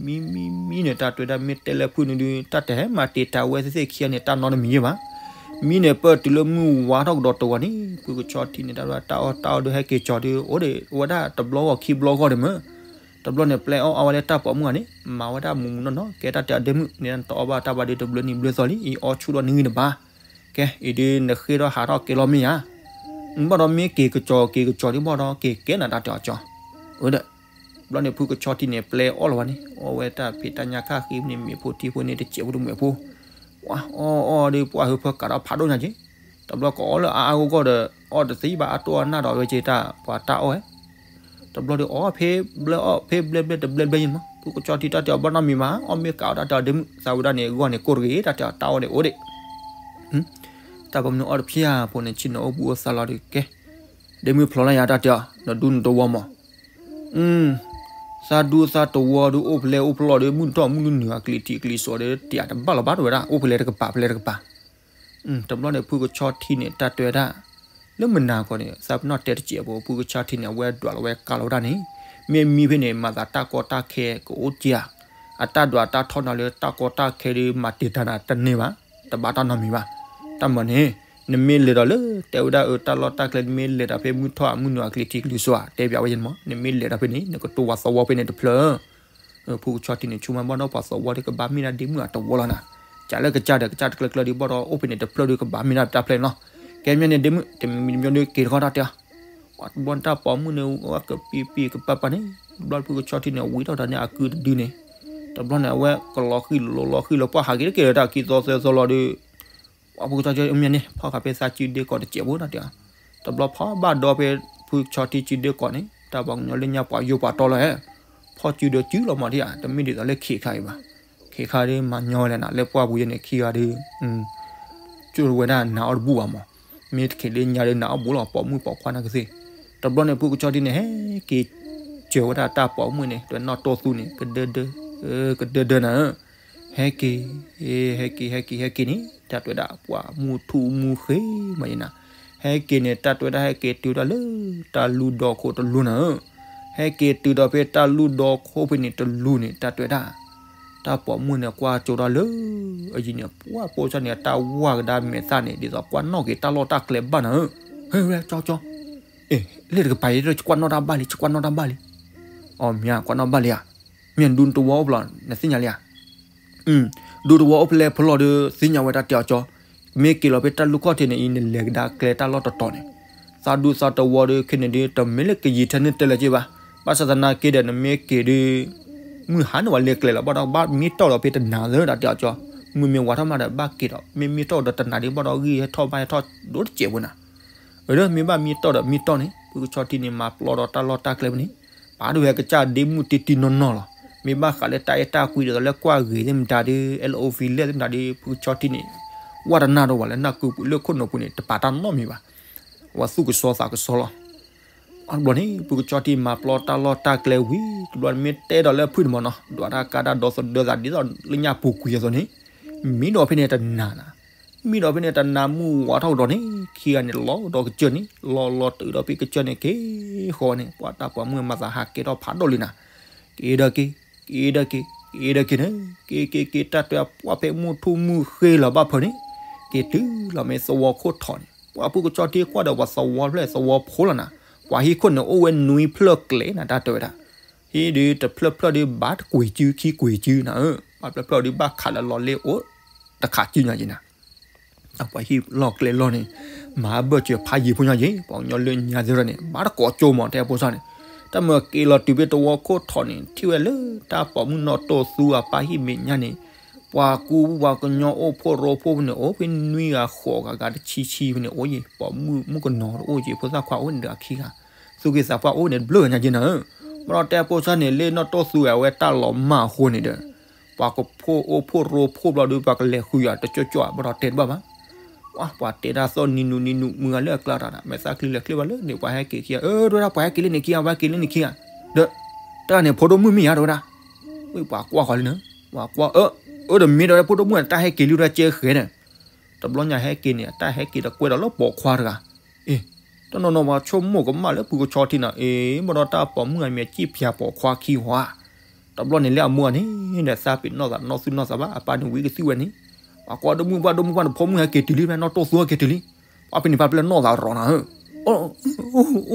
မံ မံ မံန့ၣ် တၢ်တဲဝဲဒၣ်မ့ၢ်တဲလၢဖုန့ၣ်ဒုး တၢ်တဟဲမၤတံာ်တာ်ဝဲသ့ၣ်သ့ၣ်ခံဂၤန့ၣ် တၢ်နီတမံၤယဲၢ်ဘၣ်. မံန့ၣ် ပၢၢ်တုၤလၢမုၢ်ဝါထီၣ်ကဒီးတဝီၤန့ၣ် ဖုကဆီထံန့ၣ် တၢ်တဲဝဲတၢ်အီၣ်တၢ်အီဒုးဟဲက့ၤကၠီဒုး အိၣ်ဒံးဝဲဒၣ်တဘျီဂီၤခံဘျီဂီၤဒံးမး. တဘျီန့ၣ် ပျဲအီၣ်အါဝဲလၢတၢ်ပိာ်မုၣ်ဂၤန့ၣ် မၤဝဲဒၣ်မူးမူးနီၢ်နီၢ် ကဲတၢ်တဲအီၤဒ့မုၣ် နတအီၣ်ဘၣ်တၢ်ဘၣ်ဒုးတဘျုးနံၣ်ဘျုးသီလံ အံၤအီၣ်ဆူၣ်ထီၣ်န့ၢ်ဂံၢ်တဘၣ် ကဲ အံၤဒုးနဃ့ထီၣ်ဟးထီၣ်ကဲလီၤမ့ၢ်ဧါ. ဘၣ်ဒီးမ့ၢ်က့ၤကစီၤက့ၤကစီၤဒုးဘၣ်ဒီး က့ၤကဲနၤတၢ်တဲအီၤကၠီ. အၢ ဒီး ဘျီန့ၣ်ဖုကဆီထံန့ၣ် ပျဲအီၣ်လီၤဝဲန့ၣ် အီၣ်ဝဲတၢ်ဖံးတၢ်ညၣ်ခါဃံန့ၣ် မ့ၣ်ဖိထံဖိန့ၣ် တစဲးဖိတမှဲးဖိ, အီၣ်အီၣ်ဒီးပှၢ်ဟုဖၢကးဒီးဖးဒိၣ်ညါက့, တဘျီကအီၣ်လၢအါအါဂီၢ်ဂီၢ်ဒီး အီၣ်တသ့ဘၣ် အတိၢ်အနၢ်ဒီးဝဲက့တၢ် ပှၤတၢ်အီၣ်ဝဲ, တဘျီဒီးအီၣ်ဖဲဘျဲအီၣ်ဖဲဘျဲဘျဲတဘျဲဘျဲယဲၢ်မး ဖုကဆီထံတၢ်တဲအီၤဘၣ်နီတမံၤဘၣ် အီၣ်မ့ၢ်ကးအီၣ်တၢ်တဲအီၤဒ့မုၣ် သးဝံၤဒၣ်န့ၣ် ဂီၢ်န့ၣ်ကိၢ်တဂ့ၤ တၢ်တဲအီၤတၢ်အီၣ်န့ၣ်အိၣ်ဒံး တၢ်ပိာ်မုၣ်န့ၣ်အီၣ်တဖျၢၣ်ဖိန့ၣ် ဆ့ၣ်နီၤအိၣ်ဘှံးအိၣ်သါလီၤဒီးကဲ, ဒ့မုၣ်ဖျိးလၢယၤတၢ်တဲအီၤ နဒူနတဝီမး, သးဒူသးတဝီဒီးအိၣ်ဖျဲၣ်အိၣ်ဖျီၣ်ဒီး မုၢ်ထီၣ်မုၢ်နုာ်အကလံၤထံးကလံၤစိးဒီး တၢ်တဘၣ်လီၤဘၣ်တဝဲဒၣ် အိၣ်ဖဲလဲၣ်တကပၤဖဲလဲၣ်တကပၤ တဘျီန့ၣ်ဖုကဆီထံန့ၣ် တၢ်တဲဝဲဒၣ်, လၢမုၢ်နၤခီန့ၣ် သးပ့ၤနီၣ်တဲတစဲးဖိ ဖုကဆီထံန့ၣ် အဝဲဒွးလီၤဝဲကါလီၤဝဲဒၣ်န့ၣ်, မ့ၢ်မံဖဲန့ၣ် မၤသးတၢ်ကီတၢ်ခဲကအိၣ်ကၠၤ, အတၢ်ဒွးတၢ်ထီၣ်နီၤလၢတၢ်ကီတၢ်ခဲဒီး မၤတ့ၢ်တၢ်နၤတန့ၢ်ဘၣ်, တဘၣ်တၢ်နီတမံၤဘၣ်, တၢ်မၤန့ၣ်, နမ့ၢ်လဲၤဒီးလၢ တဲဝဲဒၣ်အၢ တၢ်လီၢ်တၢ်ကျဲ နမ့ၢ်လဲၤဒီးဖဲမုၢ်ထီၣ်အမုၢ်နုာ်အကလံၤထံးကလံၤစိးဧါ တဲပၠးဝဲယဲၢ်မး နမ့ၢ်လဲၤဒီးဖဲန့ၣ် နကတိၤဝဲသဝီဖဲန့ၣ်တဖျၢၣ် ဖုကဆီထံန့ၣ် ဆိကမိၣ်ဘၣ်ဒီးပှၤသဝီဒီးကဘၣ်မ့ၢ်ဒၣ်ဒ့မုၣ်အတဝီလီၤနၤ, ကးလၢကစၢ်ဒီးကစၢ်တကျၢၤကျၢၤဒီး ဘၣ်ဒီးအိၣ်ဖဲန့ၣ်တဖျၢၣ်ဒီးကဘၣ်မ့ၢ်ဒၣ်တၢ်ဖျၢၣ်န့ၣ်လီၤ, ကဲမ့ၢ်န့ၣ် ဒ့မုၣ် တမံၤတမံၤဒီးက့ၤတခီတၢ်တဲအီၤ, ပှၤတဘျီန့ၣ်တၢ်ပိာ်မုၣ်န့ၣ် ဝဲကပံၤပံၤကပၤပၤန့ၣ်, တဘျီဖုကဆီထံန့ၣ် ဝံထီၣ်တၢ်န့ၣ် အကုတဒုန့ၣ်, တဘျီန့ၣ် အဝဲကလီၤဃံၤလီၤလီၤဃံၤလီၤ ပှၢ်ဟးက့ၤတက့ၤလၢတၢ်ခံသီသၢသီလီၤဒီး ပှၤဖုကဆီထံမ့ၢ်န့ၣ် ဖီၣ်ဃာ်ဖဲသးစုဒ့ကီးတစဲးဖိတၢ်တဲအီၤ, တဘျီဖီၣ်ဘၣ်ဒီးဖဲဖုကဆီထံစုဒ့ကီးန့ၣ် တၢ်ပှၤကညီလၢညါပှၤယိပှၤတီလီၤဧါ, ဖီၣ်စုဒီးစုလီၤမးဒ်ဧါ တမ့ၢ်ဒ်သိးလၢခံခါအံၤဘၣ်, ခံခါဒီးမၤညီဝဲလဲၣ်နၤ လၢပှၢ်ပူၤယဲန့ၣ်ခံဂၤဒီး ကၠိဝဲဒၣ်နၤအီၣ်တဘူၣ်ဘၣ်မး, မ့ၢ်တခံးလၢညါဒီးနၤအီၣ်ဘူးလီၤ ပိာ်မုၣ်ပိာ်ခွါနၤကသ့, တဘျီန့ၣ်ဖုကဆီထံန့ၣ် ဟဲက့ၤစၢၤဝဲဒၣ်တၢ်ပိာ်မုၣ်န့ၣ် ဒီးနီၣ်တိၢ်သူန့ၣ် ကဒၢဒၢ, ကဒၢဒၢနၤဧၢ ဟဲက့ၤ, ဟဲက့ၤ ဟဲက့ၤ ဟဲက့ၤန့ၣ် တၢ်တဲဝဲဒၣ် ပှၤမုၢ်ထူၣ်မုၢ်ဃ့မးယဲနၤ, ဟဲက့ၤန့ၣ် တၢ်တဲဝဲဒၣ် ဟဲက့ၤတုၤဒၣ်လၢ တၢ်လူၢ်ဒီခိၣ်တလူၢ်နၤဧၢ, ဟဲက့ၤတုၤဒီးဖဲတၢ်လူၢ်ဒီခိၣ်ဖဲန့ၣ်တလူၢ်န့ၣ် တၢ်တဲဝဲဒၣ် တၢ်ပိာ်မုၣ်န့ၣ် ကွၢ်ကၠိဒၣ်လၢ အယံၤန့ၣ် ပှၢ်ပိာ်စၢ်န့ၣ် တၢ်ဝၢ်ကဒါမဲာ်သၣ်န့ၣ် ဒ်သိးကွၢ်နီၣ်က့ၤတၢ်လီၢ်တၢ်ကျဲဘၣ်နၤဧၢ, ဟဲဝဲကၠီကၠီ အ့ လ့ၣ်တကပၤအံၤ ကွၢ်နီၣ်တၢ်ဘၣ်လံ ကွၢ်နီၣ်တၢ်ဘၣ်လံ, အီ မ့ၢ်ကွၢ်နီၣ်ဘၣ်လံဧါ, မ့ၢ်ဒူတဝီအိၣ်ဖျဲၣ် နသ့ၣ်ညါလံဧါ, ဒူတဝီအိၣ်ဖျဲၣ်ဖျီၣ်ဒီး သ့ၣ်ညါဝဲတၢ်တဲအီၤကၠီ, မ့ၢ်က့ၤလီၤဖဲတၢ်လူၢ်ခီၣ်ထံးန့ၣ်အံၤ နလဲၤကဒါကျဲတၢ်လီၢ်တတီၤန့ၣ်, သးဒူသးတဝီဒီးခဲန့ၣ်ဒီး တမ့ၢ်လၢကယံာ်ထဲန့ၣ်တဲလၢၤက့ဘၣ်, ဘၣ်ဆၣ်သနာ်က့ဒီး နမ့ၢ်က့ၤဒီး မုၢ်ဟါန့ၣ်ဝဲလဲၤကျဲလီၤ ဘၣ်ဒီးဘၣ်မ့ၢ်တီၢ်ဒီးဖဲတနၤလၢတၢ်တဲအီၤကၠီ, မုၢ်မ့ၢ်ဝါထီၣ်မးဒီးဘၣ်က့ၤဒီး မ့ၢ်မ့ၢ်တီၢ်ဒီးတနၤဒီး ဘၣ်ဒီးဂံၢ်ဟဲထီၣ်ဘၣ်ဟဲထီၣ်ဒိၣ်တစဲးဖိနၤ, အၢ မ့ၢ်ဘၣ်မ့ၢ်တီၢ်ဒီးမ့ၢ်တီၢ်န့ၣ် ဖုကဆီထံန့ၣ် မၤပျီဒီးတၢ်လီၢ်တၢ်ကျဲဖဲန့ၣ်, ပာ်ဒိၣ်ဝဲကစၢ်ဒ့မုၣ်တံၢ်တံၢ်နီၢ်နီၢ်လီၤ. မ့ၢ်ဘၣ်ဃးလၢတၢ်အဲၣ်တၢ်ကွံဒ်သိးလၢကွၢ်ဂ့ၤသ့ၣ်မတၤဒီး အဲလ်အိၣ်ဖံလဲၣ်သ့ၣ်မတၤဒီး ဖုကဆီထံန့ၣ် ဝၢ်တနၢ်ဒီးဝဲလၢနၢ်ကုပူၤလၢခိၣ်နူာ်ပူၤန့ၣ် တပာ်တၢ်နီတမံၤဘၣ်. ဝဲသူၣ်ကစီသးကစီလီၤ. အဘျီန့ၣ် ဖုကဆီထံမၤပျီတၢ်လီၢ်တၢ်ကျဲဝံၤ တဘျီန့ၣ်မ့ၢ်တဲဒီးလၢဖုန့ၣ်မ့ၢ်နီၤ ဒွးတၢ်ကါတၢ်ဒီသဒၢသးဒ်သိးလၢညၣ်ပူၤကွံာ်အသိးန့ၣ် မံဒီးဖဲန့ၣ်တနၤနၤ မံဒီးဖဲန့ၣ်တနၤမုၢ်ဝါထီၣ်ကဒီးန့ၣ် ခံဂၤန့ၣ်လီၤဒီးကစၢၢ်န့ၣ် လီၤလီၤတုၤဒီးဖဲကစၢၢ်န့ၣ်က့ၤဃီန့ၣ် ပှၤတၢ်ပိာ်မုၣ်မၤသးဟးကဲထီၣ်ဖးဒိၣ်လံနၤ က့ၤဒီးက့ၤ က့ၤဒီးက့ၤ က့ၤဒီးက့ၤန့ၣ် က့ၤက့ၤက့ၤတၢ်တဲပှၢ်ဖဲမုၢ်ထူၣ်မုၢ်ဃ့လီၤဘၣ်ဖၢန့ၣ် က့ၤတုၤလီၤမ့ၢ်သဝီခိၣ်ထီၣ်န့ၣ် ပှၤဖုကဆီထံကွၢ်ဒီးပှၤသဝီဖျၢၣ်သဝီဖိလီၤနၤ ပှၤဟံၣ်ခိၣ်န့ၣ်အိၣ်ဝဲနွံဖျၢၣ်ကျဲနၤ တၢ်တဲဝဲဒၣ် ဟံၣ်ဒုးတဖျၢၣ်ဖျၢၣ်ဒုးဘၣ်တကွံာ်စုခံကွံာ်စုနၤဧၢ ဘၣ်ဖျၢၣ်ဖျၢၣ်ဒုးဘၣ်ခးလၢလီၤလ့အိၣ် တခးစုညါက့ၤနၤ ပှၤဟံၣ်လီၢ်ကျဲလီၢ်န့ၣ် မၤဘၢၣ်စၢၤဖးယံၤဖိညါက့ၤ ပှၤကညီလၢညါသ့ၣ်န့ၣ် ဘၣ်တကိးကၠိမး တဲဖိသၣ်န့ၣ် တၢ်မၤက့ၤလီၤတုၤဖဲသဝီခိၣ်ထီၣ်န့ၣ် ထံၣ်ဝဲလၢတၢ်ပိာ်မုၣ်နီၣ်တိၢ်သူအပၢ်ဟံၣ်မဲာ်ညါန့ၣ် ပှၤကူပှၤကညီအိၣ်ဖှိၣ်ရိဖှိၣ်ဖဲန့ၣ် အိၣ်ဖဲနွံဂၤဃိးဂၤဂၤတဆံဆံဖဲန့ၣ် အိၣ်ယံၤ ပိာ်မုၣ်မုၣ်ကနီၤတအိၣ်က့ၤ ဖိသၣ်ခွါအိၣ်န့ၣ်ဒီးအခံဂၤ သူၣ်က့သးပှၢ်အိၣ်န့ၣ်တဘျုးဂၤညါက့ၤနၤဧၢ ဘၣ်ဒီးတဲဖိသၣ်န့ၣ် လၢနီၣ်တိၢ်သူဝဲတၢ်လီၤမၢ်အဃိန့ၣ်ဒီး ပှၤကဖိအိၣ်ဖှိၣ်ရိဖှိၣ်ဘျီဒီး ပှၤကလဲၤဃုယၤတကၠီကၠီဘၣ်ဒီးတဲတဘၣ်ဘၣ် ပှၤတဲတၢ်သီၣ်နံၤနူၤနံၤနူၤမုၢ်ဂၤလၢအကျါတၢ် မဲာ်သၣ်ချံလဲၤချ့ဘၣ်လၢန့ၣ် ပှၤဟဲက့ၤခံဂၤ အၢ တဝဲဒၣ် ပှၤဟဲက့ၤလၢန့ၣ်ခံဂၤ ပှၤဟဲက့ၤလၢန့ၣ်ခံဂၤ ဒီး တၢ်န့ၣ်ဖိဒိၣ်မုၣ်မ့ၢ်ယါတဝဲဒၣ် ဝံၤပှၤကွၢ်ဃီလံနၤ ပှၤကွၢ် အၢ အၢ တမ့ၢ်ဒီး ဖိဒိၣ်မုၣ်န့ၣ် တၢ်ဟဲက့ၤလံဝဲဒၣ်ကဲဃဲန့ၣ် တဘျီညါဟဲက့ၤန့ၣ် အတၢ်ဟဲက့ၤဒီးကွဲးဒီးလၢပိာ်ခွါတဂၤ အ့ တနီၤနီၤပှၤဆိကမိၣ်ကမၣ်လၢဖုကဆီထံနၤ အ့ ဘၣ်ဒီးတၢ်ပိာ်မုၣ်ဂၤမ့ၢ် စံၣ်ဖျါပိာ်ခွါခံဟီဧါ တဘျီန့ၣ်လၢအမိၢ်န့ၣ် ဒီးသးပ့ၤနီၣ်သးနီၢ်သူၣ်နီၢ်သးဘၣ် အပၢ်န့ၣ်ဝံကသံၣ်ဝဲန့ၣ် ပှၤကွၢ်ဒိၣ်မုၣ်ပှၢ်ဒိၣ်မုၣ်ပှၢ်နဖိမုၣ်ဟဲက့ၤတုၤလံ နီၣ်တိၢ်သူဟဲက့ၤတုၤလံ ပှၤဖဲန့ၣ်ပှၤပျဲၢ်နီၣ်သးရီနၤဧၢ အိၣ်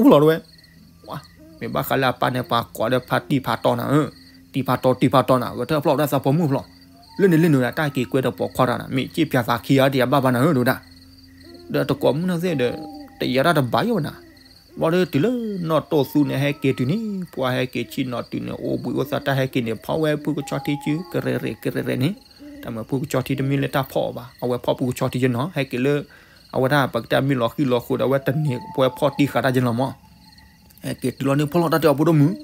ဖျိးတဝဲ မ့ၢ်ဘၣ်ဃးလၢအပၢ်န့ၣ် ပှၤကိးဒီးဖါတံၢ်ဖါတီနၤဧၢ တံၢ်ဖါတီတံၢ်ဖါတီနၤ ဂဲၤထၢၣ်ဖျီၣ်ဝဲဒၣ်သးပိာ်မုၣ်ဖျိး လၢန့ၣ်လၢန့ၣ် တၢ်က့ၤကွဲးဒီးပိာ်ခွါတဂၤနၤ မ့ၢ်စံၣ်ဖျါသးခံဂၤတယၤဘၣ်ဘၣ်နၤဧၢ တဝဲဒၣ် ဒီးတကိးမုၣ်နီၢ်သ့ၣ်ဒီး တယၤတၢ်တဘၣ်ယိၣ်နၤ ဘျီဒီးတုၤလၢနီၢ်တိၢ်သူန့ၣ် ဟဲက့ၤတုၤန့ၣ် ပှၤဟဲက့ၤဆ့ၣ်နီၤတုၤန့ၣ် အိၣ်ဘှံးအိၣ်သါတၢ်ဟဲက့ၤန့ၣ် ဖီဝဲဖုကဆီထံစု ကရဲၤရဲၣ်ကရဲၤရဲၣ်န့ၣ်, တၢ်မၤဖုကဆီထံတမ့ၢ်လၢတၢ်ဖီၣ်အီၤဘၣ်, အဝဲဖီၣ်ဖုကဆီထံယဲနီၤ ဟဲက့ၤလၢ အဝဲဒၣ်ပကတဲမ့ၢ်လီၤဃံလီၤဃိဒီး အဝဲတန့ၢ်ပဝဲဖီၣ်တံၢ်ဃာ်တၢ်ယဲလီၤမး ဟဲက့ၤတုၤလီၤန့ၣ် ဖီၣ်လီၤတၢ်တဲအီၤဖိဒိၣ်မုၣ်,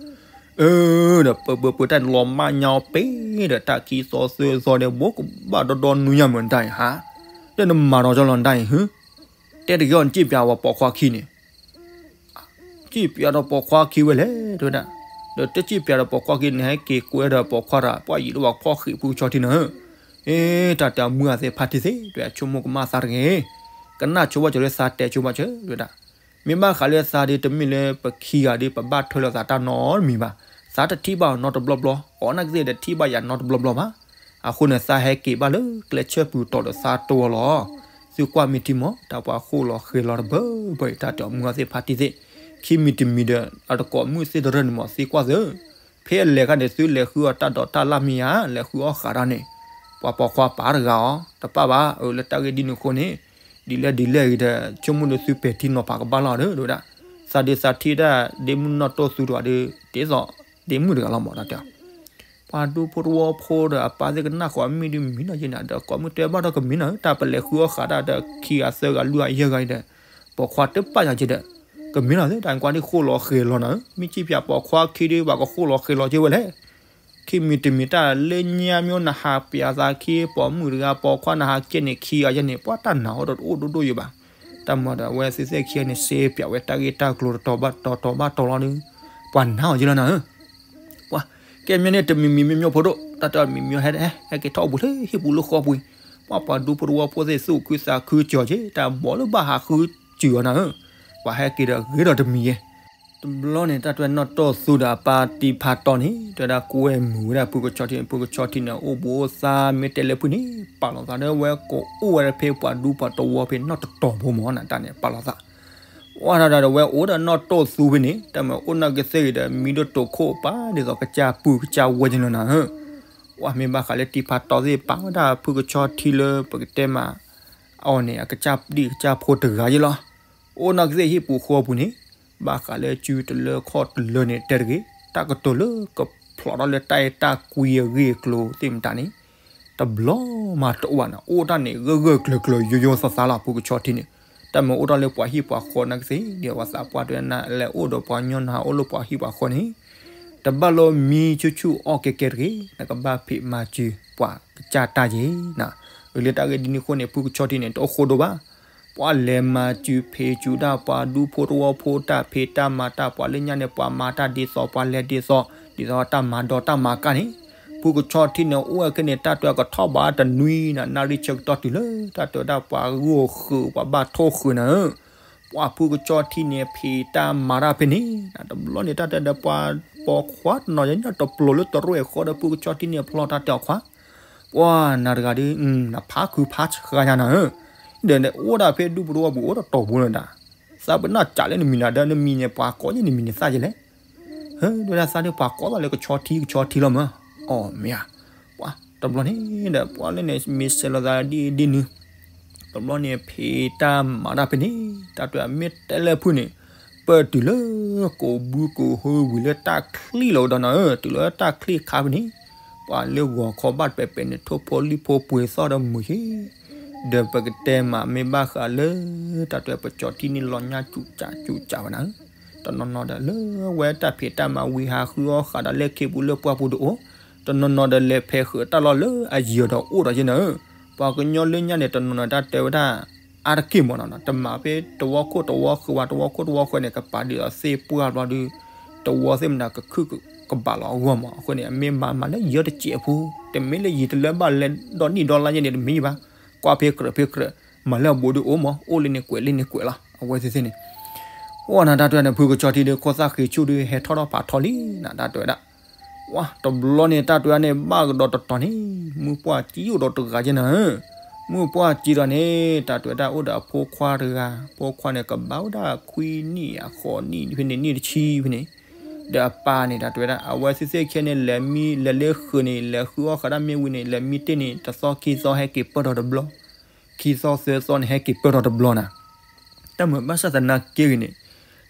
အၢ ဒီးပၢပၢပၢတၢ်န့ၣ်လီၤမးညါအီၤပ့ၤဒီး တၢ်ခံသီသၢသီဒီး ဘိကဘၣ်ဒီဒီနွံညါမုၢ်နတၢ်အံၤဟါ, ဒီးနမၤဒီးကၠီလီၤနတၢ်အံၤ ဟၢ, တဲတဂ့ၤအီၤ နစံၣ်ပၠးဝဲပိာ်ခွါခံန့ၣ်, စံၣ်ပၠးဒီးပိာ်ခွါခံဝဲလဲၣ် တဲဝဲဒၣ်, ဒီးတစံၣ်ပၠးဒီးပိာ်ခွါခံန့ၣ် ဟဲက့ၤကွဲဒီးပိာ်ခွါတၢ် ပှၤယံာ်ဒိၣ်ဘၣ်ဖီၣ်ဃံးဖုကဆီထံန့ၣ်, အ့ တၢ်တဲအမုၢ်အသ့ၣ်ဖါတံၢ်သ့ၣ် တဲဝဲဆိကမိၣ်ကမၣ်သးတဂ့ၤ, ကနၣ်ဆိဘၣ်ကၠီလၢသးတဲဆိဘၣ်ကၠီ တဲဝဲဒၣ် မ့ၢ်ဘၣ်ဃးလၢသးဒီး တမ့ၢ်လၢပခံဂၤဒီး ပဘၣ်ထွဲလိာ်သးတၢ်နီတမံၤဘၣ်, သးတထံၣ်ဘၣ်အီၤနီတဘျီဘျီ, အီၤနာ်က့သ့ၣ်တထံၣ်ဘၣ်ယၤနီတဘျီဘျီဘၣ်, အဃိန့ၣ် သးဟဲက့ၤဘၣ်လၢကျဲဆၢပူၤတီၤဒီးသးတိၢ်အီၤလီၤ, သုကွၢ်မ့ၢ်ထံမီၢ် တၢ်ပှၤဃိၣ်လီၤဃဲၤလီၤတဘၢဘၢအံၤ တၢ်တဲအမုၢ်အသ့ၣ်ဖါတံၢ်သ့ၣ်, ခံမံၤတမံၤဒီး အတကိးမုၢ်သ့ၣ်တရၢၢ်န့ၣ်မီၢ်သံကွၢ်သု ဖဲအလဲၤခါန့ၣ် သုလဲၤဃုအီၣ်တၢ်ဒိးတၢ်လၢ်မ့ၢ်ဧါ, လဲၤဃုအီၣ်ဃာ်တၢ်န့ၣ်, ပှၤပိာ်ခွါပာ်တဂၤအီၤ တပၣ်ဘၣ်, အၢ လၢတၢ်ဂ့ၢ်ဒ်န့ၣ်အဃိန့ၣ်, ဒ်လဲၣ်ဒ်လဲၣ်ဂ့ၤဒီး ဆိကမိၣ်ဒီးသုပဲာ်ထံနီၤဖးကဘၣ်လီၤဒီး တဲဝဲဒၣ်, သးဒုးသးထံၣ်တၢ်ဒ့မုၣ်နီၢ်တိၢ်သူတဂၤဒီး ဒ်သိး ဒ့မုၣ်တဂၤလီၤမီၢ် တၢ်တဲအီၤ ပှၤဒူဖိတဝီဖိဒီးအပၢ်သ့ၣ်ကနၣ်ဃီအမံၤဒုးမံနီၤယဲန့ၣ် ဒီးကိးမုၢ်တဲဘၣ်ဒီးကမံနီၤ တၢ်ပလဲၤဃုအီၣ်ဃာ်တၢ်ဒီးခံဂၤသၢဂၤလွံၢ်ဂၤယဲၢ်ဂၤအံၤဒီး ပိာ်ခွါတပၣ်ယၤက့ၤဒီး ကမ့ၢ်လီၤသ့ၣ် တၢ်ကွၢ်ဒ်ဃိၣ်လီၤဃဲၤလီၤနၤဧၢ, မ့ၢ်စံၣ်ပၠးပိာ်ခွါခံဒုး ပှၤကဃိၣ်လီၤဃဲၤလီၤက့ၤဝဲလဲၣ်, ခံမံၤတမံၤတၢ်လၢညါမ့ၢ်နဟးပၠးသးခံ ပိာ်မုၣ်တဂၤပိာ်ခွါနဟးကဲန့ၣ်ခံဂၤယဲန့ၣ် ပှၤတၢ်နာ်အိၣ်တအိၣ်ဒိၣ်ဒိၣ်ယိာ်ဘၣ်, တၢ်မၤဒီးအဝဲသ့ၣ်သ့ၣ်ခံဂၤန့ၣ် စ့ပၠးဝဲတၢ်ဂ့ၢ်တၢ်ကျိၤတတီၤဘၣ်တီၤတီၤဘၣ်တီၤလီၤဒီး ပှၤနာ်အီၤက့ၤလီၤနၤဧၢ ပှၤ ကဲမ့ၢ်န့ၣ် တမံၤမံၤမ့ၢ်မ့ၢ်ဖိဒိၣ် တၢ်တဲမံၤမ့ၢ်ဟဲ ဟဲက့ၤထီၣ်အိၣ်ပူၤလၢဟံၣ်ပူၤလၢဃီပူၤအံၤ, ပှၤပှၤဒူဖိတဝီဖိသ့ၣ်သူၣ်ခုသးခုကၠီၤက့ၤ တၢ်ဘီလၢဘၣ်ဟးဃုစူၤအီၤနၤဧၢ, ပှၤဟဲက့ၤဒီးဂ့ၤဒီးတမံၤယဲ, တဘျီန့ၣ် တၢ်တဲနီၢ်တိၢ်သူဒီးအပၢ်တံၤဖးတီန့ၣ် တဲဝဲဒၣ်ကွဲမုာ်ဝဲဒၣ်ဖုကဆီထံန့ၣ် ဖုကဆီထံန့ၣ် အိၣ်ဘှံးအိၣ်သါမ့ၢ်တဲလၢဖုန့ၣ် ပာ်လီၤသးဒီးဝဲကအိၣ်ဝဲဒၣ်ဖဲပှၤဒူပှၤတဝီဖဲနီၢ်တတီၤဖိမီၢ်နၤ တၢ်န့ၣ်ပာ်လီၤသး ဝဲဒၣ်ဒီးဝဲအိၣ်ဒီးနီၢ်တိၢ်သူဖဲန့ၣ် တၢ်မၤအိၣ်နာ်က့သ့ၣ်ဂ့ၤဒီး မံဒိၣ်တိာ်ခိၣ်ပာ်ဒ်သိးကစၢ်ပုၢ်ကစၢ်ဝဲၢ်ယဲလီၤနၤဧၢ, ဝဲမ့ၢ်ဘၣ်ဃးလၢတံၤဖးတီသ့ၣ်ပာ်ဝဲဒၣ်ဖုကဆီထံလၢပကတဲမး အီၤန့ၣ် အကစၢ်ဒံၣ်ကစၢ်ဖိတဂၤယဲလီၤ, အိၣ်နာ်က့သ့ၣ်ဟံၣ်ပူၤဃီပူၤန့ၣ် ဘၣ်ဃးလၢစုတလၢခီၣ်တလၢန့ၣ်တဲတဂ့ၤ, တၢ်ကတိၤလၢကဖျိးထီၣ်လၢတၢ်အဲၣ်တၢ်ကွံအဂ့ၢ်အကျိၤသ့ၣ်မတၤန့ၣ် တဘျီမးတအိၣ်ဘၣ်နၤ, အိၣ်တၢ်န့ၣ်ဂၢၢ်ဂၢၢ်ကျၢၤကျၢၤယိယိသးသးလီၤ ဖုကဆီထံန့ၣ်, တၢ်မၤအိၣ်တၢ်လၢပှၤဟံၣ်ပှၤဃီနာ်က့သ့ၣ် ဒ်ဝဲသးပှၢ်တဲနၤလဲၤအိၣ်ဒီးပှၤကညီနၤအိၣ်လၢပှၤဟံၣ်ပှၤဃီန့ၣ် တဘၣ်လိမံဆူၣ်ဆူၣ်အီၣ်ကဲကဲတဂ့ၤ, နကဘၣ်ဖံးမၤစၢၤပှၤကစၢ်တၢ်ယဲနၤ, အလၢတၢ်ဂ့ၢ်ဒ်န့ၣ်အဃိန့ၣ် ဖုကဆီထံန့ၣ် တအိၣ်ဃိဒိၣ်ဘၣ် ပှၤလဲၤမၤစၢၤဖံးစၢၤဒၣ်ပှၤဒူဖိတဝီဖိတၢ်ဖံးတၢ်မၤတၢ်ပှၤလၢညါန့ၣ် ပှၤမၤတၢ်ဒ်သိး ပှၤလဲၤဒ်သိး ဒ်သိးတၢ်မၤဒီးတၢ်မၤကၢ်န့ၣ်, ဖုကဆီထံန့ၣ် အိၣ်ဝဲခဲန့ၣ် တၢ်တဲကထီၣ်ဘၣ်တနွံနၤ နၣ်ရံၣ်ဆၢကတီၢ်တုၤလၢ တၢ်တဲဝဲဒၣ်ပှၤဂိၢ်ဃုာ် ပှၤဘၣ်ထိၣ်ဃုာ်နၤဧၢ, ပှၤဖုကဆီထံန့ၣ် ဖံးတၢ်မၤတၢ်ဖဲန့ၣ်, တဘျီန့ၣ် တၢ်တဲဒီးပှၤပိာ်ခွါတနီၤညါ တပျိၤလၢတရူးအဃီဒီး ဖုကဆီထံန့ၣ် ဖျီတၢ်တဲအီၤခွါ ပှၤနၤတဂၤဒီး နဖးခုဖးဆှါညါနၤဧၢ, ဒီးအိၣ်ဒၣ်ဖဲဒူပူၤတဝီပူၤအိၣ်တတီၤပူၤလၢၤဒၣ်, သးပနၢ်စးလၢနမံၤနၤဒီး နမံၤန့ၣ် ပှၤကိးယဲၢ်နမံၤန့ၣ်သၣ်ယဲၢ်လဲၣ်, ဟၢ ဒိၣ်ဒၣ်သးဒီးပှၤကိးသးလၢကဆီထံကဆီထံလီၤမး, အီၣ်မ့ၢ်ဧါ, ပှၤတဘျီန့ၣ်ဒီး ပှၤလၢန့ၣ် မ့ၢ်ဆဲးလီၤသးဒ်ဒ်နုၤ တဘျီန့ၣ် ဖံးတၢ်မၤတၢ်ဖဲန့ၣ် တၢ်တဲမ့ၢ်တဲလၢဖုန့ၣ် ပၢၢ်တုၤလၢ ကိးဘုကိးဟၢဝံၤလၢတၢ်ချံလီၤဝဲဒီးနၤဧၢ, တုၤလၢတၢ်ချံခါဖဲန့ၣ် ပှၤလၢဂီၤခီဘၣ်တပဲာ်ပဲာ်န့ၣ် ထိၣ်ဖိလံၣ်ဖိပှ့ၤသီၣ်ဒီးမုာ်ယ့ၣ်, ဒီးပကတဲမးမ့ၢ်ဘၣ်ဃးလၢ တၢ်တဲပကၠီထံန့ၣ် လီၤညါစူးစူးစူးဝဲနၤဧၢ, တနီၤနီၤဒီးလၢဝဲတၢ်ဖံးတၢ်မၤဝံၤဟးဃုအီၣ်ဃာ်ဒီးလၢခ့ပူၤလၢပှၢ်ပူၤတအိၣ်, တနီၤနီၤဒီးလဲၤဖဲးဃုာ်တၢ်လီၢ်လၢအယံၤဒီးအိၣ်ဒီးယဲၢ်နၤဧၢ, ပှၤကညီလၢညါန့ၣ် တနီၤနီၤတၢ်တဲဝဲဒၣ် အါတက့ၢ်မးနီၤ တမၤဖဲတဝီခိၣ်တဝီဃၢၤဝဲ တဝီခိၣ်တဝီဃၢၤန့ၣ် ကပာ်ဒ်သိးသ့ၣ်ပှၢ်ဘျီဒီး တဝီသ့ၣ်မတၤကခုၣ်ကဘၣ်လီၤအဂီၢ်မး အဃိန့ၣ် အမ့ၢ်မၤမၤလၢယံၤတစဲးဖိ တမ့ၢ်လၢယံၤတလၢဘၣ်လဲၤဒီနံၣ်ဒီလါယဲၢ်န့ၣ်တမ့ၢ်ဘၣ်, ကွၢ်ဖဲကြၢးဖဲကြၢး မၤလၢအဘူးဒီးအိၣ်မး အိၣ်လၢန့ၣ်ကွဲးလၢန့ၣ်ကွဲးလီၤ အဝဲသ့ၣ်သ့ၣ်န့ၣ် အိၣ်နၤတၢ်တဲန့ၣ် ဖုကဆီထံဒီး ခိၣ်သၣ်ဃံးဆူၣ်ဒီး ဟဲထီၣ်ထီၣ်ဖးထီလံနၤ တၢ်တဲဝဲဒၣ် ဝါ တဘျီန့ၣ် တၢ်တဲဝဲန့ၣ် ဘၣ်ကဒီးတတီၤန့ၣ် မုၢ်ပှၢ်စံအိၣ်ဒီးတဂၤက့နၤဧၢ, မုၢ်ပှၢ်စံဒီးန့ၣ် တၢ်တဲဝဲဒၣ်အိၣ်ဒီးအဖိခွါတဂၤ, ဖိခွါန့ၣ် ကဘၣ်ဝဲဒၣ်ခွံနံၣ်အဃိးနံၣ်ဖဲန့ၣ် နံၣ်တဆံဖဲန့ၣ်, ဒီးအပၢ်န့ၣ် တၢ်တဲဝဲဒၣ် အဝဲသ့ၣ်သ့ၣ်ခဲန့ၣ် လဲၤမံ လဲၤလၢဃုာ်န့ၣ် လဲၤဃုအီၣ်ဃာ်ဒၣ်မ့ၢ်ဝံၤန့ၣ် လဲၤမံတ့ၢ်န့ၣ် တသီခံသီဟဲက့ၤပၢၢ်ထီၣ်တဘျီ, ခံသီသၢသီန့ၣ် ဟဲက့ၤပၢၢ်ထီၣ်တဘျီနၤ, တၢ်မၤဘၣ်ဆၣ်သနာ်က့ဂ့ၤန့ၣ်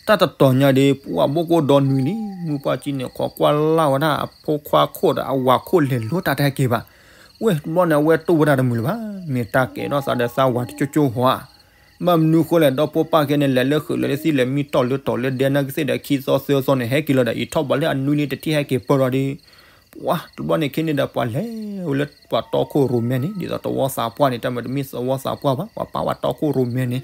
တၢ်တတီၤညါဒီး ပှၤဘိၣ်ကိၣ်ဒီနွံလံ, မုၢ်ပှၢ်ကံန့ၣ် ခိးကွၢ်လၢ်ဝဲဒၣ်အဖိခွါခိၣ်ဒီးအဝၤခိၣ်လဲၤလိတၢ်တဟဲက့ၤဘၣ်. ဝဲတဘျီန့ၣ် အဝဲတိၢ်ဝဲဒၣ်တမုာ်လၢၤဘၣ်. မ့ၢ်တၢ်ကဲထီၣ်သးဒီးသးဝၤတကၠိကၠိဟီဧါ. ဘၣ်မနုၤဃိလဲၣ် ဒီဖိပၢ်ခဲန့ၣ် လဲၤလၢဃုာ်လၢသံၣ်လဲၤမံတီၢ်လၢတီၤလၢဒဲနာ်က့သ့ၣ်ဒီး ခံသီသၢသီန့ၣ် ဟဲက့ၤလီၤဒီး အံးထီၣ်ဘၣ်လၢအနွံလံတထံၣ်ဟဲက့ၤပၢၢ်ထီၣ်ဒီး ပှၤတဘျီန့ၣ်ခ့န့ၣ်ဒီး ပှၤလဲၤဝဲလၢပှၤတီခိၣ်ရိၣ်မဲန့ၣ် ဒ်သိးသဝီသးပှၢ်န့ၣ် တၢ်မ့ၢ်တမ့ၢ်သဝီသးပှၢ်ဘၣ် ပှၤပာ်ဝဲတီခိၣ်ရိၣ်မဲန့ၣ်,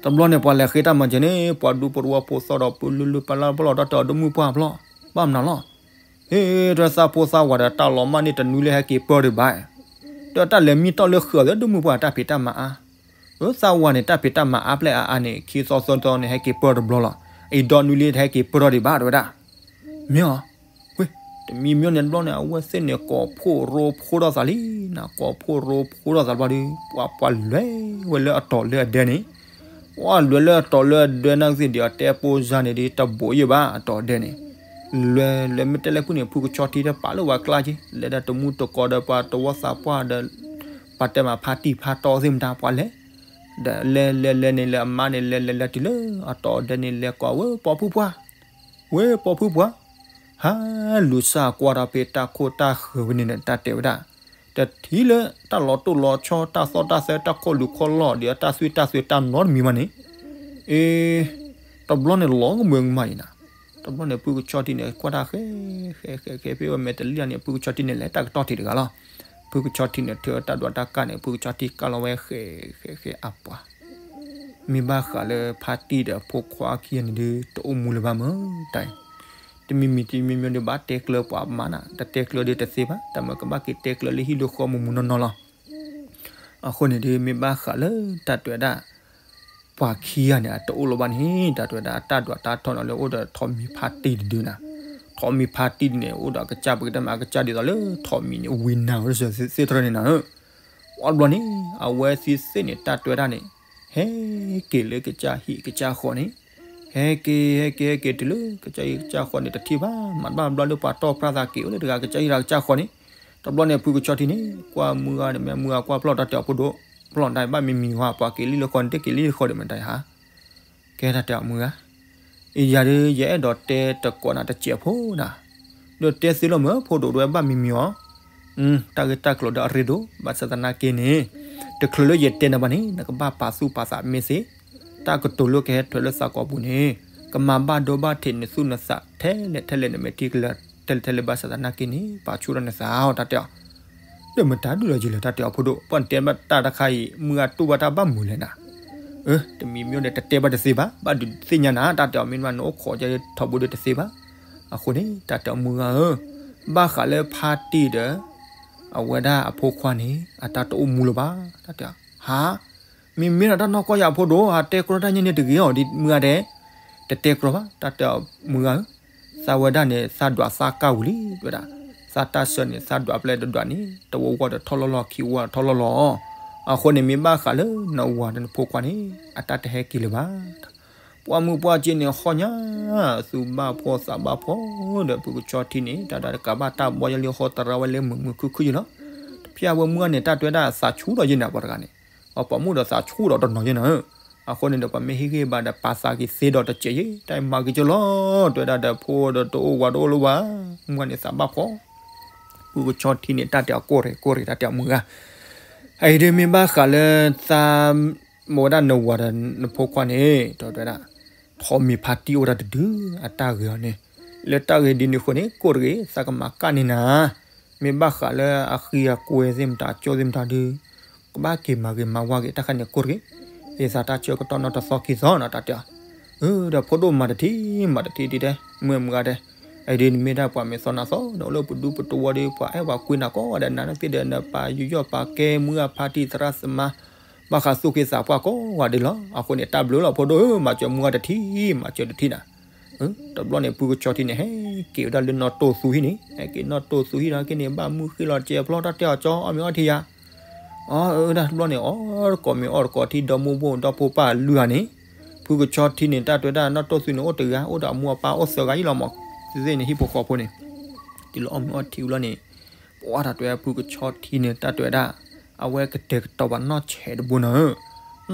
တဘျီန့ၣ် ပှၤလဲၤဃ့တၢ်မၤစၢၤန့ၣ် ပှၤဒူပရူအဖိသီဒီး ပလုလုပလၢ်ပလီၢ် တၢ်တဲအီၤ ဒိၣ်မုၢ်ပှၢ်ဘျီ ဘၣ်မနုၤလီၤ. ဟ့ၣ် တၢ်သးဖိသးဝၤဒီး တၢ်လီၤမၢ်န့ၣ်တနွံလၢဟဲက့ၤပၢၢ်ဒံးဘၣ်. တၢ်တၢ်လဲၤမံတီၢ်လၢဃုာ်ဒီး ဒိၣ်မုၢ်ပှၢ်တၢ်ဖံးတၢ်မၤအါ အၢ သးဝၤန့ၣ် တၢ်ဖံးတၢ်မၤအါဖျဲၣ်အါအါန့ၣ် ခံသီသၢသီန့ၣ် ဟဲက့ၤပၢၢ်တဘျီလီၤ. အံၤဒီနွံလံတဟဲက့ၤပၢၢ်ထီၣ်ဒံးဘၣ် တဲဝဲဒၣ်. မ့ၢ်အီၤ, ဝ့ၢ်, တမံၤမ့ၢ်န့ၣ်တဘျီန့ၣ် အဝဲသ့ၣ်န့ၣ် ကိးဖှိၣ်ရိဖှိၣ်ထီၣ်သးလံနၤ, ကိးဖှိၣ်ရိဖှိၣ်ထီၣ်သးတဘျီဒီး ပှၤပှၤလဲၤဝဲလၢအတီၤလၢအဒဲန့ၣ်, ပှၤလဲၤလၢအတီၤလၢအဒဲနာ်က့သ့ၣ်ဒီး အတဲပိၢ်စါန့ၣ်ဒီး တဘိးယံာ်ဘၣ်အတီၤအဒဲန့ၣ်, လဲၤလဲၤမ့ၢ်တဲလဲၤဖုၣ်န့ၣ် ဖုကဆီထံတပာ်လၢပှၤကျါက့ၤ လဲၤဒီးတမူတကိးဒီးပှၤသဝီသးပှၢ်ဒီး ပှၤတဲမးဖါတံၢ်ဖါတီသ့ၣ်မတၤပှၤလဲၤ ဒီးလဲၤလဲၤလဲၤန့ၣ် လဲၤအမါန့ၣ် လဲၤလဲၤလဲၤတုၤလၢအတီၤအဒဲန့ၣ် လဲၤကိးဝဲ ပိာ်ဖုပှၢ်, ဝဲပိာ်ဖုပှၢ်, ဟးလူၤစၢ်ကွၢ်ဒီးဖဲတၢ်ခိၣ်တၢ်ဃၢၤဝဲန့ၣ်ဒီး တၢ်တဲဝဲဒၣ်, တထံၣ်လၢတၢ်လီၤတိၢ်လီၤဆီ တၢ်သီတၢ်သဲ တၢ်ခိၣ်လူၤခိၣ်လီၢ်ဒီး တၢ်သွံၣ်တၢ်သွဲတၢ်နီတမံၤဘၣ်န့ၣ်, အ့ တဘျီန့ၣ်လီၤကမၢကမၣ်အံၤနၤ, တဘျီန့ၣ် ဖုကဆီထံန့ၣ် ကွၢ်တၢ်ဃဲ ဃဲဃဲဃဲ ဖဲဝဲမဲာ်တလံၢ်န့ၣ် ဖုကဆီထံန့ၣ် လဲၤတၢ်ကတီၢ်ထံးတဂၤလီၤ. ဖုကဆီထံန့ၣ် ထုးတၢ်ဒွးတၢ်ကါန့ၣ် ဖုကဆီထံကါလီၤဝဲဃဲ ဃဲဃဲအပှၤ, မ့ၢ်ဘၣ်ဃးလၢဖါတံၢ်ဒီးဖိခွါခံဂၤန့ၣ်ဒုး တအိၣ်မူလၢၤဘၣ်မၢ်တၢ်အံၤ, တမံၤမံၤတမံၤမံၤဒီး ဘၣ်တဲကျၢၤပှၤမးနၤ, တတဲကျၢၤဒီးတသ့ဘၣ်, တၢ်မ့ၢ်ကဘၣ်က့ၤတဲကျၢၤလၢဟံၣ်လၢဃီမူးမူးနီၢ်နီၢ်လီၤ. အဃိန့ၣ်ဒုး မ့ၢ်ဘၣ်ဃးလၢတၢ်တဲဝဲဒၣ် ပှၤခံဂၤန့ၣ် အတအိၣ်လၢၤဘၣ်န့ၣ် တၢ်တဲဝဲဒၣ် အတၢ်ဒွးတၢ်ထီၣ်န့ၣ်လၢအိၣ်ဒီးထိးမံၤဖါတံၢ်တဒုနၤ, ထိးမံၤဖါတံၢ်န့ၣ် အိၣ်ဒီးအကစၢ်ပကတဲမး အကစၢ်ဒ်သိးလၢထိးမံၤန့ၣ် ဝံၤနၤဝဲဒၣ်သ့ၣ်သရၢန့ၣ်နၤဧၢ, ပှၤတဘျီန့ၣ် အဝဲသ့ၣ်သ့ၣ်န့ၣ် တၢ်တဲဝဲဒၣ်န့ၣ် ဟဲက့ၤလၢကစၢ်ဟံၣ်ကစၢ်ဃီန့ၣ်, ဟဲက့ၤ ဟဲက့ၤ ဟဲက့ၤတုၤလၢကစၢ်ဟံၣ်ကစၢ်ဃီန့ၣ် တထံၣ်ဘၣ် မၤတဘၣ်ဘျီလၢပှၤတီၢ်ပြၢ်သးက့ၤအိၣ်လၢတဂၤကစၢ်ဟံၣ်တဂၤကစၢ်ဃီန့ၣ်, တဘျီန့ၣ် ဖုကဆီထံန့ၣ် ကွၢ်မုၢ်ဂၤန့ၣ် မ့ၢ်မုၢ်ဂၤကွၢ်ဖျီၣ်တၢ်တဲအီၤဖိဒိၣ်, ဖျီၣ်တၢ်ဘၣ်မံၤမံၤဝဲ ပှၤက့ၤလံလၢဃီန့ၣ် တက့ၤလံလၢဃီဒီးမတၤယဟါ ကဲတၢ်တဲအီၤမုၢ်ဂၤ, အံၤယၤဒုး ယအဲၣ်ဒိးတဲတကိးနၤတစဲးဖိနၤ, ဒီးတဲသ့လီၤမၢ် ဖိဒိၣ်ဒိးဝဲဘၣ်မံၤမံၤအီၤ, တၢ်ဂ့ၢ်တၢ်ကျိၤဒီးအရ့ဒိၣ် ဘၣ်ဆၣ်သနာ်က့န့ၣ်, တချုးလၢယတဲနၤဘၣ်န့ၣ် နကဘၣ်ပာ်သူၣ်ပာ်သးမ့ၢ်သ့, တၢ်ကတိၤလၢကဟဲထွဲလၢသးကိးပူၤန့ၣ်, ကမၤဘၣ်ဒိဘၣ်ထံးနသူၣ်နသးထဲလဲၣ်ထဲလဲၣ် နမဲာ်ထံကလၢၤထဲလဲၣ်ထဲလဲၣ် ဘၣ်ဆၣ်သနာ်က့န့ၣ် ပာ်ဆူၣ်ထီၣ်နသးအီၤ တၢ်တဲအီၤ ဒီးမတၤဒုးလီၤယံာ်လၢတၢ်တဲအီၤဖိဒိၣ် ပှၤတဲဘၣ်တၢ်တခါအံၤ မုၢ်ဂၤတူၢ်ဘၣ်တၢ်ဘၣ်မုာ်လဲၣ်နၤ, အၢ တမံၤမံၤဒီးတတဲဘၣ်တသ့ဘၣ် ဘၣ်ဒုးသ့ၣ်ညါနၤ တၢ်တဲအီၤမ့ၢ်မး နအိၣ်ခိးကဲထီဘိဒုးတသ့ဘၣ်, အဃိန့ၣ် တၢ်တဲအီၤမုၢ်ဂၤဧၢ, ဘၣ်ဃးလၢဖါတံၢ်ဒီး အဝဲဒၣ်အဖိခွါန့ၣ် အတၢ်တအိၣ်မူလၢၤဘၣ်, တၢ်တဲအီၤ ဟါ မ့မ့ၢ်ဒီးတၢ်နီၢ်ကီၢ်ယၤအဖိဒိၣ် ဟးတဲကြီတၢ်ညါန့ၣ်တဂ့ၤအီၤ ဒ်မုၢ်ဂၤတဲ, တတဲကြီဘၣ် တၢ်တဲအီၤမုၢ်ဂၤဧၢ, သးဝဲဒၣ်န့ၣ် သးဒွးသးကၢ်ဝံၤလံ တဲဝဲဒၣ်, သးတၢ်ဆၢန့ၣ် သးဒွးပျဲၢ်တဒွးန့ၣ် တဝီဝီဒီးထီၣ်လီၢ်လီၢ် ခံဝီဒီးထီၣ်လီၢ်လီၢ်, အဃိန့ၣ် မ့ၢ်ဘၣ်ဃးလၢနဝၤဒီးနဖိခွါန့ၣ် အတၢ်တဟဲက့ၤလၢၤဘၣ် ပှၢ်မုၢ်ပှၢ်က့န့ၣ် ဟီညါ သူၣ်ဘၣ်ဖှီၣ်သးဘၣ်ဖှီၣ်ဒီး ဖုကဆီထံန့ၣ် တၢ်ဒၣ်တကးဘၣ်တၢ်ဘီယဲလံ ဟီတရၣ်ဝဲလၢမုာ်မုာ်ခုၣ်ခုၣ်ယဲလီၤ, တဖျၢၣ်ဝဲမုၢ်ဂၤန့ၣ် တၢ်တဲဝဲဒၣ်သးဆူၣ်ဒီးယဲန့ၣ်ပှၤတဂၤန့ၣ်, အပိာ်မုၣ်ဒီးသးဆူၣ်ဒီးတနီၤယဲန့ၣ်, အဃိန့ၣ်ဒီး ပှၤမ့ၢ်ဟ့ၣ်ဂံၢ်ဘါဒီးပာ်သးက့ၤသ့ဒီးတစဲးယဲ တၢ်မၤက့ၤကၠိလီၤ တဲဝဲဒၣ်ဒီး ဖိဒီးတအိၣ်ဝၤတအိၣ်လၢၤဘၣ်, မုၢ်ဂၤန့ၣ်သးဘၣ်ဖှီၣ် ဖုကဆီထံန့ၣ် တၢ်တဲအီၤကိၢ်ရ့ၣ်ကိၢ်ရ့ၣ် တၢ်တဲအီၤမုၢ်ဂၤ, အအံၤဒ်မ့ၢ်ဘၣ်ဃးလၢသး မ့ၢ်ဝဲဒၣ်နဝၤဒီးနဖိခွါန့ၣ် တဲဝဲဒၣ်, ထိးမံၤဖါတံၢ်အိၣ်တၢ်တဒု အတၢ်ဂ့ၤအီၤန့ၣ်, လၢတၢ်ဂ့ၤဒ်န့ၣ်အဃိန့ၣ် ကိၢ်တဂ့ၤ သးကမၤကၣ်န့ၢ်နၤ, မ့ၢ်ဘၣ်ဃးလၢအဃံအကွဲသ့ၣ်မတၤ ကၠိသ့ၣ်မတၤဒု ကဘၣ်က့ၤမၤဂ့ၤမၤဝါက့ၤ တၢ်ခါန့ၣ်ကိၢ်တဂ့ၤ, သ့သးတၢ်ဆၢကတီၢ်နီၢ်တသီခံသီနီၤ တၢ်တဲအီၤ, ဒီးဖိဒိၣ်မၤတထံၣ် မၤတထံၣ်ဒ်တဲ မုၢ်မုၢ်ဂၤတဲ, အံၤဒ်နမ့ၢ်ဒၣ်ပှၤမ့ၢ်သီနၤသီ နအိၣ်လၢပဒူပတဝီဒီး ပှၤအဲၣ်ပှၤကွံနၤကိးဂၤဒဲး နၤန့ၣ်သ့ၣ်ဒီး နပာ်ယူးယီၣ်ပာ်ကဲမုၢ်ဂၤဖါတံၢ်သရၣ်သမါ ဘၣ်ဃးသူၣ်က့သးပှၢ်ကိးဂၤဒဲးလီၤ, အဃိန့ၣ် တၢ်ဘျုးလီၤ ဖိဒိၣ်ဧၢ မၤစၢၤမုၢ်ဂၤတထံၣ် မၤစၢၤတထံၣ်နၤ, တဘျီန့ၣ် ဖုကဆီထံန့ၣ် ဟဲက့ၤဝဲဒၣ်လၢနီၢ်တိၢ်သူဟံၣ်န့ၣ် ဟဲက့ၤနီၢ်တိၢ်သူဟံၣ်ဒီးက့န့ၣ် ဘၣ်မုၢ်ဃ့လီၤစဲးဖျီ တၢ်တဲအီၤကၠီ အီၣ်မ့ၤအီထံယၤ အတဘျီန့ၣ် အီၣ်တကိးမ့ၤအီၣ်တကိးထံ ဒီမိၢ်ဘိၣ်ဒီဖိပၢ်လွံၢ်ဂၤန့ၣ်, ဖုကဆီထံန့ၣ် တၢ်တဲဝဲဒၣ် နီၢ်တိၢ်သူန့ၣ် အိၣ်တဂၤ အိၣ်ဒီးအမိၢ်အပၢ်အိၣ်သၢဂၤအံၤလီၤမး, သ့ၣ်န့ၣ်ဟံၣ်ဖိဃီဖိန့ၣ်, တုၤလၢအီၣ်မ့ၤအီထံဝံၤလီၤန့ၣ်, ပှၤတၢ်တဲဝဲဒၣ် ဖုကဆီထံန့ၣ် တၢ်တဲဝဲဒၣ်, အဝဲကတဲာ်ကတီၤဘၣ်နီၢ်ဆဲးတဘိနီၤဧၢ,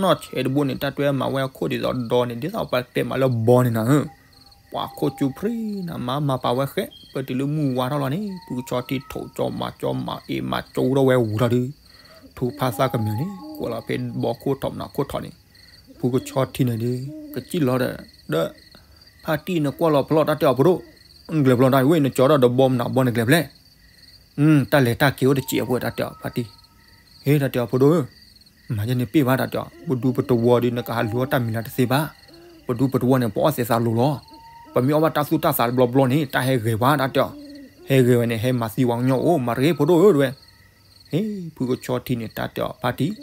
နီၢ်ဆဲးတဘိန့ၣ် တၢ်တဲမၤဝဲအခိၣ်ဒ်သိးဒီန့ၣ် ဒ်သိးပှၤတဲမၤလၢဘီန့ၣ်နၤဧၢ, ပှၤခိၣ်ကၠူဖြံနၤ မၤမၤပာ်ဝဲဃဲ ပတုၤလၢမုၢ်ဝါထီၣ်လီၤန့ၣ် ဖုကဆီထံထိးကၠီမၤကၠီမၤအ့ၣ်မၤကၠီဝဲဝံၤထီၣ်ဒီး ထူဖးသးကမဲာ်န့ၣ် ကွၢ်လီၤဖဲဘီခိၣ်ထီၣ်မနုၤခိၣ်ထီၣ်န့ၣ် ဖုကဆီထံန့ၣ်ဒီး ကစံၣ်လီၤဒီး ဒီး ဖါတံၢ်နကွၢ်လီၤဖျီတၢ်တဲအီၤဖိဒိၣ်, နကျဲၤဖျီတၢ်ဝဲ နကၠီထီၣ်ဒီးဘီမနုၤဘီနကျဲၤဖျဲ, တၢ်လဲၤတၢ်က့ၤအိၣ်တစဲးဖိတၢ်တဲအီၤဖါတံၢ်, ဟ့ တၢ်တဲအီၤဖိဒိၣ်ဧၢ, မၤယဲန့ၣ်ပ့ၢ်ဘၣ်တၢ်တဲအီၤ ပဒူပတဝီဒီး နကဟးလူၤအီၣ်တၢ်မံၤလၢတသ့ဘၣ်, ပဒူပတဝီန့ၣ် ပအီၣ်သဲးသးလိၤလီၤ, ပမ့ၢ်အီၣ်ဘၣ်တၢ်သူၣ်တၢ်သးတဘျီဘျီန့ၣ် တၢ်ဟဲဂဲၤပှၤတၢ်တဲအီၤ, ဟဲဂဲၤဝဲန့ၣ် ဟဲမၤသံဝဲကညီအိၣ် မၤတဂ့ၤဖိဒိၣ်ဧၢတဝဲ ဟ့ ဖုကဆီထံန့ၣ် တၢ်တဲအီၤဖါတံၢ်,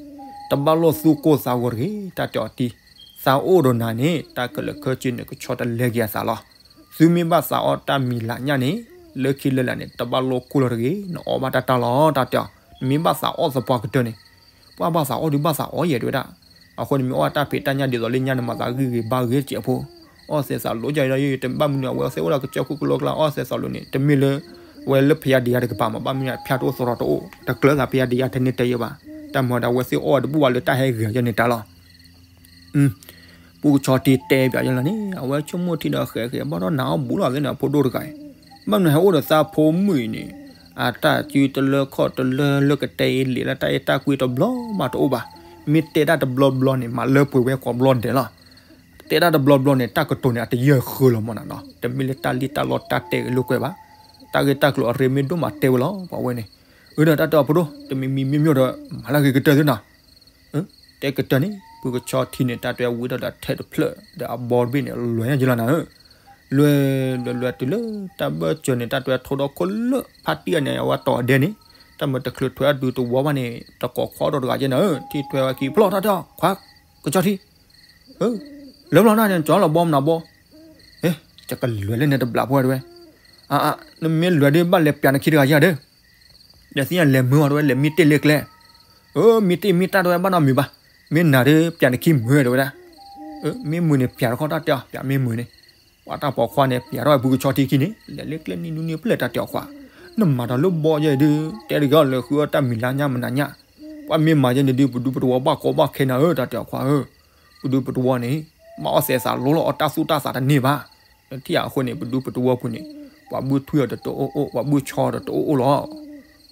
တဘၣ်လိၣ်သူၣ်ကိၢ်သးဂီၤတဂ့ၤ တၢ်တဲအီၤတံၢ်, သးအိၣ်ဒီးနၤန့ၣ် တၢ်ခဲလၢာ်ခဲဆ့န့ၣ် ကဆီတလဲက့ၤအသးလီၤ. သုမ့ၢ်ဘၣ်သးအီၣ်တၢ်မံၤလၢညၣ်န့ၣ် လၢခံလၢလာ်န့ၣ် တဘၣ်လိၣ်ကိၢ်လီၤတဂ့ၤ နအီၣ်ဘၣ်တၢ်တၢ်လီၤ တၢ်တဲအီၤ, နမ့ၢ်ဘၣ်သးအီၣ်သပှၢ်ကတၢၢ်န့ၣ်, ပှၤဘၣ်သးအီၣ်ဒုးဘၣ်သးအီၣ်ယဲၢ်တဝဲဒၣ်, အဃိန့ၣ်မ့ၢ်အီၣ်တၢ်ဖံးတၢ်ညၣ်ဒ်သိးလၢညၣ်န့ၣ် မၤသးဂံၢ်ဂ့ၤဘါဂ့ၤတစဲးဖိ အီၣ်သဲးသးလိၤယဲၢ်ဒီး တဘၣ်မနုၤအဝဲသ့ၣ်အိၣ်ဒီးကစၢၢ်ခိၣ်ကလိကျါ အီၣ်သဲးသးလိၤန့ၣ် တမ့ၢ်လၢ ဝဲလၢဖယါဒံယါတကပၤမး ဘၣ်မနုၤဖျါတအိၣ်သရီတအိၣ် တကျၢၤသးဖယါဒံယါတန့ၢ်တဲယဲၢ်ဘၣ်, တၢ်မၤဒၣ်ဝဲသ့ၣ်အီၣ်တဘူၣ်ဘၣ်လၢတၢ်ဟဲဂဲၤယဲၢ်န့ၣ်တၢ်လီၤ. ဖုကဆီထံတဲပၠးယဲၢ်လီၤန့ၣ် အဝဲဆိကမိၣ်ထံဒီးဃဲးဃဲး ဘၣ်ဒီးနၤအီၣ်ဘူးလီၤသ့ၣ်န့ၣ် အဖိဒိၣ်တဂၤအံၤ, ဘၣ်မနုၤဟဲအိၣ်ဒီးသးဖိမုၣ်အံၤန့ၣ်, အတၢ်စုတလၢခီၣ်တလၢလၢကတဲအံၤလံာ်လၢတၢ်အဲၣ်တၢ်ကွံတဘျီမးတအိၣ်ဘၣ်, မ့ၢ်တဲတၢ်တဘျီဘျီန့ၣ် မၤလၢပှဲၤဝဲကိးဘျီဒဲးလီၤ. တဲတၢ်တဘျီဘျီန့ၣ် တၢ်ကတိၤန့ၣ် အတယၢၢ်ဃၢလီၤမးနၤနီၤ, တမ့ၢ်လၢတၢ်လံၣ်တၢ်လီတၢ်တဲဂ့ၤလိာ်ကွဲဘၣ်, တၢ်ဂ့ၢ်တၢ်ကျိၤအရ့မ့ၢ်ဒိၣ်မးတဲဝဲလီၤ ပှၤဝဲန့ၣ်, အၢဒီးတၢ်တဲအီၤဖိဒိၣ် တမံၤမံၤမ့ၢ်မ့ၢ်ဒီး မၤလၢဂ့ၤကတၢၢ်သ့ၣ်နီၤ တဲကတၢၢ်န့ၣ် ဖုကဆီထံန့ၣ် တၢ်တဲဝံၤဒီးထဲတဖျၢၣ်ဒီးအဘီတဘ့ၣ်န့ၣ် လွဲၢ်ညါယလီၤနၤဧၢ, လွဲၢ်လွဲၢ်လွဲၢ်တုၤလၢတၢ်ဘၢၣ်စၢၤန့ၣ် တၢ်တဲထိဒီခိၣ်လၢဖါတံၢ်အန့ၣ် အဝဲတီၤအဒဲန့ၣ်, တၢ်မၤတချုးထွဲအဒုးတဝီဘၣ်န့ၣ် တကိးခွါဒီးတဂၤယဲၢ်နၤဧၢ, ထံၣ်ထွဲဝဲခံဖျီၣ်တၢ်တဲအီၤ ခွါ ကဆီထံ လၢဖျီၣ်တၢ်န့ၣ် ကၠီလီၤဘီမနၤဘီ, ယကလွဲၢ်လၢန့ၣ်တဘျီဖိဝဲတဝဲ, နမ့ၢ်လွဲၢ်ဒ်ဘၣ်လဲၤပျးနခံတဂၤယဲၢ်ဒီး ဒီးသ့ၣ်ညါလဲၤမုာ်အီၤတဝဲ လဲၤမံတ့ၢ်လၢကျဲ, မံတ့ၢ်မံတၢ်တဝဲဘၣ်နီတမံၤဘၣ်, မ့ၢ်နၤဒီးပျးနခံမုာ်တဝဲဒၣ်, မ့ၢ်မုာ်န့ၣ်ပျးတခီတၢ်တဲအီၤ ပျးမ့ၢ်မုာ်န့ၣ်, ပှၤတၢ်ပိာ်ခွါန့ၣ် ပျးထီၣ်ဝဲဖုကဆီထံခံန့ၣ် လဲၤလၢကျဲနံၤနူနံၤဖျဲၣ်တၢ်တဲအီၤခွါ, နမၤဒီးလၢဘီယဲၢ်ဒုး တဲတဂ့ၤအီၤလဲၤဃုအီၣ်တၢ်မံၤလၢညၣ်မနၤညၣ်, ပှၤမ့ၢ်မၤယဲၢ်န့ၣ်ဒုး ပဒူပတဝီဘၣ်ကီဘၣ်ခဲနၤဧၢ တၢ်တဲအီၤခွါဧၢ, ပဒူပတဝီန့ၣ် ဘၣ်အီၣ်သဲးသးလိၤလီၤ အီၣ်တၢ်သူၣ်တၢ်သးတန့ၢ်ဘၣ်, နထံၣ်အဃိန့ၣ် ပဒူပတဝီပူၤန့ၣ် ပှၤဘုထူအီၤတအိၣ်အိၣ် ပှၤဘုဆီဒီးတအိၣ်အိၣ်လီၤ,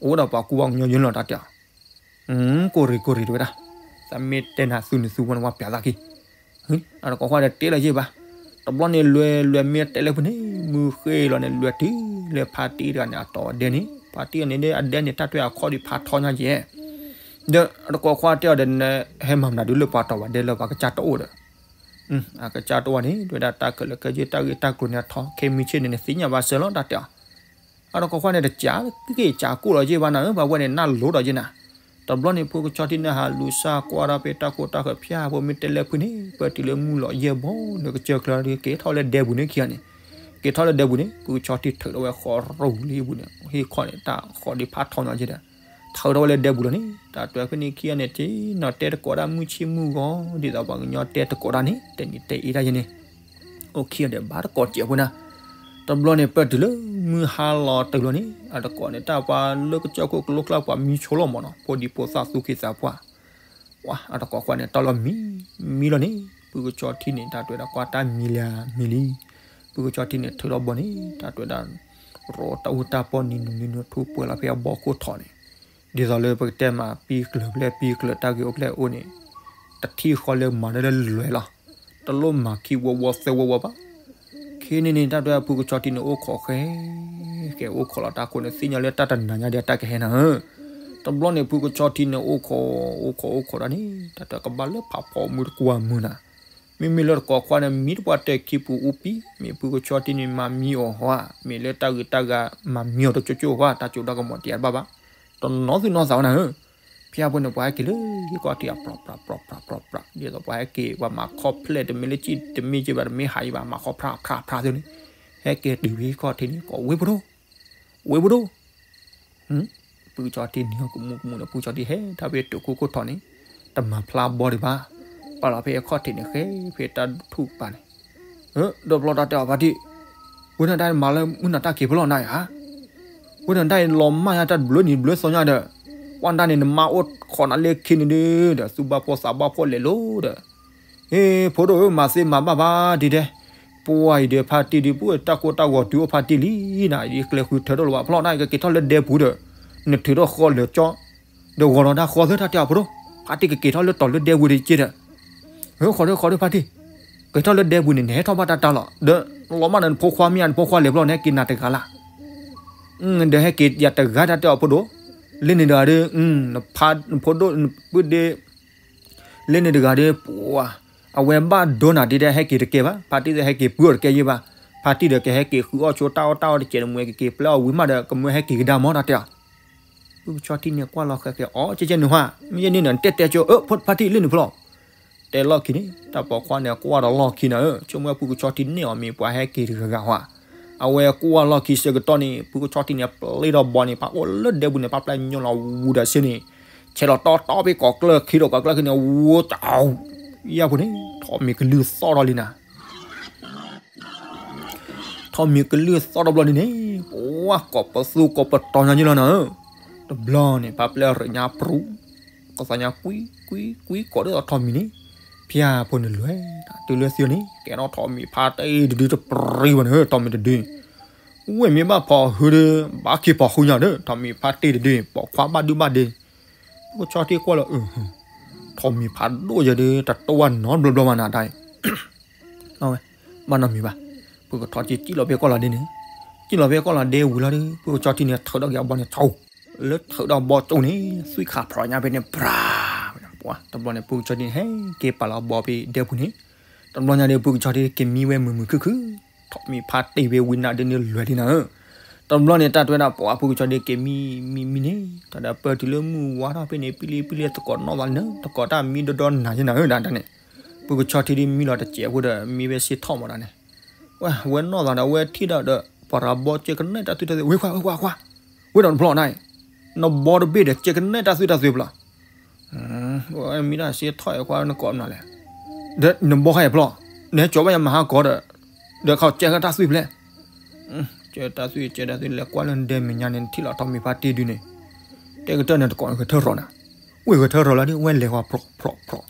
အိၣ်ဒီးပှၤကူပှၤကညီယဲၢ်လီၤတၢ်တဲအီၤ ကိၢ်ရ့ၣ်ကိၢ်ရ့ၣ်တဝဲဒၣ်, သးမ့ၢ်တဲနၤသုန့ၣ်သုဝဲန့ၣ် ဝဲပျးသးခံ, အတကိးခွါဒီးတဲလၢၤယဲၢ်ဘၣ်, တဘျီန့ၣ်လွဲၢ်လွဲၢ် မ့ၢ်တဲလၢဖုန့ၣ် မုၢ်ဃ့လီၤန့ၣ် လွဲၢ်တုၤလၢဖါတံၢ်တဂၤန့ၣ် အတီၤအဒဲန့ၣ် ဖါတံၢ်န့ၣ် အဒဲန့ၣ် တၢ်တွဲအခီၣ်ဒံးဖးထီညါယဲၢ်, ဒီးအတကိးခွါတဲအီၤဒီး နဟဲမၤမနုၤဒုးလၢပှၤတီၤပှၤဒဲလၢပှၤကစၢ်တအိၣ်ဒီး အကစၢ်တအိၣ်န့ၣ် တဝဲဒၣ်တၢ်ခဲလၢာ်ခဲဆ့ တၢ်ဂ့ၢ်တၢ်ကျိၤန့ၣ် အထီခဲမုၢ်ဆ့ၣ်န့ၣ် နသ့ၣ်ညါဘၣ်စၢၤလီၤ တၢ်တဲအီၤ, အတကိးခွါန့ၣ် တကးက့ၤကးကိၢ်လီၤယဲၢ်ဘၣ်နၤဧၢ ပှၤဝဲန့ၣ် နၢ်လိၤဒီးယဲၢ်နၤ, တဘျီန့ၣ် ဖုကဆီထံန့ၣ် ဟးလူၤစၢ်ကွၢ်ဒီးဖဲတၢ်ခိတၢ်ဃၢၤဖၠၣ်ဖိ မ့ၢ်တဲလၢဖုန့ၣ် ပတုၤလၢမုၢ်လီၤယဲၢ်ဘီ လၢကစၢၢ်ချၢဒီး က့ၤထီၣ်လၢဒဲပူၤန့ၣ်ခံဂၤန့ၣ်, က့ၤထီၣ်လၢဒဲပူၤန့ၣ် ဖုကဆီထံထုးထီၣ်ဝဲဃီရူၢ်လံပူၤန့ၣ် ဟ့ၣ်ခီန့ၣ် တၢ်ဃီဒံးဖးထီညါယဲၢ်ဒီး ထုးထီၣ်ဝဲလၢဒဲပူၤလီၤန့ၣ် တၢ်တွဲဖဲန့ၣ်ခံဂၤန့ၣ် က့ၤနီၤတဲတကိးတၢ်မုၢ်ဆ့ၣ်မုၢ်ဂီၤ ဒ်သိးပှၤကညီတဲတကိးတၢ်န့ၣ် တဲနံၤတဲအ့တၢ်ယဲၢ်န့ၣ် အိၣ်ခံဂၤဒီးဘၣ်တကိးစဲးဖိနၤ, တဘျီန့ၣ် ပတုၤလၢမုၢ်ဟါလီၤတုၤလီၤန့ၣ် အတကိးန့ၣ် တၢ်ပှၤလၢကစၢၢ်ခိၣ်ကလိကျါပှၤမံဆိလီၤမးနီၤ ဖိဒံဖိသၣ်သူၣ်က့သးပှၢ် ဝဲအတကိးခွါန့ၣ် တၢ်လီၤမံ မံလီၤန့ၣ် ဖုကဆီထံန့ၣ် တၢ်တွဲဒၣ်ကွၢ်တၢ်မံလၢမံလံ, ဖုကဆီထံန့ၣ် ထုးထီၣ်ဘီန့ၣ် တၢ်တွဲဒၣ် ရိတၢ်အူတၢ်ပီၢ်နံၤနူၤနံၤနူၤထူပှဲၤလီၤဖဲအဘီခိၣ်ထီၣ်န့ၣ်, ဒ်သိးလၢပကတဲမးပံၢ်ကျၢၤဖျဲၣ်ပံၢ်ကျၢၤတၢ်ဂ့ၢ်အိၣ်ဖျဲၣ်အိၣ်န့ၣ်, တထံၣ်ဃီလၢမၤတၢ်လၢလွဲၢ်လီၤ, တလိၣ်မၤခံဝီဝီသၢဝီဝီဘၣ် ခဲန့ၣ်န့ၣ် တၢ်တွဲဖုကဆီထံန့ၣ် အိၣ်ခိးဃဲ ဃဲအိၣ်ခိးလီၤတၢ်ခိၣ်န့ၣ် သ့ၣ်ညါလၢတၢ်တနၤညါဒံးတၢ်ကဟဲနၤဧၢ, တဘျီန့ၣ် ဖုကဆီထံန့ၣ် အိၣ်ခိး အိၣ်ခိးအိၣ်ခိးဒီးန့ၣ် တၢ်တွဲကဘၣ်လၢဖးဖီမုၢ်တကွၢ်မုၢ်နၤ, မ့မ့ၢ်လၢတကိးခွါန့ၣ် မံတပှၢ်တၢၢ်ခံပူၤအူပံ, မ့ၢ်ဖုကဆီထံန့ၣ် မၤမံအီၤဟီဧါ, မ့ၢ်လၢတၢ်ဂ့ၢ်တၢ်ဂၤ မၤမံအီၤတကၠိကၠိဟီဧါ, တၢ်စိတၢ်ကမီၤတယၤတဘၣ်ဘၣ်, တနီၤသူၣ်နီၤသးဝဲနၤဧၢ, ဖဲအပူၤန့ၣ် ပှၤဟဲက့ၤလၢဟံၣ်ခီၣ်ထံး အပြးပြးပြးပြးပြး ဒ်သိးပှၤဟဲက့ၤ ပှၤမၤခီဖျဲၣ် တမ့ၢ်လၢစံၣ်တမ့ၢ်က့ဘၣ် တမ့ၢ်ဟးယံၤဘၣ် မၤခီဖျါဖျါဖျါသ့န့ၣ်, ဟဲက့ၤတုၤဖဲဟံၣ်ခီၣ်ထံးန့ၣ် ကိးဝ့ၢ်ဖိဒိၣ်, ဝ့ၢ်ဖိဒိၣ် ဖုကဆီထံန့ၣ် ကမူကမူဒီး ဖုကဆီထံဟဲထီၣ်ဖဲတုၤခိၣ်ခိၣ်ထီၣ်န့ၣ်, တမၤဖျါဘီဒံးဘၣ်, ပာ်လီၤဖဲအခီၣ်ထံးန့ၣ်ဃဲ ဖဲတၢ်ထူၣ်ကပၤန့ၣ်, ဒီးဘျီတၢ်တဲအီၤဖါတံၢ်, ဝဲန့ၣ်တၢ်မၤလၢမုၢ်နၤတၢ်က့ၤဖဲလီၤနၤဧါ, ဝဲန့ၣ်တၢ်လီၤမၢ်ညါတၢ်တဘျုးနံၤတဘျုးသီညါဒီး ပှၢ်တၢ်န့ၣ် နမါအိၣ်ခိးနၤလၢခံန့ၣ်ဒုး ဒီးသူၣ်ဘၣ်ဖှီၣ်သးဘၣ်ဖှီၣ်လဲၤလိၤဒီး, ဟ့ ဖိဒိၣ်ဧၢ မၤသ့မၤဘၣ်ဘၣ်ဒ်ဒဲး, ပှၢ်အံၤဒီးဖါတံၢ်ဒုး ပှၢ်တၢ်ကိၢ်တၢ်ဂီၤတုၤအိၣ်ဖါတံၢ်လံနၤ, ယကျဲဃုထၢထီၣ်လၢၤဘၣ်ဖျီၣ်နၤ, ကက့ၤထီၣ်လၢဒဲပူၤဒီး, နထုးထီၣ်ဃီလၢာ်ကၠီ, ဒီးဂီၤလီၤတၢ်ဃီသၢတၢ်တဲအီၤဖိဒိၣ်, ဖါတံၢ်ကက့ၤထီၣ်လၢတီၤလၢဒဲပူၤဒီးက့ဒီး, ဟ့ ဃီဒုးဃီဒုးဖါတံၢ်, က့ၤထီၣ်လၢဒဲပူၤန့ၣ် နဟဲထီၣ်ဘၣ်တၢ်တၢ်လီၤ, ဒီးလီၤမၢ်နဖိခွါမ့ၢ်ဧါ နဖိခွါလဲၤဖျီၣ် နဟဲက့ၤနၤတဂၤလၢ် ဒီးဟဲက့ၤယၤတဂၤတၢ်တဲအီၤဖိဒိၣ်, လၢန့ၣ်တဂၤဒီး, နဖါနဖိဒိၣ်နပုၢ်ဒ့, လၢန့ၣ်တဂၤဒီး ပှၤ, အဝဲဘၣ်ဒိနၤဒ်ဒဲး ဟဲက့ၤတကဲဘၣ်, ဖါတံၢ်သ့ၣ်ဟဲက့ၤပုၢ်အီၤတကဲယဲၢ်ဘၣ်, ဖါတံၢ်ဒီးကဟဲက့ၤဃုအီၣ်ဆိတၢ်အီၣ်တၢ်အီတကဲးတမှဲကက့ၤပျဲအီၣ်ဝံၤမးဒီး ကမၢဟဲက့ၤကဒါမီၢ်တၢ်တဲအီၤ ပုၢ်ကဆီထံန့ၣ်ကွၢ်လီၤဃဲဃဲ အိ ကဲကဲနုၤဟါ, မ့ၢ်ယဲန့ၣ်နတဲတဲကၠိ ဖါတံၢ်လၢန့ၣ်ဖျီၣ်, တဲလီၢ်ခံန့ၣ် တၢ်ပိာ်ခွါန့ၣ်ကွၢ်ဒီးလီၢ်ခံနၤဧၢ, ဆိကမိၣ်ပုၢ်ကဆီထံန့ၢ်အီၤမ့ၢ်ပှၤဟဲက့ၤတဂၤဂၤဟါ, အဝဲကွၢ်လီၢ်ခံဆၢကတီၢ်န့ၣ် ပုၢ်ကဆီထံန့ၣ် ပျဲဒီးဘီန့ၣ် ပှၤအိၣ်လၢဒဲပူၤန့ၣ်ပှၤပျဲညိလီၤဝူဒီးဆ့န့ၣ်, ဆဲးလီၤတီတီဖဲကိးကျၢၢ်ခံဒီးကိးကျၢၢ်ခံန့ၣ် ဝူတၢ်, ယဲၢ်ဖိန့ၣ် ထိးမံၤကလုၢ်သီၣ်ထီၣ်လံနၤ ထိးမံၤကလုၢ်သီၣ်တဘျီန့ၣ်န့ၣ်, ပှၤကိးပသူကိးပတီၤညါယလီၤနၤဧၢ, တဘျီန့ၣ် ပှၤပျဲရ့ၣ်ညါပြူၤ, ကသးညါကွံကွံကွံကိးဒ်သိးထိးမံၤန့ၣ်, ဖၠၣ်ဖိန့ၣ်လဲၤ, တုၤလၢသံန့ၣ် ကဲထီၣ်ထိးမံၤဖါတံၢ်တဒုတပြံဘၣ်န့ၣ် ထိးမံၤတဒု, ဝဲမ့ၢ်ဘၣ်ဖီၣ်ဟုဒီး ဘၣ်ခံဖီၣ်ဟုညါဒီး ထိးမံၤဖါတံၢ်တဒု ပိာ်ခွါဘၣ်ဒုဘၣ်ဒဲ, ပုၢ်ကဆီထံကွၢ်လီၤ, ထိးမံၤဖးဒိၣ်ယဲဒီး တတိၢ်ဝဲနီတဘျီဘျီမးနၤတၢ်အံၤ ဝဲ, ဘၣ်နီတမံၤဘၣ်, ပုၢ်ကဆီထံစံၣ်လီၤဖဲကီၢ်လီၤဒ့န့ၣ်, စံၣ်လီၤဖဲကီၢ်လီၤဒ့ဝံၤလီၤဒီး ပုၢ်ကဆီထံန့ၣ် ထုးထီၣ်က့ၤအဘီန့ၣ် ဆိ, လၢထုးထီၣ်ဘီကၠိန့ၣ် သွံၣ်ခးဖျိးညါဖဲန့ၣ် ပြၤ, တဘျီန့ၣ် ပုၢ်ကဆီထံန့ၣ် ဟဲက့ၤပာ်လီၤဘီဖဲဒဲပူၤန့ၣ်, တဘျီညါဒီး ပုၢ်ကဆီထံက့ၤမံဝဲမုာ်မုာ်ခုၣ်ခုၣ်, ထိးမံၤဖါတံၢ်ဖဲဝံၤနၤဒုန့ၣ်လွဲၤလံနၤဧၢ, တဘျီန့ၣ် တၢ်တဲဝဲဒၣ် ပှၤပုၢ်ကဆီထံက့ၤမံမံမံန့ၣ် တၢ်ဒီးပၢၢ်တုၤလၢမုၢ်ဝါထီၣ်ဖဲန့ၣ် ပံလံပံလံသကိးနီၢ်သးလံနၤ သကိးတၢ်မံဒီဒီနၤယဲနၤဧၢဒၣ်န့ၣ်, ပုၢ်ကဆီထံဒ်မံလီၤတစဲးဖိဒီး မံဝဲစ့ထီၣ်မးဒၣ်န့ၣ်, ဝဲ ဝဲနီၢ်သးဒီးဝဲထံၣ်ဒီး ပှၤရၤဘီကဲကနဲတၢ်သွံၣ်တၢ်သွံၣ် ဝဲခွါ ဝဲခွါ ခွါ, ဝဲဒီးနဖျီၣ်နၤ, နဘီတဘ့ၣ်ဒီးကဲကနဲတၢ်သွံၣ်တၢ်သွံၣ်ဖျီၣ် မံတၢ်စ့ထီၣ်အံၤ ခွါနကိးမနုၤလဲၣ်, ဒီးနဘီခါအံၤဖျီၣ်, နဟဲကၠီၤဘၣ်ယၤမၤဟါကီးဒီး, ဒီးခီကဲကတၢ်သွံၣ်ဖျဲး, ကဲတၢ်သွံၣ် ကဲတၢ်သွံၣ် လဲၤကွၢ်လၢနဒဲမဲာ်ညါန့ၣ် နထံၣ်လီၤထိးမံၤဖါတံၢ်ဒုန့ၣ်, တဲကတၢၢ်န့ၣ်တကိးဂဲၤထၢၣ်ရီၤနၤ, ဝဲဂဲၤထၢၣ်ရီၤလီၤဒ် ဝဲလဲၤဃီၤဖျီၣ်ဖျီၣ်ဖျီၣ်,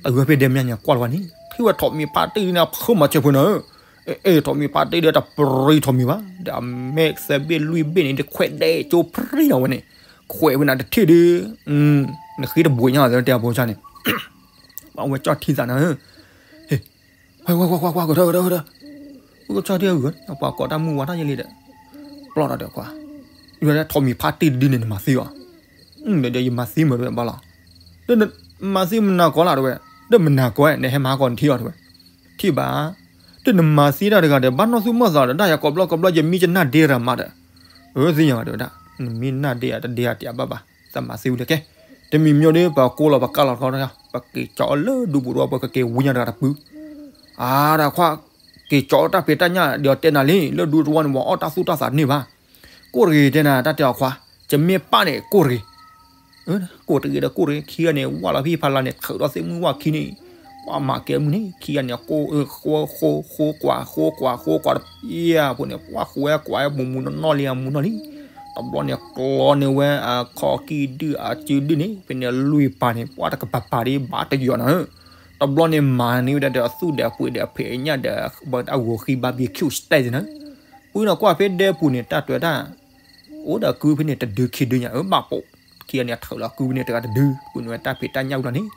တဂၤဖဲဒဲမဲာ်ညါန့ၣ်ကွၢ်လီၤဝဲန့ၣ် ထံၣ်ဝဲထိးမံၤဖါတံၢ်ဒုန့ၣ် အဖုမၤစၢၤဖိနၤဧၢ, အဲ ထိးမံၤဖါတံၢ်ဒု တပြံထိးမံၤဘၣ်, ဒီးအမဲာ်သၢဘ့ၣ်လွံၢ်ဘ့ၣ်န့ၣ် တခွဲးဒဲးကၠိပြံနီၤဝဲန့ၣ်, ခွဲးဝဲနၤတထံၣ်ဒု, နဃ့တဘှံးညါလီၤတဲအဖိဆၣ်န့ၣ် ပှၤဝဲကၠီၣ်ထံသးနၤဧၢ, ဟ့ၣ်, ဝဲ ဝဲ ဝဲ ကွၢ် ကွၢ် ကထၢ ကထၢ ကထၢ, ပုၢ်ကဆီထံအဂၤ ပှၤကိးတၢ်မုၢ်ဝါထီၣ်ယဲလံဒီး, ပျီၢ်ဒီးခွါ, ယဝဲဒၣ်ထိးမံၤဖါတံၢ်တဒုန့ၣ် နမၤသံအီၤ, ဒီးယမၤသံမ့ၢ်တဝဲဘၣ်လီၤ, ဒီးမၤသံမနၤကိးလၢတဝဲ, ဒီးမနၤကိး နဟဲမၤဟါကီးနထံၣ်အီၤတဝဲ, ထံၣ်ဘၣ်, ဒီးနမၤသံတၢ်တဂၤဒီး ဘၣ်နီၢ်သူၣ်မီၢ်သးဒီး တၢ်ယၤကိးဘျီကဘျီ ယမံယနၢ်ဒ့ရၤမးဒီး, အၢ သ့ၣ်ညါဘၣ်တဝဲဒၣ်, နမံနၢ်ဒ့ယၤတဒ့ယၤတဘၣ်ဘၣ်, သးမၤသံဝံၤလၢကဲ, တမံၤမံၤဒီး ပှၤကိးလီၤပကးလီၤတခီ, ပက့ၤကၠီအီၤလၢဒူပူၤတဝီ ပကက့ၤဝံညါတဂၤတပုၢ် အါ တၢ်ခွါ, က့ၤကၠီအီၤတၢ်ဖံးတၢ်ညၣ်ဒီးတဲနၤလံ, လၢဒူတဝီန့ၣ် ပှၤအီၣ်တၢ်သူၣ်တၢ်သးတန့ၢ်ဘၣ်, ကိၢ်တဂ့ၤတဲနၤ တၢ်တဲအီၤခွါ, ယမ့ၢ်ပၢ်န့ၣ် ကိၢ်တဂ့ၤ, ကိၢ်တဂ့ၤဒီးကိၢ်တဂ့ၤ, ခံဂၤန့ၣ် ဝၢ်လီၤဖံဖးလၢ်န့ၣ် ထုးထီၣ်သ့ၣ်မုၢ်ဝၣ်ခံန့ၣ်, ပှၤမၤကဲမုၢ်န့ၣ် ခံဂၤန့ၣ် ဃိ ဃိ ဃိ ဃိကွၢ် ဃိကွၢ် ဃိကွၢ်, ယဲၢ်ဖိန့ၣ် ပှၤဃိဝဲကွၢ်ဝဲမူးမူးနီၢ်နီၢ်လံ အမူးနီၢ်လံ, တဘျီန့ၣ် ကျီန့ၢ်ဝဲအခီၣ်ကံၣ်ဒုၣ်အစုဒုၣ်န့ၣ် ဖဲန့ၣ်လွံၢ်ပၤန့ၣ် ပှၤတကပၤပၤဒ်ဘၣ်တယီၤနၤဧၢ, တဘျီန့ၣ် မၤန့ၢ်ဝဲဒၣ်ဒီးအသူၣ်ဒီးအပှ့ၤဒီးအဖံးအညၣ်ဒီး ဘၣ်တၢ်ဂီၤဃံဘါဘံၣ်ခူၣ်စတဲၢ်န့ၣ်, ပုၢ်နီၢ်ကွၢ်ဖဲဒဲပူၤန့ၣ် တၢ်တွဲၤတၢ် အိၣ်ဒီးကုဖဲန့ၣ် တဒုခံဒုညါ အၢဘၣ်ပိာ်, ခံဂၤန့ၣ် အထုးလီၤကုဖဲန့ၣ် တဂၤတဒု ပုၢ်န့ၢ်ဝဲတၢ်ဖံးတၢ်ညၣ်ဝံၤလီၤန့ၣ်,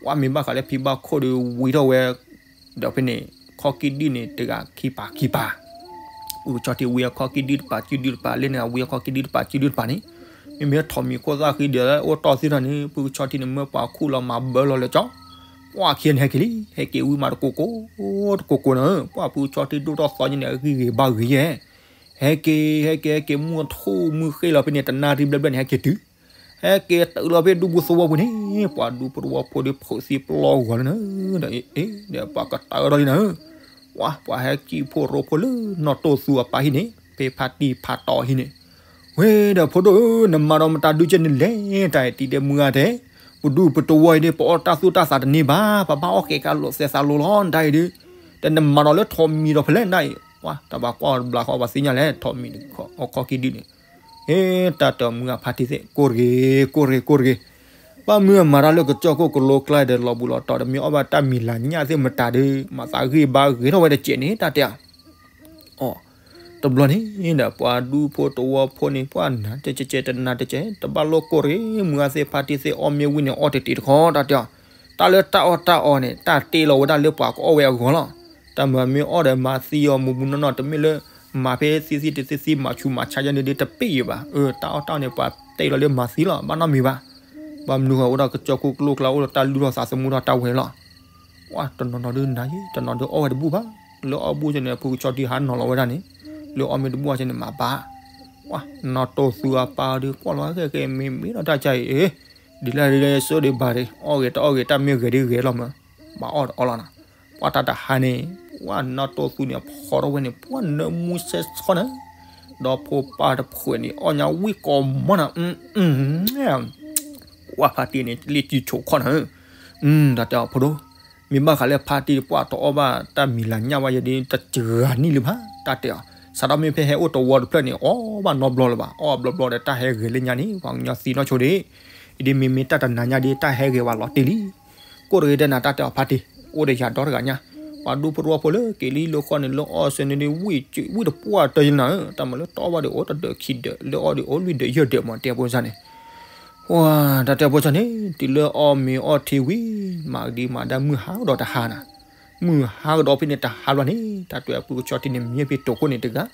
ပှၤမ့ၢ်ဘၣ်ဃးလၢဖံဘၣ်ခိၣ်ဒီး ဝံထီၣ်ဝဲ, ဒီးဖဲန့ၣ် ခီၣ်ကံၣ်ဒုၣ်န့ၣ် တဂၤခံပၤခံပၤ, ပုၢ်ကဆီထံဝံအခီၣ်ကံၣ်ဒုၣ်တပၤစုဒုၣ်တပၤ လၢန့ၣ် အဝံအခီၣ်ကံၣ်ဒုၣ်တပၤစုဒုၣ်တပၤန့ၣ်, မ့မ့ၢ်ထိးမံၤခိၣ်သၣ်ဃံဒီး အိၣ်တီၢ်သ့ၣ်ထီၣ်န့ၣ် ပုၢ်ကဆီထံန့ၣ် မၢပှၤခူၣ်လီၤမၤဘၢလီၤလၢကၠီ ပှၤခံဂၤန့ၣ် ဟဲက့ၤလံ ဟဲက့ၤဝံမးတကိးကိး, တကိးကိးနၤဧၢ, ပှၤပုၢ်ကဆီထံဒိၣ်ထီၣ်သီညါန့ၣ် အဂံၢ်ဂ့ၤဘါဂ့ၤယဲၢ်, ဟဲက့ၤ ဟဲက့ၤ ဟဲက့ၤ မုၢ်ထူၣ်မုၢ်ဃ့လီၤဖဲန့ၣ် တနၣ်ရံၣ်ဘျဲၣ်ဘျဲၣ်န့ၣ် ဟဲက့ၤတုၤ, ဟဲက့ၤတုၤလီၤဖဲဒူပူၤသဝီပူၤန့ၣ်, ပှၤဒူပူၤသဝီဖိဒီး ဖုးသံပျီဂီၤလၢနၤ, ဒီးအ့ ဒီးပှၤကတၢၢ်ထီၣ်လံနၤဧၢ, ပှၤ ပှၤဟဲကံၢ်ဖိရိဖိလၢနီၣ်တိၢ်သူအပၢ်ဟံၣ်န့ၣ် ဖဲဖါတံၢ်ဖါတီဟံၣ်န့ၣ်, ဝဲဒီးဖိဒိၣ်ဧၢ, နမၤဒီးမတၤဒုကဲန့ၣ်လဲၣ်, တၢ်အံၤတံၤဒဲးမုၢ်ဂၤတဲ, ပဒူပတဝီအံၤန့ၣ် ပအီၣ်တၢ်သူၣ်တၢ်သးတန့ၢ်ဘၣ်, ပဘၣ်အီၣ်ကဲကးလိာ်သဲးသးလိာ်လီၤ နတၢ်အံၤဒုး, ဒီးနမၤဒီးလၢထိးမံၤဒီးဖဲလဲၣ်နတၢ်အံၤ, ပှၤတၢ်ဘၣ်ကွၢ်တဘျီဃီ ပှၤသ့ၣ်ညါလဲၣ် ထိးမံၤအခီၣ်ကံၣ်ဒုၣ်န့ၣ်, ဟ့ၣ်တၢ်တမုၢ်အဖါတံၢ်သ့ၣ် ကိၢ်တဂ့ၤ ကိၢ်တဂ့ၤ ကိၢ်တဂ့ၤ, ဘၣ်မုၢ်အမၤတၢ်လၢကစၢၢ်ခိၣ်ကလိကျါဒီး လီၤဘူးလီၤတီၤဒီး မ့ၢ်အီၣ်ဘၣ်တၢ်မံၤလၤညၣ်သ့ၣ်မတၤဒီး မၤသးဂ့ၢ်ဘါဂ့ၤထီၣ်ဝဲတစဲးန့ၣ် တၢ်တဲအီၤ အီၤ, တဘျီန့ၣ်ဒီး ပှၤဒူဖိတဝီဖိန့ၣ် ပှၤနၤတကဲးတနၤတကဲး တဘၣ်လိၣ်ကိၢ်တဂ့ၤ မုၢ်အါသ့ၣ်ဖါတံၢ်သ့ၣ် အီၣ်မ့ၢ်ဝံၤန့ၣ် အီၣ်တတ့ၢ်တခီ တၢ်တဲအီၤ, တၢ်လၢတၢ်အီၣ်တၢ်အီန့ၣ် တၢ်တ့လီၤဝဲဒၣ်လၢပှၤကအီၣ်ဝဲအဂီၢ်လီၤ. တၢ်မၤမ့ၢ်အီၣ်ဒီးမၤသံအီၤမူးမူးနီၢ်နီၢ် တမ့ၢ်လၢ မၤဖဲသံသံတသံသံ မၤဆူးမၤဆါယဲန့ၣ်ဒီး တပ့ၢ်ယံၤဘၣ်. အၢ တၢ်အီၣ်တၢ်အီန့ၣ် ပှၤတ့လီၤလၢမၤသံလီၤ ဘၣ်နီတမံၤဘၣ်. ဘၣ်မနုၤဃိအိၣ်ဒီးကစၢၢ်ခိၣ်ကလိကျါ အိၣ်ဒီးတၢ်လုၢ်ထီၣ်သးသမူထီၣ်တၢ်ဝဲလီၤ. ပှၤတနီၤနီၤဒုးနၤယံၤ တနီၤဒုးအီၣ်ဝဲတဘူၣ်ဘၣ်, လၢအီၣ်ဘူၣ်ကန့ၣ် ဖုကဆီတံဟးနီၤလီၤဝဲဒၣ်န့ၣ်, လၢအီၣ်မ့ၢ်တဘူၣ်အီၤကန့ၣ်မၤဘၣ်. ပှၤနီၢ်တိၢ်သူအပၢ်ဒုးကွၢ်လီၤ ဟဲက့ၤမ့ၢ်မ့ၢ်ဒီးတၢ်ကါအံၤ, ဒ်လဲၣ်ဒ်လဲၣ်ဆိဒံးဘၣ်ဒံး အီၣ်ဂ့ၤတအီၣ်ဂ့ၤ တၢ်မ့ၢ်ဂဲၤဒ်ဂဲၤလီၤမး, ဘၣ်အီၣ်တအီၣ်လီၤနီၤ. ပှၤတၢ်တဟါန့ၣ် ပှၤနီၢ်တိၢ်သူန့ၣ် ဖီထီၣ်ဝဲန့ၣ် ပှၤနၢမူဆဲးဆီန့ၣ်, ဒီဖိပၢ်တဖှဲးန့ၣ် အီၣ်ညါဝံၣ်ကိးမီၢ်နီၤ, ပှၤဖါတံၢ်န့ၣ် လ့ၣ်ကံဆိးခီၣ်နီၤ, တၢ်တဲအီၤဖိဒိၣ်, မ့ၢ်ဘၣ်ဃးလၢဖါတံၢ်ပှၤတအီၣ်ဘၣ်တၢ်မံၤလၤညၣ်ဝဲယဲဒ် တစှၤနံၣ်လၢၤဘၣ် တၢ်တဲအီၤ, စးထီၣ်မ့ၢ်ဖဲဟဲအိၣ်တဝီတဖျၢၣ်န့ၣ် အီၣ်ဘၣ်နီတဘျီလၢၤဘၣ်, အီၣ်ဘျီဘျီဒီးတၢ်ဟဲဂဲၤလၢညါန့ၣ် ပှၤကညီသံနီၢ်ဆိဒံး, ဒ်မ့မ့ၢ်တၢ်တနၤညါဒ် တၢ်ဟဲဂဲၤဝဲလီၤတံၢ်လံ. ကိၢ်တဂ့ၤဒဲးနၤ တၢ်တဲအီၤဖါတံၢ်, အိၣ်ဒီးယၤဒီတဂၤညါ, ပှၤဒူဖိတဝီဖိလၢက့ၤလံလၢဃီန့ၣ် လၢအီၣ်စဲန့ၣ်ဒ်ဝံၣ်တပှၢ်တၢၢ်ယလီၤ, တၢ်မၤလၢတအီၣ်ဘၣ်ဒီးအိၣ် တဒၢးခံဒၢး လၢအီၣ်ဒီးအိၣ်လွံၢ်ဒၢးယဲၢ်ဒၢးမး တဲဖိစၢ်န့ၣ် ဝၤ တၢ်တဲဖိစၢ်န့ၣ် တုၤလၢအီၣ်မ့ၤအီၣ်ထံဝံၤ မၤကဒံမၤဒၣ်မုၢ်ဟါကဒီးတဟါနၤ, မုၢ်ဟါကဒီးဖဲန့ၣ်တဟါဘျီန့ၣ် တၢ်တဲအီၤဖုကဆီတံန့ၣ် မံဖဲတိာ်ခိၣ်န့ၣ်တဂၤ,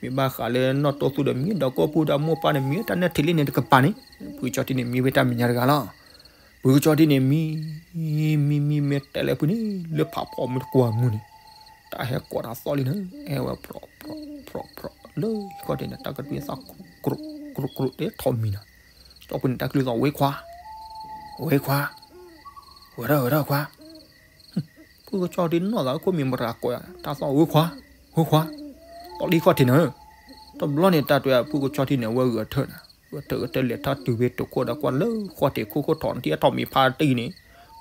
မ့ၢ်ဘၣ်ဃးလၢနီၢ်တိၢ်သူဒီးမံဒီးကိၢ်ပူၤဒီးမိၢ်ပၢ်န့ၣ် မံတၢ်နဲၣ်ထံးလံန့ၣ်တကပၤန့ၣ်, ဖုကဆီတံန့ၣ် မံဖဲတၢ်မဲာ်ညါတဂၤလီၤ. ဖုကဆီတံန့ၣ် မံ မံမံမ့ၢ်တဲလၢဖုန့ၣ် လၢဖးဖီမုၢ်တကွၢ်မုၢ်န့ၣ်, တၢ်ဟဲကိးတၢ်သီၣ်လံန့ၣ် ဟဲဝဲဖြီဖြီဖြီဖြီ လၢဟံၣ်ခီၣ်ထံးန့ၣ် တၢ်ကတွံသီၣ် ကြိးကြိးတဲထီၣ်မံၤနၤ, ကၠီဖုန့ၣ် တၢ်ကလုၢ်သီၣ် ဝ့ခွါ, ဝ့ခွါ, ဝဲထီၣ်ဝဲထီၣ်ခွါ, ဖုကဆီတံနီၢ်သးခိၣ်မံၤမတၤကိးယၤ တၢ်သီၣ်ဝ့ခွါ, ဝ့ခွါ, တီၢ်လံဟံၣ်ခီၣ်ထံးန့ၣ်, တဘျီန့ၣ် တၢ်တဲအီၤဖုကဆီတံန့ၣ် အဝဲဂဲၤထၢၣ်နၤ, ဂဲၤထၢၣ်ဂဲၤထၢၣ်လဲၤထီၣ်တုၤဖဲတိာ်ခိၣ်ဒီးကွၢ်လၢဃီၣ်ထံးခိၣ်ခိၣ်ထီၣ်န့ၣ် ထံၣ်အထီၣ်မံၤဖါတံၢ်န့ၣ်,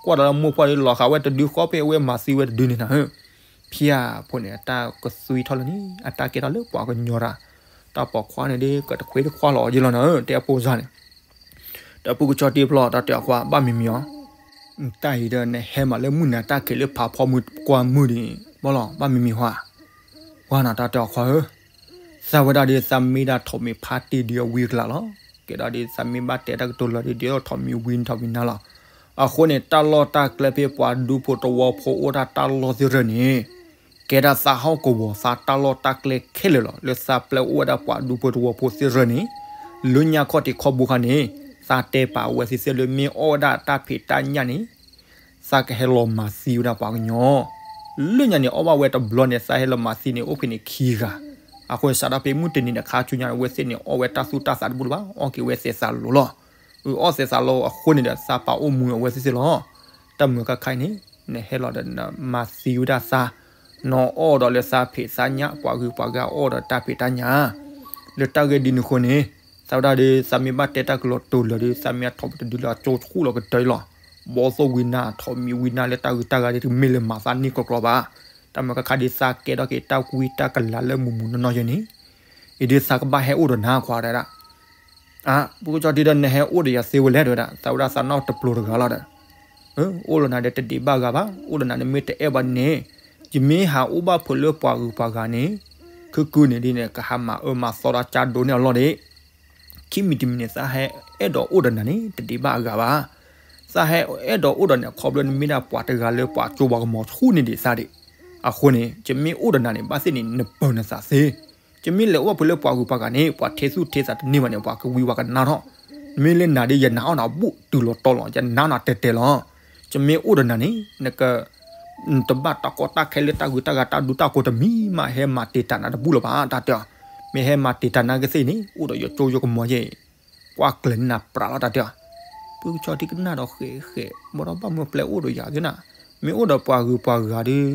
ကွၢ်ဒီးလၢမိၢ်ပှၢ်ဒီးလီၤဃာ်ဝဲတဒုဃီဖဲအဝဲမၤသံဝဲတဒုန့ၣ်နၤဧၢ, ဖံဧၢဖိန့ၣ် အတၢ်ကသွံထီၣ်လၢန့ၣ် အတၢ်ကဲထီၣ်လၢပှၤကညီတၢ်, တၢ်ပိာ်ခွါန့ၣ်ဒ် ကတခွ့တခွါလီၤအီၤယဲလီၤနၤဧၢ တဲအဖိစၢ်န့ၣ် ဒီးဖုကဆီတံဖျီ တၢ်တဲအီၤခွါ ဘၣ်မံၤမံၤအီၤ, တၢ်အံၤဒီးနဟဲမးလၢမုၢ်နၤတၢ်ခံးလၢဖးဖီမုၢ်ကွၢ်မုၢ်ဒ်န့ၣ် ဘၣ်လီၤ ဘၣ်မံၤမံၤခွါ, ဝါနီၤ တၢ်တဲအီၤခွါဧၢ, သးဝဲဒၣ်ဒ်သးမ့ၢ်ဒၣ်ထိးမံၤဖါတံၢ်ဒ်အဝံအကျါလီၤ, ကဲဒၣ်ဒ်သးမ့ၢ်ဘၣ်တဲတၢ်ကတိၤလၢာ်ဒ် ဒ်ထိးမံၤဝံနၤထိးမံၤနၤလီၤ, အဃိန့ၣ် တၢ်လီၢ်တၢ်ကျဲဖဲပှၤဒူဖိတဝီဖိအိၣ်တၢ်တၢ်လီၢ်သ့ၣ်ရၢန့ၣ် ကဲဒၣ်သးဟီၣ်ကဝီၤသးတၢ်လီၢ်တၢ်ကျဲခဲလၢာ်လီၤ. လၢသးပျဲအိၣ်ဝဲဒၣ်ပှၤဒူဖိတဝီဖိသ့ၣ်ရၢန့ၣ်, လၢညါခီၣ်ထံးခီၣ်ဘိခါန့ၣ်, သးတဲပာ်အဝဲသ့ၣ်သ့ၣ်လၢမ့ၢ်အီၣ်ဝဲဒၣ်တၢ်ဖံးတၢ်ညၣ်န့ၣ်, သးကဟဲလီၤမၤသံဝဲဒၣ်ပှၤကညီ, လၢညါန့ၣ် အီၣ်ဘၣ်ဝဲတဘျီန့ၣ် သးဟဲလီၤမၤသံန့ၣ် အိၣ်ဖဲန့ၣ်ခံဂၤ, အဃိန့ၣ် စးထီၣ်ဖဲမုၢ်တနံၤန့ၣ် ခါဆူညါန့ၣ် အဝဲသ့ၣ်န့ၣ် အီၣ်ဝဲတၢ်သူၣ်တၢ်သးတဘူၣ်လၢၤဘၣ်, အီၣ်က့ၤဝဲသဲးသးလိၤလီၤ. အီၣ်သဲးသးလိၤအဃိန့ၣ်ဒီး သးပာ်အိၣ်မူအဝဲသ့ၣ်သ့ၣ်လီၤ. တၢ်မုာ်ခါခါအံၤန့ၣ် နဟဲလီၤဒီးနမၤသံဝဲဒၣ်သး, နအီၣ်ဒီးလၢသးဖံးသးညၣ် ပှၤဂုၤပှၤဂၤအီၣ်ဒီးတၢ်ဖံးတၢ်ညၣ်, လၢတၢ်ဂ့ၢ်ဒ်န့ၣ်အဃိန့ၣ်, သးဝဲဒၣ်ဒီး သးမ့ၢ်ဘၣ်တဲတၢ်ကလီၤတိၤလၢာ်ဒီး သးမ့ၢ်အထိးပတဒုလၢအကၠိဆူၣ်လီၤကတၢၢ်လီၤ. ဘီသိၣ်ဝံနၤ ထိးမံၤဝံနၤလၢတၢ်ဂုၤတၢ်ဂၤဒီး တမ့ၢ်လၢမၤသးန့ၢ်ကျီကျီဘၣ်. တၢ်မုာ်ခါခါဒ်သးကဲထီၣ်က့ၤတၢ်ကွံတၢ်ကလၤလၢမုၢ်မုၢ်နီၢ်နီၢ်ယဲန့ၣ်, အံၤဒ်သးကဘၣ်ဟဲအိၣ်ဒီးနၤခွါဒၣ် အါ, ဖုကဆီတံဒီး နဟဲအိၣ်ဒီးယၤသ့ဝဲလဲၣ် တဲဝဲဒၣ်, သးဝဲဒၣ်သးနီၢ်တပျိၤတဂၤလီၤဒီး, အိၣ်လၢနၤဒီးတဒံးဘၣ်ဂၤဘၣ်, အိၣ်လၢနၤန့ၣ်မ့ၢ်တအဲၣ်ဘၣ်န့ၣ်, ယမ့ၢ်ဟးအိၣ်ဘၣ်ဖုးလၢပှၤဂုၤပှၤဂၤန့ၣ်, ခုကုန့ၣ်ဒ်န့ၣ် ကဟးမၤအၢမၤသီတၢ်ကၢ်ဒိးန့ၢ်အလီၢ်ဒံး, ခံမံၤတမံၤန့ၣ် သးဟဲအဲၣ်ဒိးအိၣ်ဒီးနၤန့ၣ် တဒံးဘၣ်အဂၤဘၣ်. သးဟဲအဲၣ်ဒိးအိၣ်ဒီးနၤ ခီဖျိနမ့ၢ်ဒၣ်ပှၤတဂၤလၢပှၤကၠိပှၤကမီၤဆူၣ်န့ၢ်ဒံးသးဒံး, အဃိန့ၣ် ယမ့ၢ်အိၣ်ဒီးနၤန့ၣ် ဘၣ်သ့ၣ်န့ၣ် နပၢၤနသးသ့ ယမ့ၢ်လဲၤအိၣ်ဘၣ်ဖုးလၢပှၤဂုၤပှၤဂၤန့ၣ် ပှၤထဲသူၣ်ထဲသးတန့ၢ်ဘၣ်န့ၣ် ပှၤကဝံပှၤကနါထီၣ်, မ့ၢ်လၢနၤဒီး ယနာ်အီၣ်နၤဘူးတုၤလီၤတီၤလီၤ ယနာ်နၤတဲာ်တဲာ်လီၤ. ယမ့ၢ်အိၣ်ဒီးနၤန့ၣ် နက တဘၣ်တၢ်ကီတၢ်ခဲလၢတၢ်ဂုၤတၢ်ဂၤတၢ်ဒူတၢ်ကိးတမံၤမး ဟဲမၤတံာ်တာ်နၤတဘူးလၢၤဘၣ် တၢ်တဲအီၤ, မ့ၢ်ဟဲမၤတံာ်တာ်နၤကသ့ၣ်န့ၣ် အိၣ်ဒီးယကၠိယကမီၤယဲၢ် ကွၢ်ကျဲၤန့ၢ်နၤပြးလီၤ တၢ်တဲအီၤ, ဖုကဆီတံကနၣ်ဒီးဃဲးဃဲး ဘၣ်ဒီးဘၣ်မၢပျဲအိၣ်ဒီးယၤသ့ၣ်နၤ, မ့ၢ်အိၣ်ဒီးပှၤဂုၤပှၤဂၤဒီး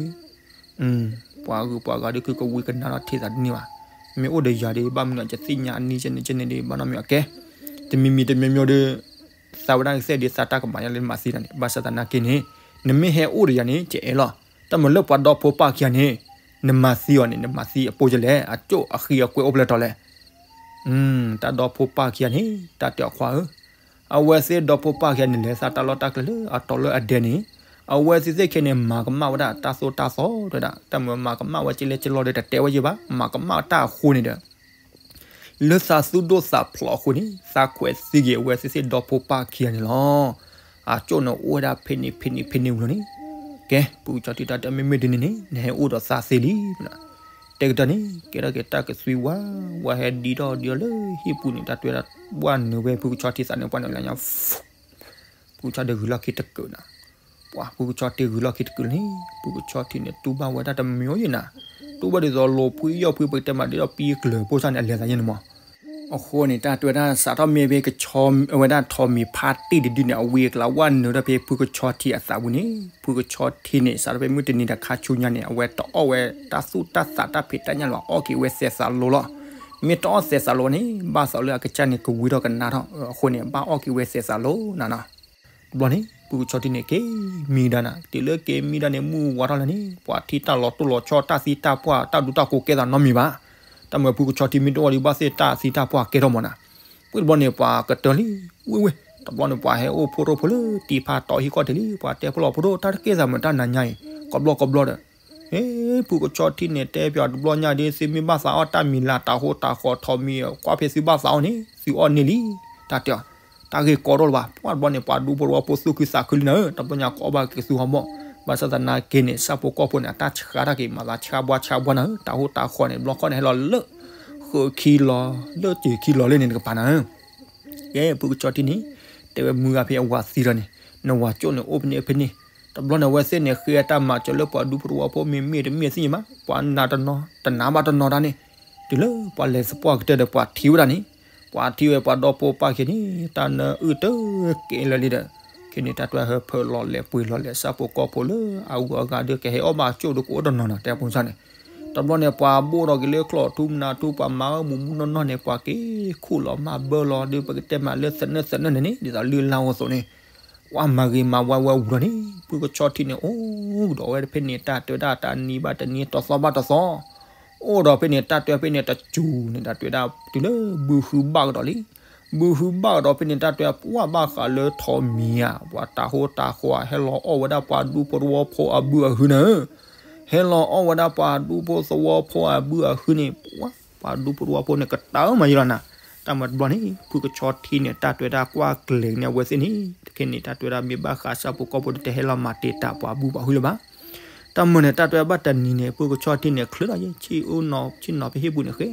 ပှၤဂုၤပှၤဂၤဒီး ခုကဝံၤကနါထီၣ်ထဲသးတန့ၢ်ဘၣ်, မ့ၢ်အိၣ်ဒီးယၤဒီး ဘၣ်မနုၤကသ့ၣ်ညါအနံၣ်ကဲန့ၣ်ကဲန့ၣ်ဒီး ဘၣ်နီတမံၤအကဲ, တမံၤမံၤတမံၤမံၤဒီး သးဝဲဒၣ်ကသ့ၣ်ဒီးသးတၢ်ကမၤညါလၢနမၤသံနၤန့ၣ် ဘၣ်ဆၣ်သနာ်က့န့ၣ် နမ့ၢ်ဟဲအိၣ်ဒီးယၤန့ၣ် ကအဲၣ်လီၤ, တၢ်မၤလၢပှၤဒီဖိပၢ်ခံဂၤန့ၣ် နမၤသံအီၤန့ၣ် နမၤသံအပိၢ်ယလဲၣ် အကၠိၣ်အဃံအကွဲအိၣ်ဖျဲၣ်ထီၣ်လဲၣ် တၢ်ဒီဖိပၢ်ခံဂၤန့ၣ် တၢ်တဲအီၤခွါဧၢ, အဝဲသ့ၣ်ဒီဖိပၢ်ခံဂၤန့ၣ် လဲၤသးတၢ်လီၢ်တၢ်ကျဲလၢအတီၤလၢအဒဲန့ၣ်, အဝဲသ့ၣ်သ့ၣ်ခဲန့ၣ် မၤကမၣ်ဝဲဒၣ်တၢ်သိၣ်တၢ်သီတဲဝဲဒၣ်, တၢ်မၤကမၣ်ဝဲကလဲကလီဒီးတတဲဝဲယဲဘၣ်, မၤကမၣ်တၢ်အဃိန့ၣ်ဒီး လၢသးသူၣ်ဒိၣ်သးဖျိးအဃိန့ၣ် သးခွဲးသံက့ၤအဝဲသ့ၣ်သ့ၣ်ဒီဖိပၢ်ခံဂၤန့ၣ်လီၤ. အကၠိၣ်န့ၣ်အိၣ်ဝဲဒၣ်ဖဲန့ၣ်ဖဲန့ၣ်ဖဲန့ၣ်ဝံၤလီၤန့ၣ်, ကဲ ဖုကဆီထံတၢ်တဲမ့မ့ၢ်ဒ်န့ၣ်န့ၣ် နဟဲအိၣ်ဒီးသးသ့လံ. တဲကတၢၢ်န့ၣ် ကဲထီၣ်က့ၤတၢ်ကသွံဝါ, ဝဲဟဲဒံထီၣ်ဒံထီၣ်လၢဟံၣ်ပူၤန့ၣ် တၢ်တဲဝဲဒၣ် ဘၣ်နုာ်ဝဲဖုကဆီထံသးန့ၣ် ပှၤန့ၣ်လၢညါ ဖုကဆီထံဂုၤလီၢ်ခံတကုာ်နီၤ, ပှၤဖုကဆီထံဂုၤလီၢ်ခံတကုာ်န့ၣ် ဖုကဆီထံန့ၣ်တူၢ်ဘၣ်ဝဲဒၣ်တမံၤယဲၢ်နၤ, တူၢ်ဘၣ်ဒ်သိးလိာ်ဖှံယီၢ်ဖှံ ပကတဲမးဒ်ဒီးပံကျၢၤဖိစၢ်န့ၣ် အလဲၤသးယဲၢ်န့ၣ်မး. အဃိန့ၣ် တၢ်တဲဝဲဒၣ် စးထီၣ်မ့ၢ်ဖဲကဆီဝဲဒၣ်ထိးမံၤဖါတံၢ်တဒုန့ၣ် အဝံၤအကျါဝဲနုာ်ဒီးဖဲဖုကဆီထံအသးပူၤန့ၣ် ဖုကဆီထံန့ၣ် စးထီၣ်ဖဲမုၢ်တနံၤဒီးခါဆူညါန့ၣ် အဝဲတအီၣ်ဝဲတၢ်သူၣ်တၢ်သးတၢ်ဖံးတၢ်ညၣ်လၢၤဘၣ် အီၣ်က့ၤဝဲသဲးသးလိလီၤ. မ့ၢ်တအီၣ်သဲးသးလိန့ၣ် ဘၣ်သိးလၢအကစၢ်န့ၣ်ကဝံထီၣ်ကနါထီၣ်, အဃိန့ၣ် ဘၣ်အီၣ်က့ၤဝဲသဲးသးလိနၤနီၤ. တဘျီန့ၣ် ဖုကဆီထံန့ၣ်က့ၤမံကဒါနၤ, တုၤလၢက့ၤမံကဒါန့ၣ် မုၢ်ဝါထီၣ်လၢန့ၣ် ပှၤထံၣ်တၢ်လီၤတိၢ်လီၤဆီ တၢ်သံတၢ်ပှၢ် တၢ်ဒူတၢ်ကိးကဲသးနီတမံၤဘၣ်. တၢ်မၤဖုကဆီထံမ့ၢ်တအိၣ်ဒီး ဘၣ်သ့ၣ်တၢ်သံတၢ်ပှၢ်ကဲထီၣ်မးနၤ. ဝံၤတဘျီန့ၣ် ပှၤကတၢၢ်လံ, ဝ့ၢ်ဝ့ၢ်, တဘျီန့ၣ် ပှၤဟဲအိၣ်ဖိရိၣ်ဖိလၢတံၤဖးတီၤဟံၣ်ကီၢ်တ့ၢ်လံ, ပှၤတဲဖိလီၤဖိရိၣ် တၢ်တကဲသးမုာ်တၢ်နၤညါအံၤ ကဘျီကဘျီဒီး ဟ့ ဖုကဆီထံန့ၣ် တဲပၠးတဘျီညါဒ် သုမ့ၢ်ဘၣ်သးအီၣ်တၢ်မံၤလၢ် တၢ်ဟိတၢ်ဃီထိးမံၤ ကွၢ်ဖဲသုဘၣ်သးအီၣ်န့ၣ် သုအီၣ်န့ၢ်လံ, တၢ်တဲအီၤ. တၢ်ဂ့ၢ်ကီထီၣ်လၢၤဘၣ်, ပှၤတဘျီန့ၣ် ပှၤဒူဖိသဝီဖိသူၣ်ခုသးခုလံနၤဧၢ, တဘျီညါကအီၣ်ဘၣ်က့ၤသုဟီၣ်ဘီၣ်, ဘၣ်ဆၣ်သနာ်က့န့ၣ် ဆၣ်ဖိကီၢ်ဖိန့ၣ် အတၢ်ဆှါတၢ်က့ၤမၤသးဆှါဘှါဆှါဘှါနၤဧၢ, တၢ်ဟိတၢ်ဃီန့ၣ် တဘျီဃီန့ၣ် ဟဲလီၤလၢ ဃုခံလီၤ လၢတၢ်ခံလီၤလၢန့ၣ်တကပၤနၤဧၢ. ကဲ ဖုကဆီထံန့ၣ် တဲဝဲမုၢ်ဂၤဖဲအဝၤသံဒီးန့ၣ် နဝၤကၠိၣ်န့ၣ်အိၣ်ဖဲန့ၣ်ဖဲန့ၣ်, တဘျီန့ၣ် အဝဲသ့ၣ်န့ၣ် ဃ့တၢ်မၤစၢၤလၢပှၤဒူဖိသဝီဖိမ့ၢ်မ့ၢ်တမ့ၢ်သ့ၣ်ညါဘၣ်, ပှၤနာ်တနီၤ တနာ်ဘၣ်တနီၤတၢ်န့ၣ်, တုၤလၢပှၤလဲၤသပှၢ်ကတၢၢ်ဒီး ပှၤထံၣ်ဝဲဒၣ်န့ၣ်, ပှၤထံၣ်ဝဲပှၤဒီဖိပၢ်ခံန့ၣ် တၢ်နၢအုၣ်တကဲလၢာ်လံဒီး ခံန့ၣ် တၢ်တဲဟၢဖၢလီၤလဲၤပှ့ၤလီၤလဲၤ ဆၣ်ဖိကီၢ်ဖိလၢအဂုၤအဂၤဒီး ကဟဲအီၣ်ဘၣ်ကၠိၣ်ဒီးကအိၣ်တနီၤနီၤ တဲဖိစၢ်န့ၣ်, တဘျီန့ၣ် ပှၤဘိၣ်ထီၣ်က့ၤလၢချီၣ်ထူမနၤထူ ပှၤမၤအီၣ်မူးမူးနီၢ်နီၢ်န့ၣ် ပှၤက့ၤခူၣ်လီၤမၤဘၢလီၤဒီး ပကတဲမးလၢသနၢၣ်သနၢၣ်န့ၣ်န့ၣ် ဒ်သိးလုၢ်လၢ်အိၣ်အသိးန့ၣ် ပှၤမၤဂ့ၤမၤဝါဝဲဝံၤလီၤန့ၣ် ဖုကဆီထံန့ၣ် အိၣ်ကဒီးဝဲဖဲန့ၣ် တၢ်တဲဝဲဒၣ်တနံၤဘၣ်တနံၤ တသီဘၣ်တသီ အိၣ်ဒီးဖဲန့ၣ် တၢ်တဲဖဲန့ၣ်တစူၤန့ၣ် တၢ်တဲဝဲဒၣ်တုၤလၢဘုဟုဘၣ်ကဒီးလံ. ဘုဟုဘၣ်ကဒီးဖဲန့ၣ် တၢ်တဲပှၤဘၣ်ဃးလၢထိးမံၤဧါ ပှၤတၢ်ဟိတၢ်ဃီ ဟဲလီၤအီၣ်ဝဲဒၣ်ပှၤဒူဖိသဝီဖိအဘုအဟုနၤဧၢ, ဟဲလီၤအီၣ်ဝဲဒၣ်ပှၤဒူဖိသဝီဖိအဘုအဟုန့ၣ် ပှၤဒူဖိသဝီဖိန့ၣ် ကတၢၢ်မးယံၤလီၤနၤ. တၢ်မၤတဘျီန့ၣ် ဖုကဆီထံန့ၣ် တၢ်တဲဝဲဒၣ်ကွၢ်ကျဲၤန့ၢ်အဝဲသ့ၣ်န့ၣ် တခါန့ၣ် တၢ်တဲဝဲဒၣ်မ့ၢ်ဘၣ်ဃးဆၣ်ဖိကီၢ်ဖိဒီး တဟဲလီၤမၤတ့ၢ်တၢ်ပှၤဘုပှၤဟုလၢၤဘၣ်. တၢ်မၤန့ၣ် တၢ်တဲဝဲဘၣ်တနံၤန့ၣ် ဖုကဆီထံန့ၣ် ချုးလီၤယဲ ဆ့ၣ်အိၣ်နီၤဆ့ၣ်နီၤဖဲဟံၣ်ပူၤန့ၣ်ဃ့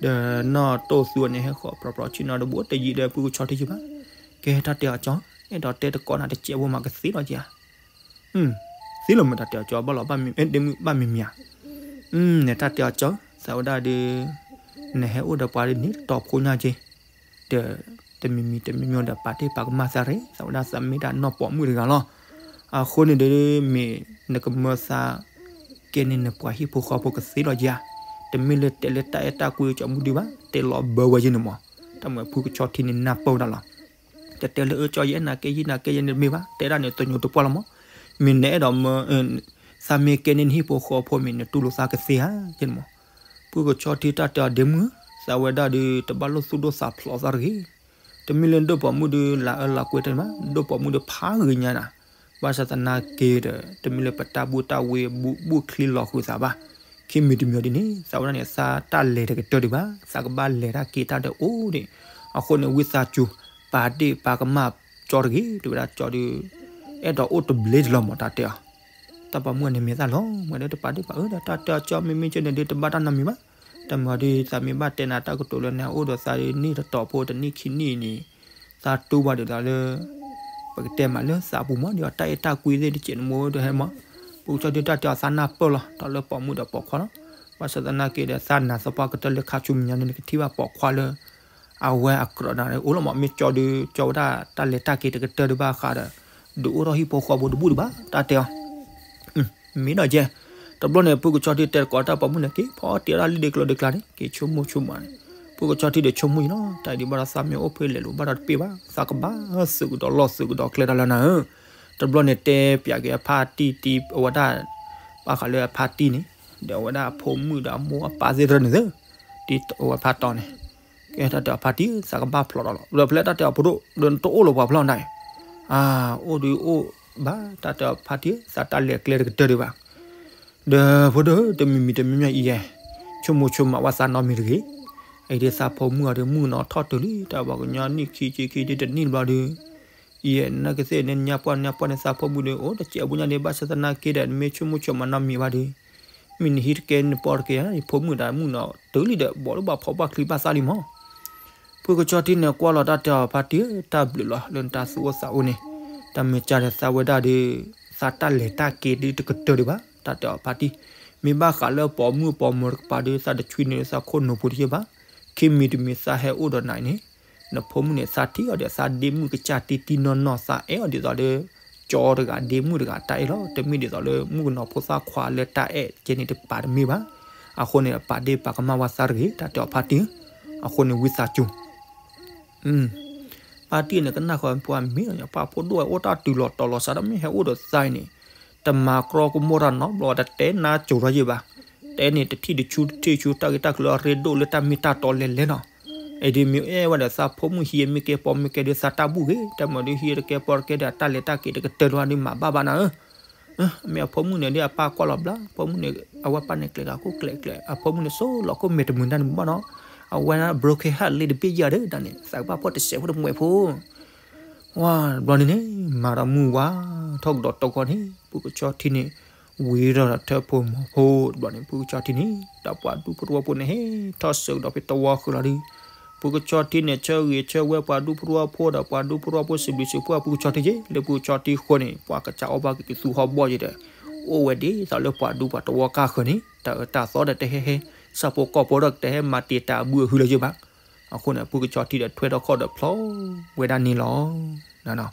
ဒီးနီၢ်တိၢ်သူန့ၣ် ဟဲဃီၤပြီပြီဆ့ၣ်နီၤတဘိတယံၤဒီး ဖုကဆီထံယံၤဘၣ်. ကဲတၢ်တဲအီၤကၠီ အဲၣ်ဒိးတဲတကိးနၤတစဲးဖိမးကသ့လီၤက့ၤဧါ. သ့လီၤမး တၢ်တဲအီၤကၠီ ဘၣ်လီၤဘၣ်မံၤ ဒ့မုၣ်ဘၣ်မံၤမံၤဧါ. နတၢ်တဲအီၤကၠီ သးဝဲဒၣ်ဒီး နဟဲအိၣ်ဒီးပှၤဒ်န့ၣ်တတီၤဖိညါက့ၤ ဒီး တမံၤမံၤတမံၤမံၤဒီး ပာ်တ့ၢ်ပာ်ကမၣ်သးရ့ သးဝဲဒၣ်သးမ့ၢ်ဒၣ်နီၢ်ပိာ်မုၣ်တဂၤလီၤ. အဃိန့ၣ်ဒီး မ့ၢ်နကမၢသး ကဲန့ၣ်နပှၤဟံၣ်ဖိဃီဖိကသ့လီၤက့ၤဧါ. တမ့ၢ်လၢတဲလၢတၢ်အဲၣ်တၢ်ကွံကၠီမုၢ်ဒုဘၣ် တဲလီၤဘၢဝဲယဲန့ၣ်မး. တၢ်မၤဖုကဆီထံန့ၣ်နၢ်ပၢၢ်ဝဲဒၣ်လီၤ. တတဲလၢအၢကၠီယအဲၣ်နၤကဲယဲၢ်နၤကဲယဲၢ်န့ၣ်တမ့ၢ်ဘၣ် တဲဒၣ်န့ၣ်သညိးတပှၢ်လီၤမး. မ့ၢ်နအဲၣ်ဒိးမၢ သးမ့ၢ်ကဲန့ၣ်နဟံၣ်ဖိဃီဖိမ့ၢ်နတူၢ်လိာ်သးကသ့ဧါ ယဲန့ၣ်မး. ဖုကဆီထံတၢ်တဲအီၤဒ့မုၣ် သးဝဲဒၣ်ဒီး တဘၣ်လိၣ်သူၣ်ဒိၣ်သးဖျိးသးတဂ့ၤ. တမ့ၢ်လၢဒိၣ်ပိာ်မုၣ်ဒီး လၤအၢလၤကွဲတန့ၣ်ဘၣ် ဒိၣ်ပိာ်မုၣ်ဒီးဖးဂ့ၤညါနၤ. ဘၣ်ဆၣ်သနာ်က့ဒီး တမ့ၢ်လၢပတၢ်ဘူၣ်တၢ်ဝ့ ဘူၣ်ချံလီၤဃုာ်သးဘၣ်. ခံမံၤတမံၤဒ်န့ၣ် သးဝဲဒၣ်န့ၣ် သးတၢ်လဲၤတကတၢၢ်ဒံးဘၣ် သးကဘၣ်လဲၤတၢ်က့ၤတၢ်ဒီးအိၣ်ဒံး. အဃိန့ၣ် ဝံသးစူၤ ပာ်ဒ့ၣ်ပာ်ကမၣ်ကၠီတဂ့ၤ တဲဝဲဒၣ်ကၠီဒီး အဲၣ်ဒိးအိၣ်တဘျ့တလီၤမး တၢ်တဲအီၤ တၢ်ပိာ်မုၣ်န့ၣ်မ့ၢ်သၣ်လီၤ မ့ၢ်ဒီးတပာ်ဒ့ၣ်ပာ်အၢဒီး တၢ်တဲအီၤကၠီမ့မ့ၢ်ကဲန့ၣ်ဒီး တဘၣ်တၢ်နီတမံၤဘၣ်. တၢ်မၤဒီး သးမ့ၢ်ဘၣ်တဲနၤတၢ်ကတိၤလၢနအိၣ်ဒီးသးဒ်န့ၣ်တတီၤဖိတနံၣ်ခံနံၣ်န့ၣ် သးတူၢ်ဘၣ်ဒ်သိးလၢ ပကတဲမးလၢသးပူၤမး ဒ်အတၢ်အဲၣ်တၢ်ကွံသ့ၣ်တစဲးနမိၢ်ဒီးဟဲမး. ဖုကဆီထံတၢ်တဲအီၤသးနၢ်ပၢၢ်လီၤ ဒီးလၢပိာ်မုၣ်ဒီးပိာ်ခွါလီၤ. ဘၣ်ဆၣ်သနာ်က့ဒီး သးနာ်သပှၢ်ကတၢၢ်လၢခါဆူမဲာ်ညါန့ၣ် နကထံၣ်ဘၣ်ပိာ်ခွါလၢ အဝဲအကြၢးနၤအိၣ်လီၤမး မ့ၢ်ကၠီဒီး ကၠီဝဲဒၣ်တၢ်လဲၤတၢ်က့ၤတကတၢၢ်ဒံးဘၣ်ဃးဒီး ဒုးအိၣ်ထီၣ်ဟံၣ်ဖိဃီဖိတဘူၣ်ဒံးဘၣ် တၢ်တဲအီၤ မ့ၢ်ဒီးကဲ တဘျီန့ၣ် ဖုကဆီထံတဲတကိးတၢ်ပိာ်မုၣ်န့ၣ် က့ၤဖီအီၣ်တ့ၢ်ဒၣ်လံဒ့ကျိၤဒ့ကျါန့ၣ် က့ၤဆိကမိၣ်ဆိကမးန့ၣ် ဖုကဆီထံဒီးဆိကမိၣ်ယံၤလီၤ တၢ်အံၤဒံးဘၣ်ဒီးသးမ့ၢ်အိၣ်ဖဲလဲၣ်လိၤဘၣ်ဒီးတပ့ၢ်ဘၣ် သးကဘၣ်သုးကဒီးလီၢ်သုးကဒီးကျဲတၢ်လၢနၤဧၢ. တဘျီန့ၣ်တဲပၠးက့ၤအဖါတံၢ်တံၢ်အဝဲဒၣ် ဘၣ်ဃးလၢအဖါတံၢ်န့ၣ် ဒီးအဝဲဒၣ်အဖိမုၣ်ဒီးအမိၢ်အပၢ်သ့ၣ်တဖၣ်န့ၣ်သ့ တံၢ်အဝဲဖါတီၤန့ၣ် ကဲတၢ်တဲအီၤဖါတံၢ် သးကဘၣ်ဖျိးဒီးလီၤ ဒီးဖဲလၢတၢ်တဲအီၤဖိဒိၣ် ဒီးနတအိၣ်လၢၤပှၤဖျီၣ်နၤအံၤ, အိၣ်ဒုးအိၣ်ဘၣ် တၢ်တဲအီၤဖါတံၢ် သးတၢ်လဲၤကျဲတကတၢၢ်ဒံးဘၣ်. ဒီးဖိဒိၣ်တမံၤမံၤတမံၤမံၤအံၤယဲ, ဆိကမိၣ်ဆိကမးဝဲသးနီတမံၤတဂ့ၤ. အံၤဒ်သးဖိမုၣ်အီၤဒီး မုၣ်ကနီၤထီၣ်တုၤလံ တၢ်ပှၤကညီနံၣ်ခံဆံခံဒ်တနံၣ်တဘျီဒီး, အံၤနကသ့ၣ်န့ၣ် ညါပှၢ်ညါပှၢ်န့ၣ် သးဖိမုၣ်ဒီး အိၣ်တစဲးဖိညါဒ် ဘၣ်ဆၣ်သနာ်က့ဒီး နမ့ၢ်ဆိကမိၣ်ဆိကမးနီတမံၤဘၣ်ဒီး မ့ၢ်နဟံးတကဲနပီၢ်တကဲဧါ ယဖိမုၣ်ဒီးမုၣ်နီၤတုၤလံဒီး ဘီၣ်လၢဘၣ်ဖီဘၣ်ချံဘၣ်သးလံမး. ဖုကဆီထံန့ၣ် ကွၢ်လီၤတၢ်တဲအီၤဖါတံၢ် တၢ်ဘျုးလီၤလၢနတၢ်သူၣ်အိၣ်သးအိၣ်န့ၣ်, တၢ်မ့ၢ်ကၢ်ဒီးသးဝဲဒၣ်ဒီး သးတၢ်လဲၤတၢ်က့ၤဒ်တကတၢၢ်ဒံးဘၣ် တၢ်တဲအီၤဖါတံၢ်, မ့ၢ်ဘၣ်ဃးလၢပိာ်မုၣ်ပိာ်မၢၤတကပၤဒီး သးတဆွံနုာ်လၢသးခိၣ်နူာ်ဖိတယဲၢ်ဘၣ်. ခံမံၤတမံၤသးဟဲအိၣ်ဒီးနၤအံၤန့ၣ်, နဖိမုၣ်န့ၣ် သးထံၣ်အီၤဒီးသးဒ့မုၣ်ကစၢ်တံၢ်တံၢ်နီၢ်နီၢ် သးအဲၣ်အီၤဒ်သိးလၢ ကၠီတဂၤဒ့မုၣ်တဂၤတၢ်အဲၣ်လီၤ. တမ့ၢ်ဒ်သိးလၢမုၣ်ကနီၤဖိသၣ်ခွါလၢတၢ်အဲၣ်ကဲန့ၣ်တပၤတမ့ၢ်ဘၣ်. အဃိန့ၣ် ပာ်ဒ့ၣ်ပာ်ကမၣ်ဝဲသးတဂ့ၤ တၢ်တဲအီၤဖါတံၢ်, အဃိန့ၣ်ဝံသးစူၤ ဖါတံၢ်န့ၣ် ကနၣ်ဃီပှၤမ့ၢ်ပှၤဖိဒိၣ်ဝဲအိၣ်တၢ်တုၤလီၤတီၤလီၤစးဒီး မ့ၢ်ဟဲအိၣ်ဒီးသးအံၤန့ၣ်, တမၤကြီကမိၣ်တၢ်နီတဘျီ တတဲနါစိၤထီၣ်ယဲၢ်ဘၣ်. တဲန့ၣ်တထံၣ်တဆူတထံၣ်ဆူ တၢ်ဂ့ၢ်တၢ်ကျိၤအရ့ဒိၣ်လၢတၢ်မ့ၢ်တၢ်တီလဲၤလဲၤနီၤ. အံၤဒ်မ့ၢ်အဲၣ်ဝဲဒီးသးဖိမုၣ်ဟံးမ့ၢ်ကဲပိာ်မ့ၢ်ကဲဒီးသးတၢ်ဘူၣ်ဂ့ၤ တၢ်မၤဒုးဟံးတကဲပိာ်တကဲဒီးတၢ်လဲၤတၢ်က့ၤတကတၢၢ်လီၤဒုးမၤဘၣ်ဘၣ်နၤဧၢ မ့ၢ်အဖိမုၣ်န့ၣ်ဒ်အပၢ်ကွၢ်လီၤဘျါ အဖိမုၣ်န့ၣ် အဝဲပၢ်န့ၣ်ကျဲၤဂၤခိၣ်ကျဲၤကျဲၤ အဖိမုၣ်န့ၣ်စိၢ်လီၤခိၣ်မဲာ်တမုာ်တၢ်န့ၣ်ဘၣ်နီၤ. အဝဲဒၣ် broken heart လံတဘ့ၣ်ယဲၢ်ဒီးတၢ်န့ၣ် သးကဘၣ်ဖှီၣ်တစဲးဖိတမှဲးဖိ ဝါတဘျီန့ၣ်န့ၣ် မၤဒီးမုၢ်ဝါထီၣ်ကဒီးတဂီၢ်န့ၣ် ဖုကဆီထံန့ၣ် ဝံၤထီၣ်ဒီးထၢၣ်ဖိမီၤဖိတဘျီန့ၣ် ဖုကဆီထံန့ၣ် ဒီးပှၤဒူဖိသဝီဖိန့ၣ် ဟဲထီၣ်ဆှၢကဒီးဖဲသဝီဃုာ်လီၤဒုး ဖုကဆီထံန့ၣ် ဆၢဂ့ၤဆၢဝဲပှၤဒူဖိသဝီဖိဒီးပှၤဒူဖိသဝီဖိစံးဘျုးစံးဖှိၣ် ဖုကဆီထံက့ လၢဖုကဆီထံဃီန့ၣ် ပှၤကစးအီၣ်ဘၣ်က့ၤက့ၤသူဟီၣ်ဘီၣ်ယဲဒီး အိၣ်ဝဲဒ်သိးလၢပှၤဒူပှၤသဝီကါဃၢၤန့ၣ် တၢ်အၢတၢ်သီဒီးတဟဲဟဲ ဆၣ်ဖိကီၢ်ဖိဒီးတဟဲမၤတ့ၢ်တၢ်အဘုအဟုလၢၤယဲၢ်ဘၣ်. အဃိန့ၣ် ဖုကဆီထံဒီးထွဲထီၣ်ခီၣ်ဒီးဖျီဝဲဒၣ်န့ၣ်လီၤ.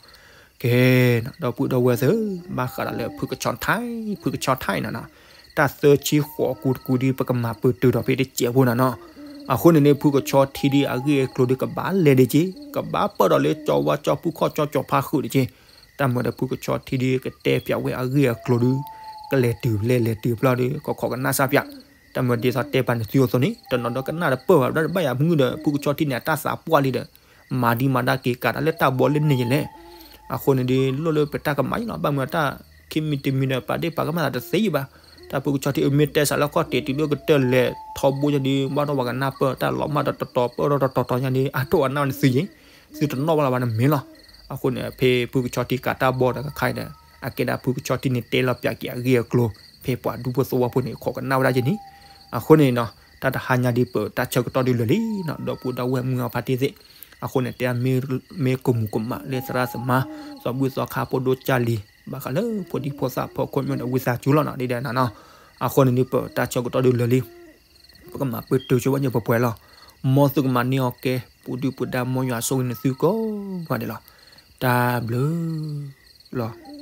ကဲ ဒီပုၢ်ဒီဝဲၢ်သ့ၣ်ဧၢ, ဘၣ်ဃးဒီးလၢဖုကဆီထံ, ဖုကဆီထံနီၤနီၤ, တၢ်သၢဆံဃိးကူတကူဒ်ပကမၤပၢၢ်တုၤဒီးဖဲတစဲးဖိနီၤနီၤ, အဃိန့ၣ်န့ၣ် ဖုကဆီထံဒ်အဂ့ၢ်အကျိၤဒ်ကဘၣ်လဲၤဒံးက့ၤ, ကဘၣ်ပၢၢ်ဒီးလၢကၠီဝါကၠီပူၤခီၣ်ကၠီကၠီဖးဃုာ်ဒံးက့ၤ, တၢ်မၤဒီးဖုကဆီထံဒ်ကတဲပၠးဝဲအဂ့ၢ်အကျိၤဒုး, ကလဲၤတုၤလဲၤလဲၤတုၤဖျီဒုး ကခိးကနၣ်စၢ်ပၠး, တၢ်မၤဒ်သိးတဲပာ်န့ၢ်သုအသိးန့ၣ် တနီၤဒီးကနၣ်တပၢၢ်ဘၣ် ဒီးဘၣ်ယၤမုၢ်ဒီး ဖုကဆီထံန့ၣ် အတၢ်သးပှၢ်လံဒီး မၤဒံးမၤဒါက့ၤကးတၢ်လၢတၢ်ဘီလၢန့ၣ်ယလဲၣ်, အဃိန့ၣ်ဒ်လိၣ်လၢပတၢ်ကမၤယလီၤ ဘၣ်မနုၤတၢ်ခံမံၤတမံၤဒီး ပာ်ဒ့ၣ်ပာ်ကမၣ်သးတသ့ယဘၣ်, တၢ်ဖုကဆီထံအမ့ၢ်တဲစးလၢခီၣ်ထံးတုၤလၢကတၢၢ်လဲၤထီဘိညါဒ် ဘၣ်ဒီးပှၤကနၣ်ပၢၢ်တၢ်လီၤမၢ်ဒီးတတီၤပၢၢ်ဒီးတတီၤတီၤညါဒ် အါထီၣ်အနၢ်န့ၣ်သုယ့ၣ်, သုတနီၣ်ဘၣ်လၢၤဘၣ်န့ၣ်မ့ၢ်လီၤ, အဃိန့ၣ် ဖဲဖုကဆီထံကးတၢ်ဘီဒီးခါခါအံၤဒီး အကဲဒၣ်ဖုကဆီထံန့ၣ်တဲလီၤပၠးက့ၤအဂ့ၢ်အကျိၤ ဖဲပှၤဒူဖိသဝီဖိန့ၣ် ခိးကနၣ်ဝဲဒၣ်ယဲၢ်န့ၣ်, အဃိန့ၣ်နီၤ တၢ်တဟါညါဒ်ပတၢ်ဆၢကတီၢ်ဒုးလၢာ်လံနီၤ ဒီပုၢ်ဒီဝဲၢ်မုၢ်အဖါတံၢ်သ့ၣ်, အဃိန့ၣ် တဲမ့ၢ်ကမူၤကမၣ်လၢသရၣ်သမါ သီဘူၣ်သီခါဖိဒိၣ်ကၢ်လံၤ ဘၣ်ဃးလၢဖိဒံဖိသၣ်ဖီခိၣ်မ့ၢ်ဒီးဝံသးစူၤလီၤနီၤ ဒ်ဒီးနီၤနီၤ, အဃိန့ၣ်ဒ်ပတၢ်ဆၢကတီၢ်ဒုးလၢာ်လံ ပကမၤပၢၢ်တုၤဆိဝဲညါပှဲၤပှဲၤလီၤ, မ်သုကမၤန့ၢ်အီၤကဲ ပူၤဒုၣ်ပူၤဒါမ်ယွၤဆိၣ်ဂ့ၤန့ၢ်သုကိးဂၤဒဲးလီၤ, တၢ်ဘျုးလီၤ.